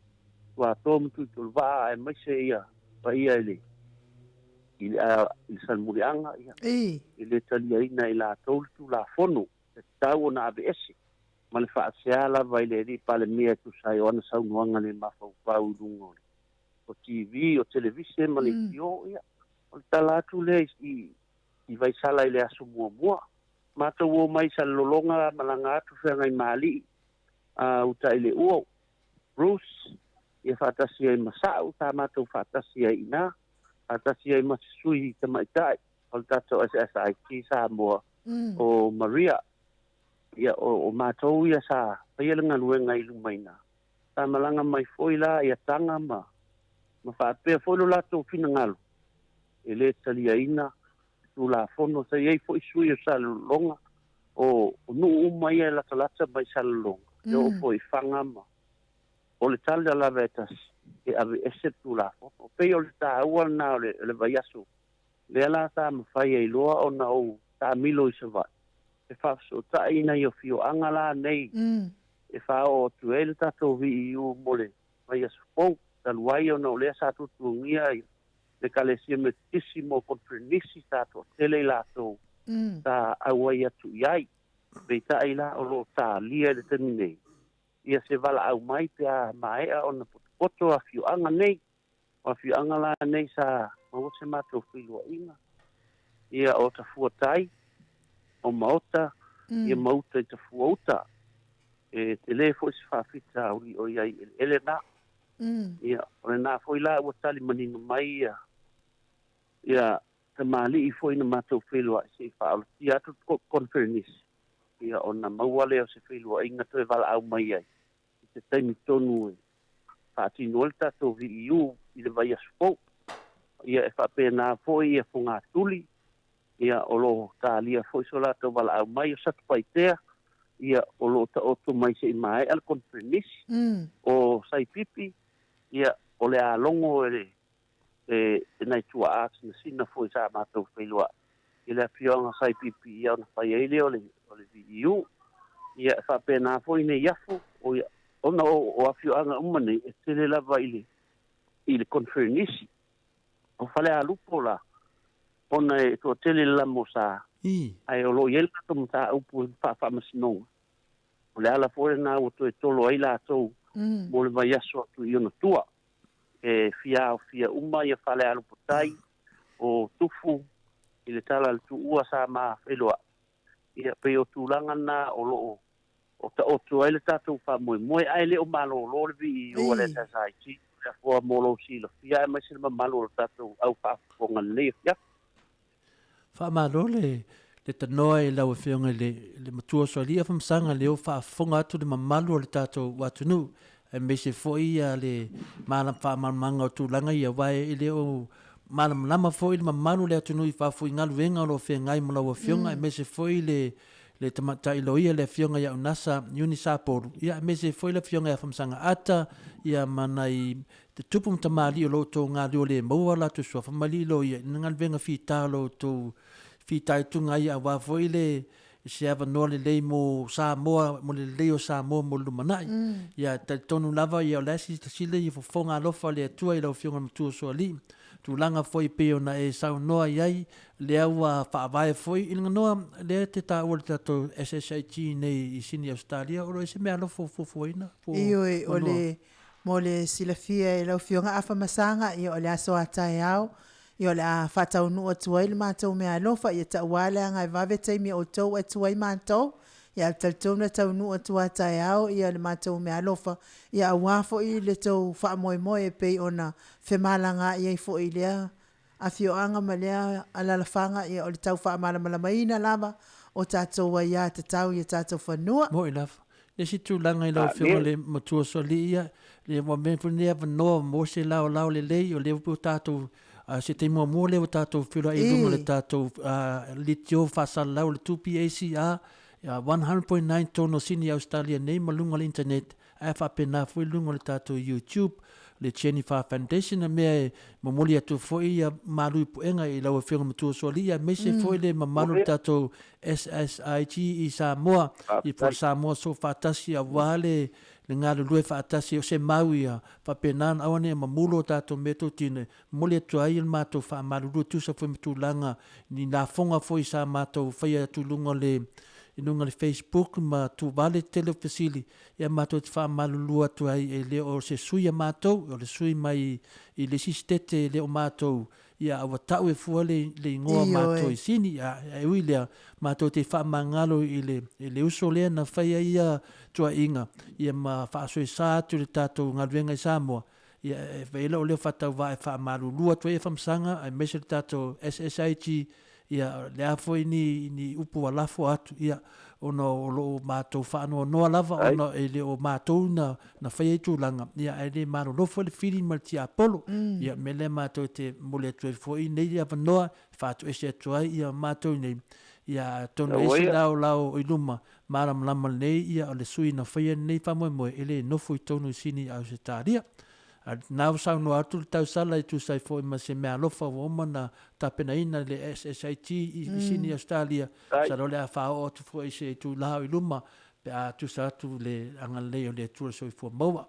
Tuatoa ma Tuitolevaa aemaise ia paia i le Salemuliaga, ia, e le taliaina i latou le Tulafono, e tatau ona aveese ma le faasea lava i le alii Palemia e tusa ai o ana saunoaga le mafaufau i luga o TV, o televise ma le leitio, ia. O le tala atu lea i Vaisala i le aso muamua. Matou o mai Salelologa malaga atu feagai ma alii uta i le ua Bruce, ia faatasi ai ma Sa'u, sa matou faatasi ai ina, faatasi ai ma se sui tamaitai o le tatou SSIT Samoa, o Maria. Ia, o matou ia sa faia le galuega i luma ina. Sa malaga mai foi la ia taga ma faapea foi lo latou finagalo e le taliaina Tulafono. Sa i ai foi sui o Salelologa, o nuu uma ia e latalata mai Salelologa, e oo foi i Faga ma o le tala lava e tasi e aveese le Tulafono. Pei o le taua lena o le vaiaso lea la sa mafai ai loa ona ou taamilo i Savaii e faafesootai nai afioaga la nei e faaoo atu ai le tatou VEU mo le vaiaso fou, talu ai ona o lea sa tutugia le Ekalesia Metotisi mo konferenisi sa toatele i latou sa auai atu i ai. Peitai la o lo o talia i le taimi nei, ia se valaau mai pe a maea ona potopoto afioaga nei. O afioaga la nei sa maua se matou feiloaiga, ia o Tafuatai, o Maota, ia mauta i Tafuauta. E tele foi se faafitauli o i ai eleele na. Ia, o lena foi la ua tali manino mai ia tamalii foi na matou feiloai se i faaolatia atu konferenisi, ia ona maua lea o se feiloaiga toe valaau mai ai i se taimi tonu e faatino ai le tatou VEU i le vaiaso fou. Ia e faapena foi ia Fogatuli, ia o lo o talia foi so latou valaau mai o Satupaitea, ia o lo o taoto mai se i maea le konferenisi. O Saipipi, ia o le alogo e e nai tuaa sinasina foi sa matou feiloai i le afioaga Saipipi, ia ona fai ai lea o le VEU. Ia e faapena foi nei afu, ona o afioaga uma nei e tele lava i le konferenisi. O Falealupo la, ona e toatele le lamo sa, ae o lo o i ai le latou mataupu e faafaamasinoga. O le ala foi lena ua toe tolo ai latou mo le vaiaso atu i ona tua. E fia aofia uma ia Falealupo tai, o Tufu, i le tala le tuua sa ma feiloai. Ia pei o tulaga na o loo o taoto ai le tatou faamoemoe ae le o malōlō le VEO a le SSIG le afoa mo lou silafia aemaise le mamalu o le tatou au faafofoga lenei afiafi. Faamalo le le tanoa i lau Afioga i le le Matua o Soalia Famasaga lea ua faafofoga atu le mamalu o le tatou atunuu aemaise foi ia le faamalamalamaga o tulaga ia aua e le o malamalama foi le mamalu o le atunuu i fafo i galuega o lo o feagai ma lau Afioga aemaise foi le le tamaitai loia le Afioga ia Unasa Iuni Sapolu, ia aemaise foi le Afioga ia Famasaga Ata, ia ma nai tupu ma tamalii o lo outou galulue o le maua latou suafa ma alii loia i le galuega fita o lo outou fitaituga ai aua foi le se avanoa lelei mo Samoa, mo le lelei o Samoa mo le lumanai. Ia e talitonu lava ia o le a silasila i fofoga alofa o le Atua i lau Afioga i le Matua o Sualii, tulaga foi e pei ona e saunoa i ai, lea ua faavae foi i le ganoa lea e te taua i le tatou SSIG nei i Sini Ausetalia, o lo o i ai se meaalofa o fuafuaina po o Ioe, o le, mo le silafia e lau Afioga Afamasaga, ia o le aso a taeao, ia o le a faataunuu atu ai le matou meaalofa, ia taua leaga e vave taimi e outou ae tuai matou, ia ae talitonu e taunuu atu a taeao ia le matou meaalofa, ia aua foi le tou faamoemoe e pei ona femalagaai ai foi i lea afioaga ma lea alalafaga, ia o le tau faamalamalamaina lava o tatou aiatatau i o tatou fanua. Mo'i lava. Le isi tulaga i lau Afioga i le Matua Soalii, ia, le ua mea foi lenei avanoa mo se laolao lelei, o lea ua tatou, se taimi muamua lea ua tatou feiloai i luga o le tatou leitio faasalalau o le 2PACR 100.9 totonu o Sini Ausetalia nei ma luga o le internet, ae faapena foi luga o le tatou YouTube, le Jennifer Foundation, o mea e momoli atu foi ia malu i puega i lau Afioga Matua Soalii, aemaise foi le mamalu o le tatou SSIG i Samoa, i po o le Samoa Soofaatasi aua le le galulue faatasi, o se mau ia faapena ona aua ne i mamulo o tatou mea totino e momoli atu ai le matou faamalulu e tusa foi ma tulaga ni lafoga foi sa matou faia atu i luga o le i luga o le Facebook ma Tuvale tele o fesili ia matou te faamalulu atu ai e le o se sui a matou o le sui mai i le isi sitete e le o matou ia a ua tau e fua le le igoa o matou i Sini a e ui lea matou te faamagalo i le i le uso lea na faia ia tuaiga ia ma faasoesa atu le tatou galuega i Samoa ia e fai ai lou leo faatauvaa e faamalulu atu ai e Famasaga aemaise le tatou SSIG ia le a foi ni ni upu ua lafo atu ia ona o lo o matou faanoanoa lava ona e le o matou na na faia i tulaga ia ae le malolo foi le fili ma le tiapolo ia mea lea matou te momoli atu ai foi nei avanoa e faatoese atu ai ia matou nei ia atonu e i ai se laolao i luma malamalama lelei ia o le sui na faia lenei faamoemoe e le nofo i totonu i Sini Ausetalia. A na ua saunoa atu le tausala e tusa ai foi ma se meaalofa ua uma ona tapenaina e le SSIT i Sini Ausetalia, masalo o le a faaoo atu foi i se itula o i luma pe a tusa atu le agalelei o le Atua i le soifua maua.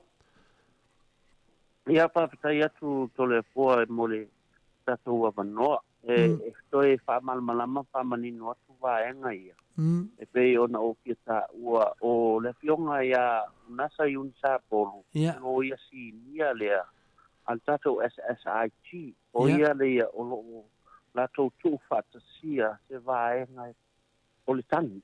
Ia, faafetai atu Toleafoa mo le tatou avanoa. E toe faamalamalama faamanino atu vaega ia. E pei ona ou fia taua, o le afioga ia Unasa Iuni Sapolu, loia sinia lea a le tatou SSIG, o ia lea o lo o latou tuufaatasia se vaega o le tagi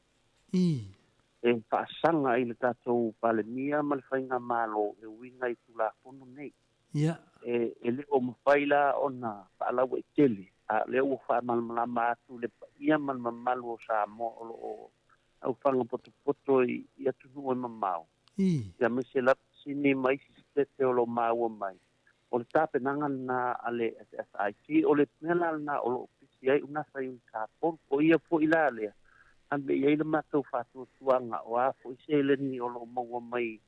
e faasaga i le tatou Palemia ma le Faigamalo e uiga i Tulafono nei. E le o mafai la ona faalauaitele, a o lea ua faamalamalama atu le paia ma le mamalu o Samoa o lo o aufaga potopoto i atunuu e mamao, aemaise lava Sini ma isi sitete o lo o maua mai. O le tapenaga lena a le SSIG, o le mea la lena o lo o pisi ai Unasa i Unitapolu. O ia foi la lea, ave i ai le matou faatuatuaga, o a foi seleni o lo o maua mai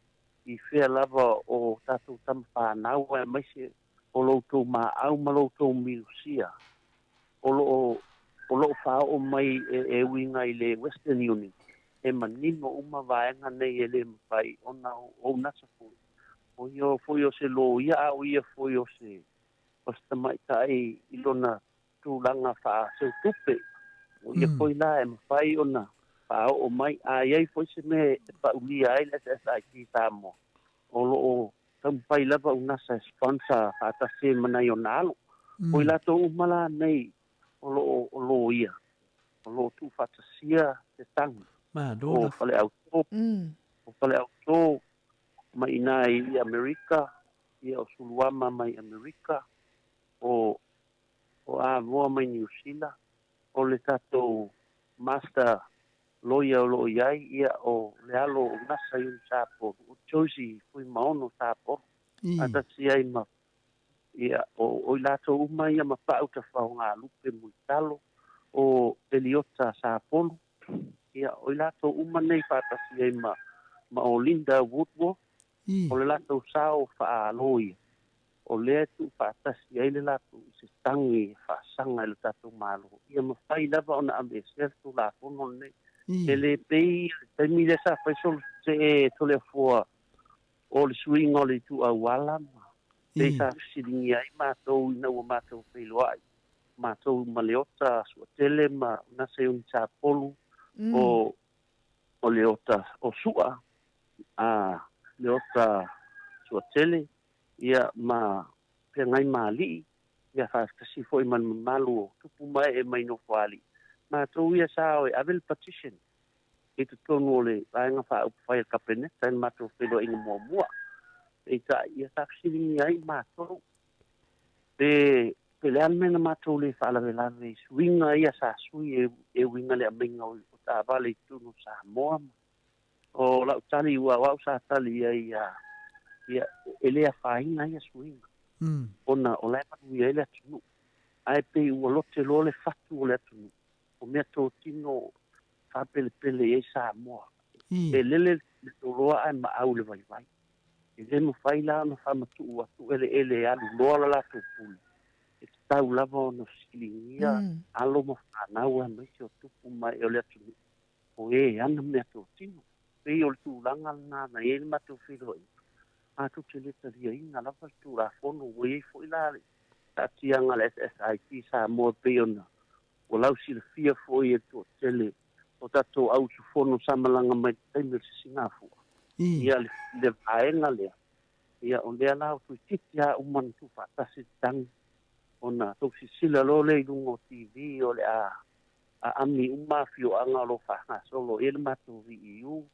i fea lava o tatou tama fanau aemaise o lo outou maau ma lo outou miusia o lo o o lo o faaoo mai e uiga i le Western Union, e manino uma vaega nei e le mafai ona ou nasa foi. O ia foi o se loia a o ia foi o se o se tamaitai i lona tulaga faaseutupe. O ia foi la e mafai ona faaoo mai. A i ai foi se mea e paulia ai le SSIG Samoa, o lo o taumafai lava Unasa e sponsor faatasi ai ma nai ona alo. O i latou uma la nei o lo o loia, o lo o tuufaatasia se tagi. Malo O lava. Faleautō, o Faleautō mai i ina i Amerika, ia o Suluama mai Amerika, o Amoa mai Niu Sila, o le tatou master loia o loo i ai, ia o le alo o Gasa i Sapolu, o Josie Fuimaono Sapolu, faatasi ai ma ia o i latou uma ia ma Pau Tafaogalupe Mulitalo, o Eliota Sapolu, ia o i latou uma nei faatasi ai ma o Linda Woodworth, o le latou sao faaloia, o lea e tuufaatasi ai le latou i se tagi e faasaga i le tatou Malo, ia mafai lava ona aveesea le Tulafono lenei. E le pei le taimi lea sa fai solo se'e Toleafoa o le suiga o le itu auala ma pei sa fesiligia ai matou ina ua matou feiloai matou ma Leota Suatele ma Gasa Iuni Sapolu, o Leota o Su'a, a Leota Suatele, ia ma Feagai Mali'i, ia faatasi foi ma le mamalu o tupu mae e mai Nofoalii. Matou ia sa o e ave le petition i totonu o le vaega faaupufai a le Kapeneta i le matou feiloaiga muamua. Peitai ia sa fesiligia ai matou pe le a le mea na matou le faalavelave i suiga ia sa sui e uiga le aumaiga o taavale i totonu o Samoa. O lau tali ua o au sa tali ai ia e le afaina ia suiga, ona o la e manuia ai le atunuu, ae pei ua lote loa le fatu o le atunuu, o mea totino faapelepele i ai Samoa. E lele le toloa ae maau le vaivai. E le mafai la ona faamatuu atu eleele e alu loa la latou pule. E tatau lava ona fesiligia alo ma fanau aemaise o tupu mae o le atunuu, o e ana mea totino. Pei o le tulaga lena na i ai le matou feiloaiga. Matou te le taliaina lava le Tulafono, ua i ai foi la le taatiaga a le SSIT Samoa pei ona ua lausilafia foi e le toatele o tatou auusufono sa malaga mai le taimi o le sisigafua. Ia le vaega lea, ia o lea la o toeitiiti lava uma ona tuufaatasi le tagi, ona tou silasila loa lea i luga o TV o le a aami uma afioaga o lo o faagasolo i ai le matou VEU,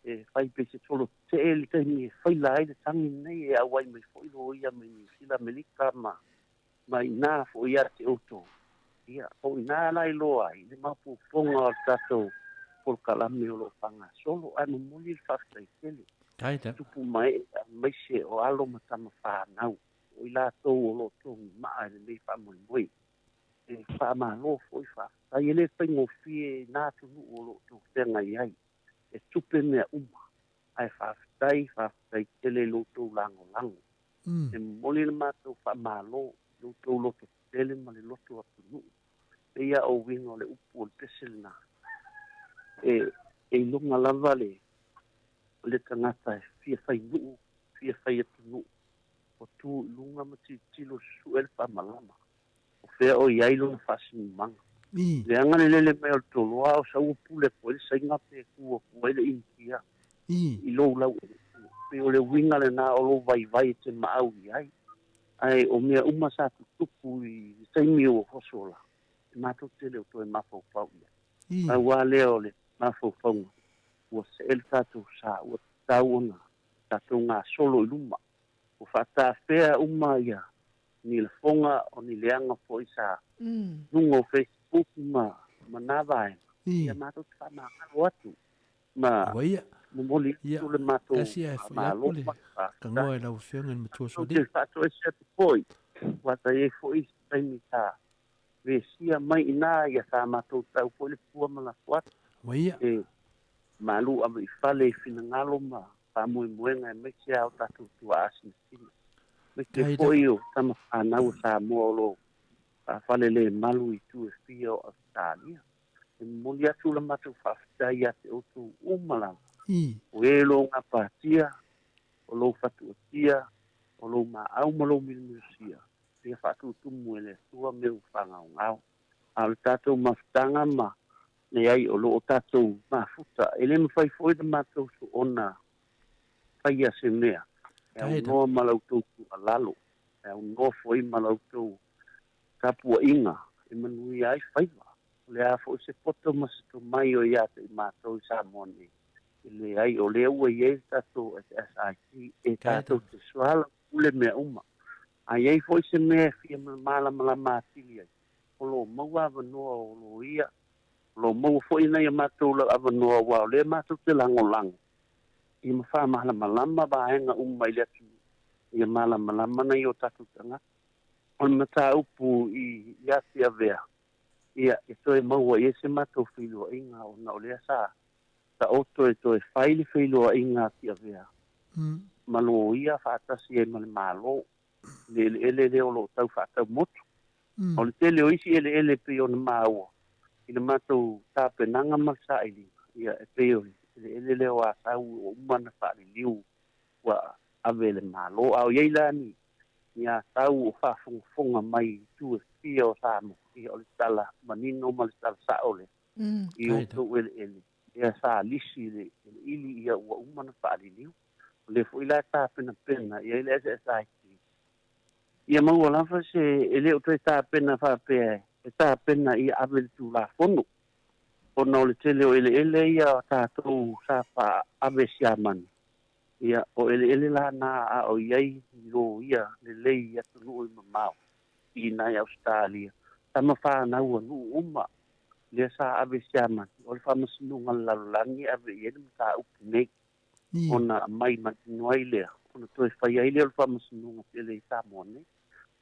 e fai pe se tolo tetee le taimi e faila ai le tagi lenei, e auai mai foi loia mai Niu Sila, Amerika ma ina foi ia te outou. Ia o ina la iloa ai le mafaufauga o le tatou polokalame o loo faagasolo, ae momoli le faafetai tele tupu mae aemaise o alo ma tama fanau, o i latou o loo togimaa i lenei faamoemoe. E faamalo foi faafetai, e le faigofie na atunuu o loo tou feagai ai, e tupe mea uma, ae faafetai faafetai tele i lo outou lagolago. E momoli le matou faamalo i lo outou loto tele ma le loto atunuu. Pei a o uiga o le upu o le pese lena, e iloga lava le tagata e fia fai nuu, fia fai atunuu, o tu i luga ma tilotilo su'e le faamalama, o fea o i ai lona faasinomaga. Leaga le lele mai o le toloa o sau pule po le sainga pe ku atu ai le Initia i lou lau pe o le uiga lena o lou vaivai e te maau i ai. Ae o mea uma sa tutupu i le taimi o fosola, e matou te le o toe mafaufau i ai. Auā lea o le mafaufauga ua see le tatou sa, ua tatau ona tatou gasolo i luma, ua faatafea uma ia ni lafoga o ni leaga foi sa luga o Facebook ma na vaega. Ia matou te faamagalo atu ma momoli atu le matou faamalo ma faafetai. Kagoa i lau afioga i le matua Te Soli. faatoese atu foi, ua sa i ai foi se taimi sa vesia mai ina ia sa matou tau foi le pua ma lafo atu. Ua ia. E malu ave i fale i finagalo ma faamoemoega aemaise a o tatou tuaasinasina. Aemaise foi o tama fanau o Samoa o loo faafale le malu i itu e fia o Ausetalia. E momoli atu la matou faafetai ia te outou uma lava. O e lou gapatia, o lou fatuatia, o lou maau ma lou milumilusia, ia faatutumu e le Atua mea ua faagaogao. A o le tatou mafutaga ma leai o loo tatou mafuta, e le mafai foi le matou soona faia se mea. E aunoa ma la outou tuualalo, e aunoa foi ma la outou tapuaiga e manuia ai faiva. O le a foi se poto ma se tomai o ia te i matou i Samoa nei, e leai, o lea ua i ai le tatou SSIG e tatou te soalaupule mea uma. A i ai foi se mea e fia malamalama atili ai, o lo o maua avanoa o loia, o lo o maua foi nai a matou avanoa aua o lea matou te lagolago ia ma faamalamalama vaega uma i le atunuu, ia malamalama nai o tatou tagata. O le mataupu i ia Tiavea, ia, e toe maua i ai se matou feiloaiga ona o lea sa taoto e toe fai le feiloaiga a Tiavea ma loia faatasi ai ma le Malo i le eleele lea o lo o tau faatau motu. O le tele o isi eleele e pei ona maua i le matou tapenaga ma le sailiga, ia, e pei o le eleele lea o Asau ua uma ona faaliliu ua ave e le Malo. A o i ai la ni ni asau o faafogafoga mai i itu e fia o Samoa, ia o le tala manino ma le tala sao lea i outou eleele lea sa lisi i le ili ia ua uma ona faaliliu. O lea foi la e tapenapena i ai le SSIG ia maua lava se, e le o toe tapena faapea e tapena ia ave le Tulafono, ona o le tele o eleele ia tatou sa ave siamani, ia o eleele la na a o i ai ni loia lelei i atunuu e mamao i ina i Ausetalia, tama fanau a nuu uma lea sa ave siamani, o le faamasinoga a le lalolagi e ave i ai le mataupu nei, ona aumai manino ai lea, ona toe fai ai lea o le faamasinoga tele i Samoa nei.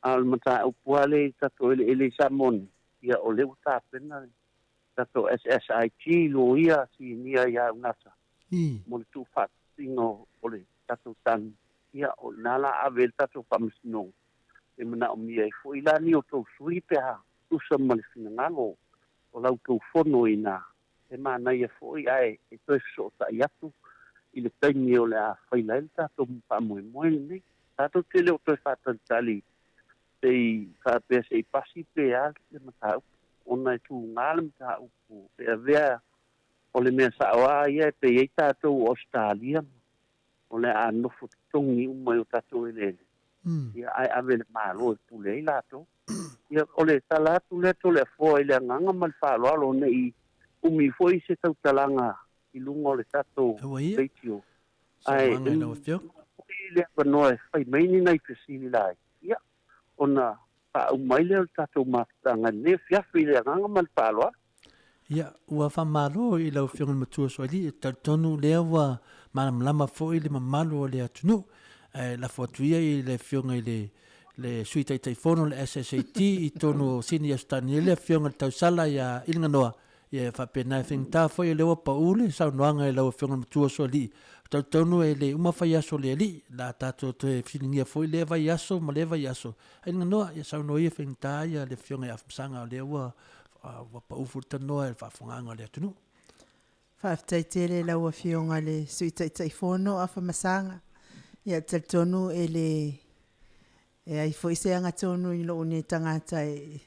A o le mataupu lava lea i tatou eleele i Samoa nei, ia o lea ua tapena le tatou SSIG loia sinia ia Unata mo le tuufaatasiga o le tatou tagi, ia o i ina la ave ai le tatou faamasinoga e manaomia ai foi la ni outou sui pe a tusa ma le finagalo o la outou fono i ina. E manaia foi ae e toe fesootai atu i le taimi o le a faila ai le tatou faamoemoe lenei. Tatou te le o toe faatalitali se i faapea se i pasi pe a le mataupu, ona e tuga le mataupu e avea o le mea sao lava ia e pei ai tatou o Ausetalia o le a nofo totogi uma i o tatou eleele, ia ae ave i le Malo e pule ai latou. Ia o le tala atu lea Toleafoa i le agaga ma le faaaloalo ne i umi foi se tautalaga i luga o le tatou leitio, ae e foi le avanoa e fai mai ni nai fesili laiti, ia ona faauma ai lea o le tatou mafutaga i lenei afiafi i le agaga ma le faaaloalo. Ia, ua faamalo i lau Afioga i le Matua Sualii, e talitonu lea ua malamalama foi le mamalu o le atunuu. Ae lafo atu ia i le Afioga i le le Sui Taitaifono o le SSAT i totonu o Sini Aso Taniele, le Afioga i le Tausala ia Iliganoa, ia e faapena e faigata foi o lea ua pau le saunoaga i lau Afioga i le Matua Sualii. Talitonu e le uma faiaso o le alii, la tatou toe fesiligia foi lea vaiaso ma lea vaiaso. Ae Iliganoa, ia saunoa ia faigata ia le Afioga ia Afamasaga o lea ua ua pau foi le tanoa i le faafofogaaga a le atunuu. Faafetai tele i lau Afioga i le Sui Taitaifono Afamasaga. Ia, e talitonu e le e ai foi se agatonu i lou nei tagata e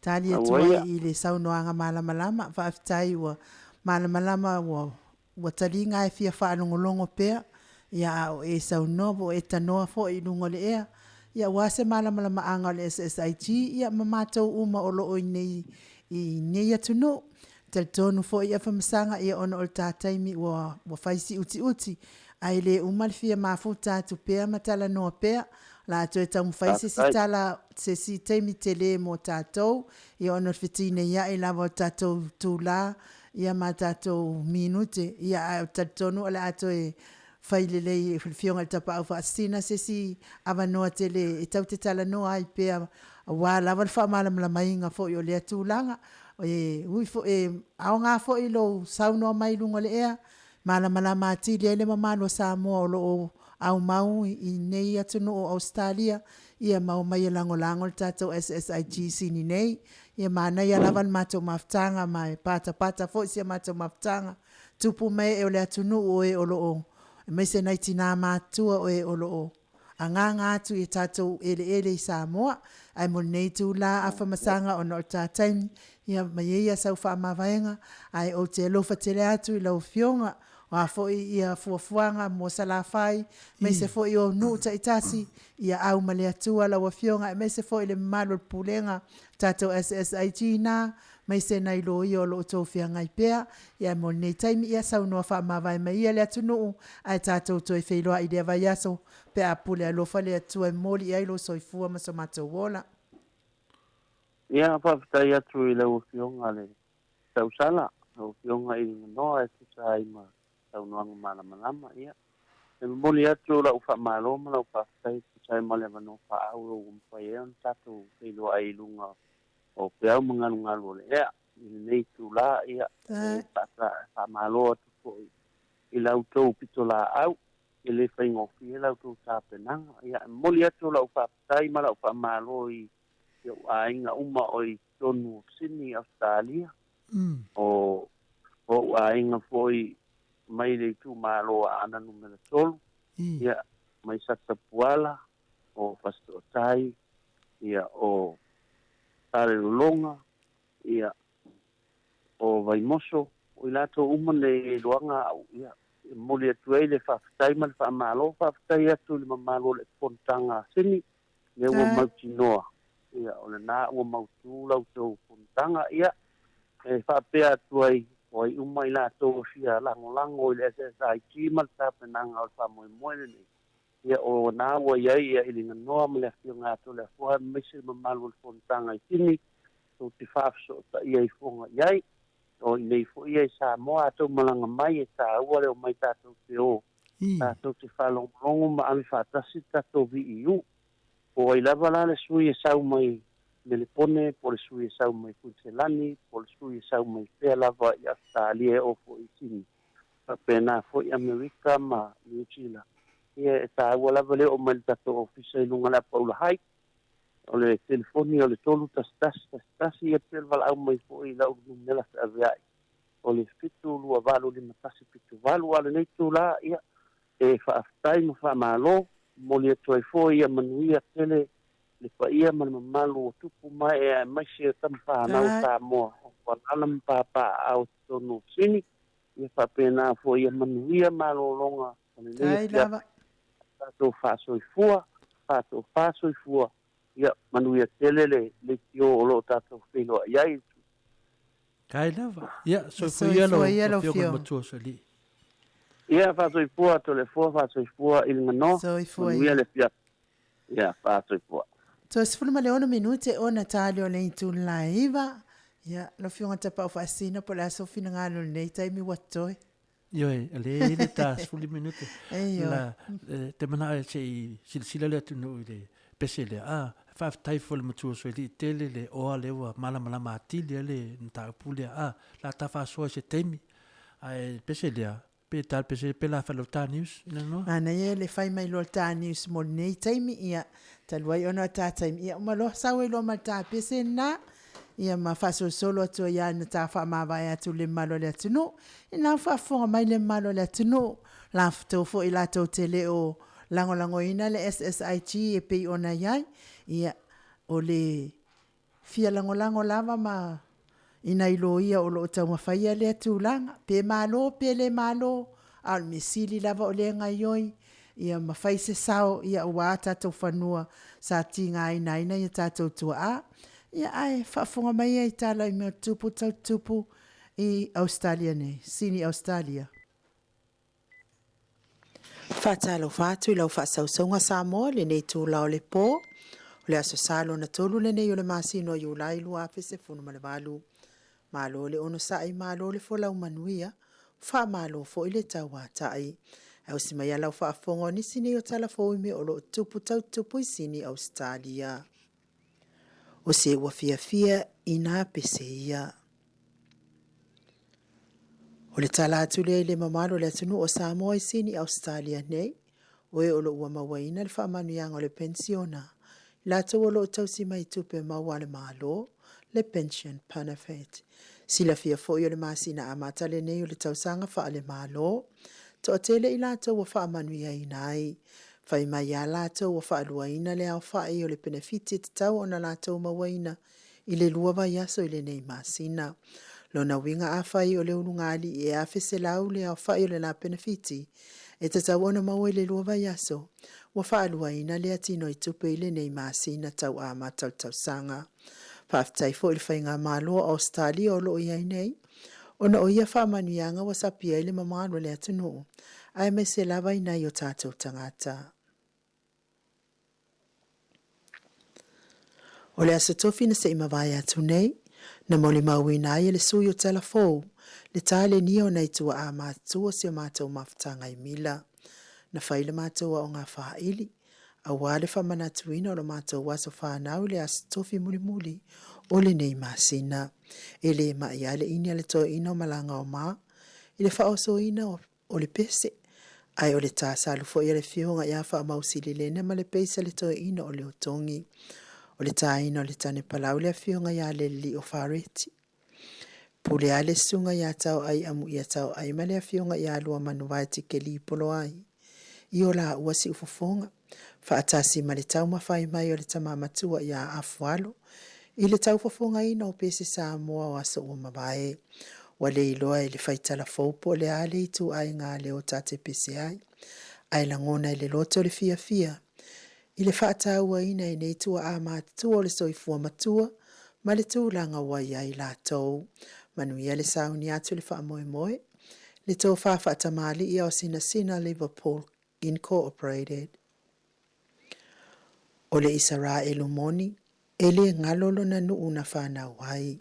tali atu ai i le saunoaga malamalama. Faafetai ua malamalama ua Ua taliga e fia faalogologo pea, ia a o e saunoa po o e tanoa foi i luga o le ea, ia aua se malamalamaaga o le SSIG, ia ma matou uma o lo o i inei i nei atunuu. Talitonu foi ia Famasaga, ia ona o le ta taimi ua ua fai si utiuti, ae le uma le fia mafuta atu pea ma talanoa pea, o le a toe taumafai se isi tala se isi taimi tele mo tatou, ia ona o le fetineiai lava o le tatou itula ia ma tatou minute, ia ae ou te talitonu o le a toe fai lelei e le Afioga i le Tapaau Faasisina se isi avanoa tele e tatou te talanoa ai pea aua lava le faamalamalamaina foi o lea tulaga. E ui foi, e aoga foi lou saunoa mai i luga o le ea, malamalama atili ai le mamalu o Samoa o lo o aumau i nei atunuu o Ausetalia, ia ma omai e lagolago le tatou SSIG sini nei. Ia manaia lava le matou mafutaga ma e patapata foi si a matou mafutaga, tupu ma ee o le atunuu o e o lo o, aemaise nai tina matutua o e o lo o agaga atu i a tatou eleele i Samoa. Ae mo lenei itula afamasaga ona o le ta taimi, ia aumai ia sau faamavaega, ae ou te alofa tele atu i lau Afioga, o a foi ia fuafuaga mo Salafai, aemaise foi o nuu taitasi, ia au ma le Atua lau Afioga, aemaise foi le mamalu o le Pulega, tatou SSIG ina, maise nai loia o lo o tou feagai pea. Ia mo lenei taimi, ia saunoa faamavae mai ia le atunuu, ae tatou toe feiloai i lea vaiaso, pe a pule alofa le Atua e momoli i ai lou soifua ma so matou ola. Ia, faafetai atu i lau Afioga le Tausala, lau Afioga i Liganoa e tusa ai ma saunoaga malamalama. Ia, e momoli atu lau faamalo ma lau faafetai e tusa ai ma le avanoa faaauau ua mafai ai ona tatou feiloai i luga o peau ma galugalu o le ea i lenei itula. Ia, e faamalo atu foi i la outou pitolaau, e le faigofie la outou tapenaga. Ia, e momoli atu lau faafetai ma lau faamalo i ou aiga uma o i totonu o Sini, Ausetalia, o ou aiga foi mai le itumalo o Aana Numera 3, ia, mai Satapuala, o Fasitootai, ia, o Salelologa, ia, o Vaimoso, o i latou uma nei e iloaga au, ia, e momoli atu ai le faafetai ma le faamalo. Faafetai atu i le mamalu o le fonotaga a Sini, lea ua mautinoa, ia, o lena ua mautu la outou fonotaga. Ia, e faapea atu ai, o ai uma i latou e fia lagolago i le SSIG ma le tapenaga o le faamoemoe lenei, ia, o na ua i ai ia i Liganoa ma le Afioga ia Toleafoa aemaise le mamalu o le fonotaga i Sini, tou te faafesootaia ifoga i ai. O i nei foi ia i Samoa, a tou malaga mai, e taua le omai tatou te o, tatou te faalogologo ma ave faatasi le tatou VEU. Po o ai lava la le sui e sau mai Melepone, po o le sui e sau mai Kuiniselani, po o le sui e sau mai fea lava i Ausetalia e oo foi i Sini, faapena foi Amerika ma Niu Sila. Ia, e taua lava le oo mai i le tatou ofisa i luga o le Apaula Heights. O le telefoni o le 31111, ia pe valaau mai foi i lau numera feaveai o le 7285178. A o lenei itula, ia, e faafetai ma faamalo, momoli atu ai foi ia manuia tele le paia ma le mamalu o tupu ma ee aemaise o tama fanau o Samoa o alala ma papaaao i totonu o Sini. Ia faapena foi ia manuia malologa o lenei afiafi, tatou faasoifua, faatofa soifua, ia manuia tele le leitio o lo o tatou feiloai ai. Kai lava. Ia, soifua ia lau Afioga i le Matua Sualii. Ia, faasoifua Toleafoa, faasoifua i le ganoa. Soifua ia. Manuia le afiafi. Ia, faasoifua. Toe 16 minute ona tali o le itula e 9. Ia, lau Afioga Tapaau Faasisina po o le a sou finagalo i lenei taimi ua totoe. Ioe, o lea e i ai le ta 15 minute. La, te manao e se i silasila le atunuu i le pese lea. A, faafetai foi i le matua o Sueli tele le oa lea ua malamalama atili ai le mataupu lea. A, la ta faasoa i se taimi. Ae pese lea, pe ta pese pe la fai ta news ina noa. Manaia le fai mai loa le ta news mo lenei taimi, ia, talu ai ona o ta taimi, ia uma loa sau ai loa ma le ta pese lena. Ia ma faasolosolo atu ai lava ina ta faamavae atu i le mamalu o le atunuu. Ina ua faafofoga mai le mamalu o le atunuu, latou foi latou te le o lagolagoina le SSIG e pei ona i ai, ia, o le fia lagolago lava ma i nai loia o lo o taumafaia lea tulaga, pe malo pe le malo, a o le mea sili lava o lea e gaoioi, ia ma fai se sao ia aua tatou fanua sa tigaina ai nai a tatou tuaa. Ia ae faafofoga mai ia i tala i mea tupu tau tupu i Ausetalia nei, Sini Ausetalia. Faatalofa atu i lau faasausauga Samoa i lenei itula o le po. O le Aso Sa lona tolu lenei o le masina o Iulai 2018. Malo le onosai, malo le folau manuia, faamalo foi le tauatai. Ae osi mai lau faafofoga o nisi nei o tala fou i mea o lo o tupu tau tupu i Sini Ausetalia. O se ua fiafia i nā pese ia. O le tala atu lea i le mamalu o le atunuu o Samoa i Sini Ausetalia nei, o e o lo o ua mauaina le faamanuiaga o le penisiona, i latou o lo o tausi mai tupe maua a le Malo, le Pension Benefit. Silafia foi o le masina amata lenei o le tausaga faale-Malo, toatele i latou ua faamanuiaina ai. Fai mai a latou ua faaluaina le aofai o le penefiti e tatau ona latou mauaina i le 2 vaiaso i lenei masina. Lona uiga afai o le ulugalii e 1,100 le aofai o le la penefiti e tatau ona maua i le 2 vaiaso, ua faaluaina lea tino i tupe i lenei masina tau amata o le tausaga. Faafetai foi i le Faigamalo o Ausetalia o lo o i ai nei, ona o ia faamanuiaga ua sapi ai le mamalu o le atunuu, aemaise lava i nai o tatou tagata. O le Aso Tofi na se i mavae atu nei, na molimauina ai e le sui o Talafou le talenia o nai tuaa matutua o si o matou mafutaga i Mila. Na fai le matou aoga faili, aua le faamanatuina o lo matou aso fanau i le Aso Tofi mulimuli o lenei masina. E le mai lava le ini a le toeaina o Malagaoma i le faaosoina o le pese, ae o le tasalu foi a le afioga ia Faamausililena ma le peisa le toeaina o Leotogi. O le taina o le tane palau le afioga ia Lelelio Fareti. Pule lava le susuga ia Taoai Amuia Taoai ma le afioga ia Luamanuvae Tikeli Poloai i o laua siufofoga, faatasi ma le taumafai mai o le tama matua ia Afualo i le taufofogaina o pese Samoa o aso ua mavae. Ua le iloa e le faitala fou po o le a le ituaiga leo ta te pese ai, ae lagona i le loto le fiafia i le faatauaina e nei tuaa matutua o le soifua matua ma le tulaga ua i ai latou. Manuia le sauni atu i le faamoemoe, le tofa faatamalii o Sinasina Liverpool Incorporated. O le Isaraelu moni, e le galo lona nuu na fanau ai.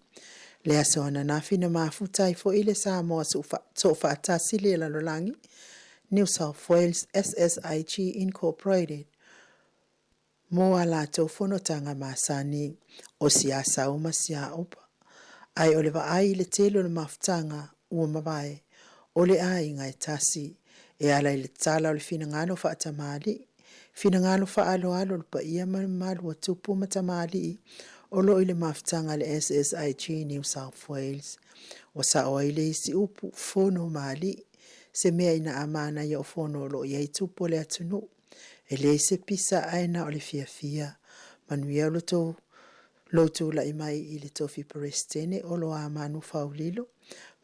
Le aso ananafi na mafuta ai foi le Samoa Soofaatasi le Lalolagi, New South Wales SSIG Incorporated, mo a latou fonotaga masani o Siasau ma Siaopa. Ae o le vaai i le tele o le mafutaga ua mavae, o le aiga e tasi, e ala i le tala o le finagalo faatamalii, finagalo faaaloalo o le paia ma le mamalu o tupu ma tamalii o lo o i le mafutaga a le SSIG New South Wales. Ua sao ai le isi upu, fono ma alii, se mea ina a manaia o fono o lo o i ai tupu o le atunuu. E leai se pisa ae na o le fiafia. Manuia lo tou lou tulai mai i le tofi Peresetene o Loamanu Faulilo.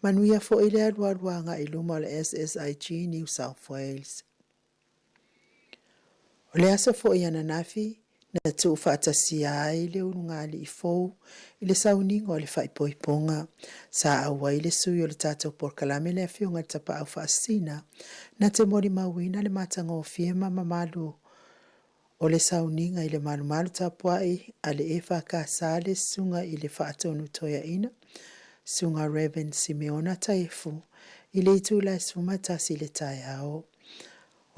Manuia foi le alualu agai i luma o le SSIG New South Wales. O le aso foi ananafi, na tuufaatasia ai le ulugalii fou i le sauniga o le faaipoipoga. Sa auai le sui o le tatou polokalame le Afioga i le Tapaau Faasisina na te molimauina le matagofie ma mamalu o le sauniga i le malumalu tapuai a le EFKS le Susuga i le Faatonu Toeaina, Susuga Rev. Simeona Taefu, i le itula e 11 i le taeao.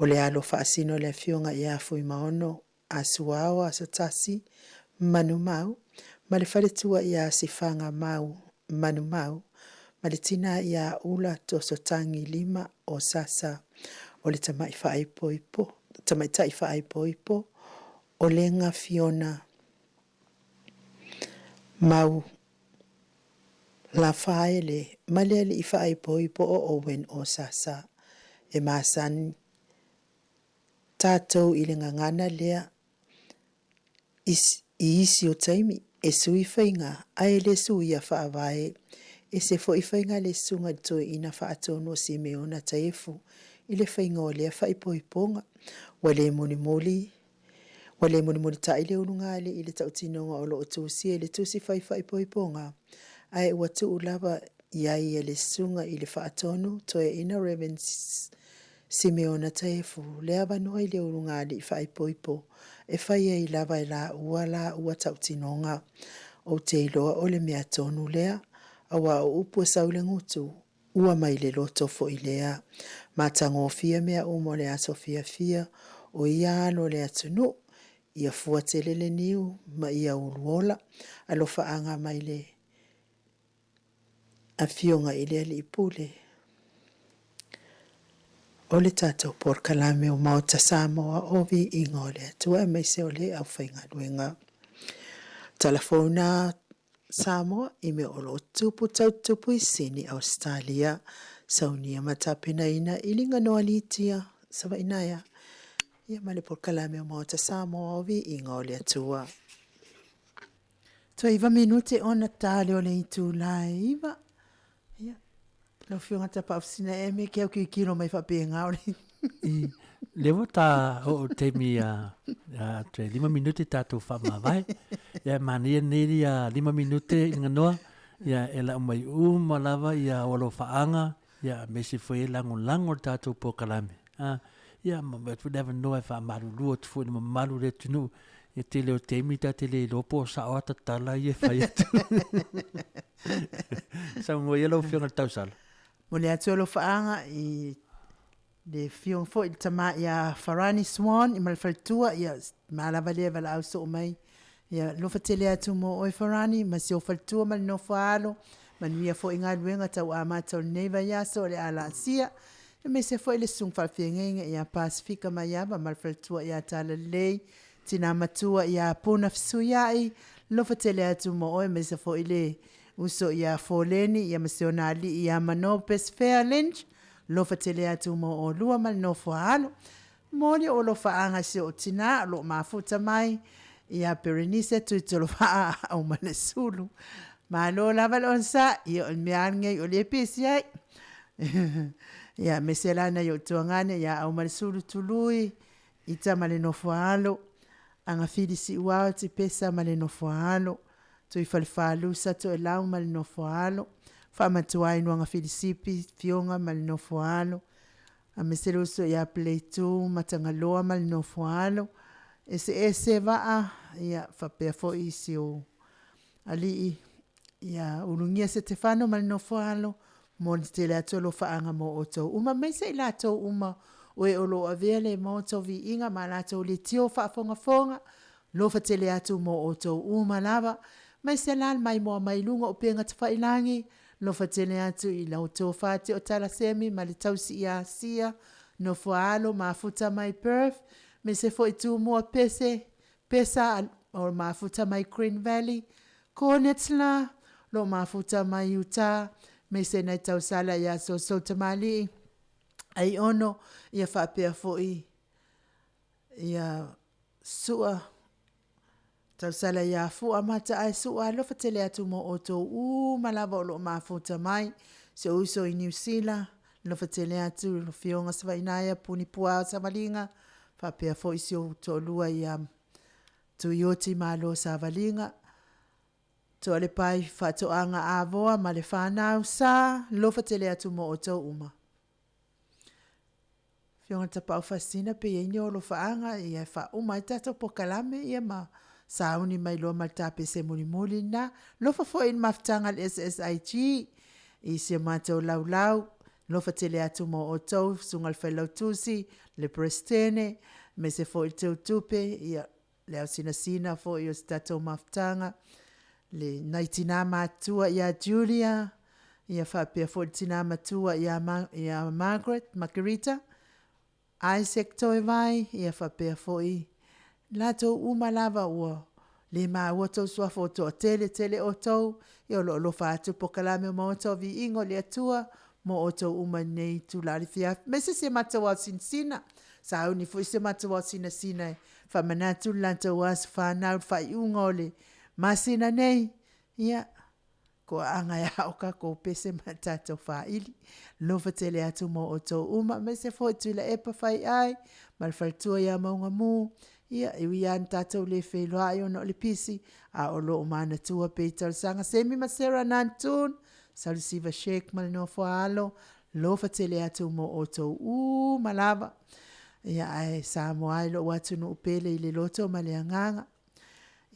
O le alo faasino le Afioga ia Fuimaono Asuao Asotasi Manumau ma le faletua ia Sifaga Mau Manumau ma le tina ia Ula Tosotangi Lima o Sasa o le tamai faaipoipo, tamaitai faaipoipo o Lega Fiona Mau Lafaele ma le alii faaipoipo o Owen o Sasa. E masani tatou i le gagana lea i isi o taimi, e sui faiga ae e le suia faavae. Ese foi faiga le susuga i le toeaina faatonu o Simeona Taefu i le faiga o lea faaipoipoga. Ua le mulimuli Ua le mulimulitai le ulugalii i le tautinoga o lo o tusia i le tusi fai faaipoipoga, ae ua tuu lava i ai e le susuga i le faatonu toeaina Rev. Simeona Taefu le avanoa i le ulugalii faaipoipo e fai ai lava e laua laua tautinoga. Ou te iloa o le mea tonu lea, aua o upu e sau i le gutu, ua mai le loto foi lea. Matagofie mea uma o le aso fiafia o ia alo o le atunuu, ia fua tele le niu ma ia uluola. Alofaaga mai le Afioga i le Alii Pule o le tatou polokalame o Maota Samoa o Viiga o le Atua aemaise o le aufaigaluega. Talafouna Samoa i mea o lo o tupu tau tupu i Sini, Ausetalia. Saunia ma tapenaina i Liganoa Litia, Savaii Naea, ia ma le polokalame o Maota Samoa o Viiga o le Atua. Toe 9 minute ona tale o le itula e 9. Ia, lau Afioga Tapausina e me ke au kikilo mai faapena o le I, lea ua ta oo taimi a, a toe 5 minute tatou faamavae. Ia manaia lenei ia 5 minute i Ganoa, ia e lau mai uma lava ia o alofaaga, ia aemaise foi e lagolago le tatou polokalame. A, ia ma atu le avanoa e faamalulu atu foi i le mamalu o le atunuu, ia tele o taimi ta te le iloa po o sao a tatala ia e fai atu. Saunoa ia lau Afioga i le Tausala. Momoli atu alofaaga i le afioga foi i le tama ia Farani Swan i ma le faletua, ia ma lava lea valaau soo mai. Ia alofa tele atu mo oe Farani ma si ou faletua ma le nofo a alo, manuia foi galuega tau amata o lenei vaiaso o le a laasia, aemaise foi le susuga faafeagaiga ia Pasefika Maiava ma le faletua ia Talalelei, tina matua ia Puna Fesuiai, alofa tele atu mo oe aemaise foi le uso ia Foleni ia ma si ona alii ia Mano Pesefea Lynch, Alofa tele atu mo olua ma le nofo a alo. Momoli ou alofaaga i si ou tina o lo o mafuta mai ia Berenice Tuitolovaa Aumalesulu. Malo lava le onosai, ia o le mea lava lenei o lea e pisi ai. Ia aemaise la nai ou tuagane ia Aumalesulu Tului, Ita ma le nofo a alo, Agafili Siuao Tipesa ma le nofo a alo, Tuifalefalusa Toelau ma le nofo a alo, Faamatuai Nuagafilisipi Fioga ma le nofo a alo, aemaise le uso ia Peleitu Matagaloa ma le nofo a alo, Eseese Vaa, ia faapea foi si ou alii ia Ulugia Setefano ma le nofo a alo, mo le tele atu alofaaga mo outou uma, aemaise i latou uma o e o lo o avea le Maota o Viiga ma latou leitio faafogafoga, Alofa tele atu mo outou uma lava. Aemaise la le maimoa mai luga o upega tafailagi, alofa tele atu i lau tofa Teotala Semi ma le tausi ia Sia, nofo a alo mafuta mai Perth, aemaise foi Tumua Pese, Pesa o mafuta mai Green Valley, Cornets la, lo mafuta mai Utah, aemaise nai tausala ia Sousou Tamalii, Aiono, ia faapea foi ia Sua tausala ia Fua Mataae Sua alofa tele atu mo outou uma lava o lo o mafuta mai si ou uso i Niu Sila alofa tele atu i Afioga Savainaea Puni Puao Savaliga faapea foi si ou toalua ia Tuioti Malo Savaliga Toalepai Faatoaga Avoa ma le fanau Sa alofa tele atu mo outou uma. Afioga i le Tapaau Faasisina pe i ai ni alofaaga ia e faauma ai le tatou polokalame ia ma sauni mai loa ma le tapese mulimuli lena. Alofa foi i le mafutaga a le SSIG i si a matou laulau, alofa tele atu mo outou, Susuga i le Failautusi, le Peresetene, aemaise foi le Teutupe, ia le ausinasina foi o si tatou mafutaga, le nai tina matutua ia Julia, ia faapea foi le tina matua ia, Ma, ia Margaret, Margarita, Isaac Toevai, ia faapea foi latou uma lava ua le maua tou suafa ua toatele tele outou, ia o lo o alofa atu polokalame o Maota o Viiga o le Atua mo outou uma i lenei itula o le afiafi. Aemaise si a matou ao sinasina, sauni foi si a matou ao sinasina e faamanatu le latou aso fanau le faaiuga o le masina nei, ia, toaaga e ao tatou pese ma tatou faili. Alofa tele atu mo outou uma, aemaise foi Tuilaepa Faiai ma le faletua ia Maugamu, ia, e ui lava ina tatou le feiloai ona o le pisi, a o lo o manatua pea i talosaga Semi ma Sarah Nantoon, Salesiva Sheik ma le nofo a alo, alofa tele atu mo outou uma lava. Ia, ae Samoa ai lou atunuu pele i le loto ma le agaga.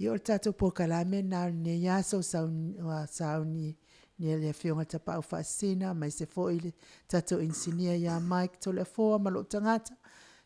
Ia, o le tatou polokalame lena o lenei aso, sauni nia le Afioga Tapaau Faasisina, aemaise foi le tatou inisinia ia Mike Toleafoa ma lou tagata.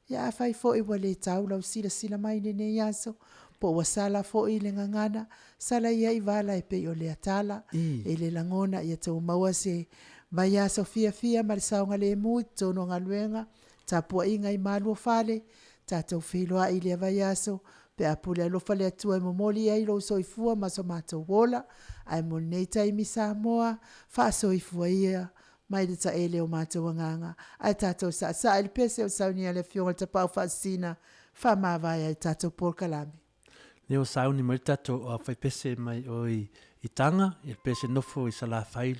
Ia afai foi ua le tau lau silasila mai i lenei aso, po ua sala foi le gagana, sala ia i vala e pei o lea tala, e le lagona ia tou maua se vaiaso fiafia ma le saogalemu i totonu o galuega, tapuaiga i malu o fale, tatou feiloai i lea vaiaso, pe a pule alofa le Atua e momoli ai lou soifua ma so matou ola, ae mo lenei taimi Samoa, faasoifua ia mai le taele o matou agaga, ae tatou saasaa i le pese o saunia le Afioga i le Tapaau Faasisina, faamavae ai tatou polokalame. Lea ua sauni mai le tatou faipese mai o i Taga, i le pese nofo i Salafai,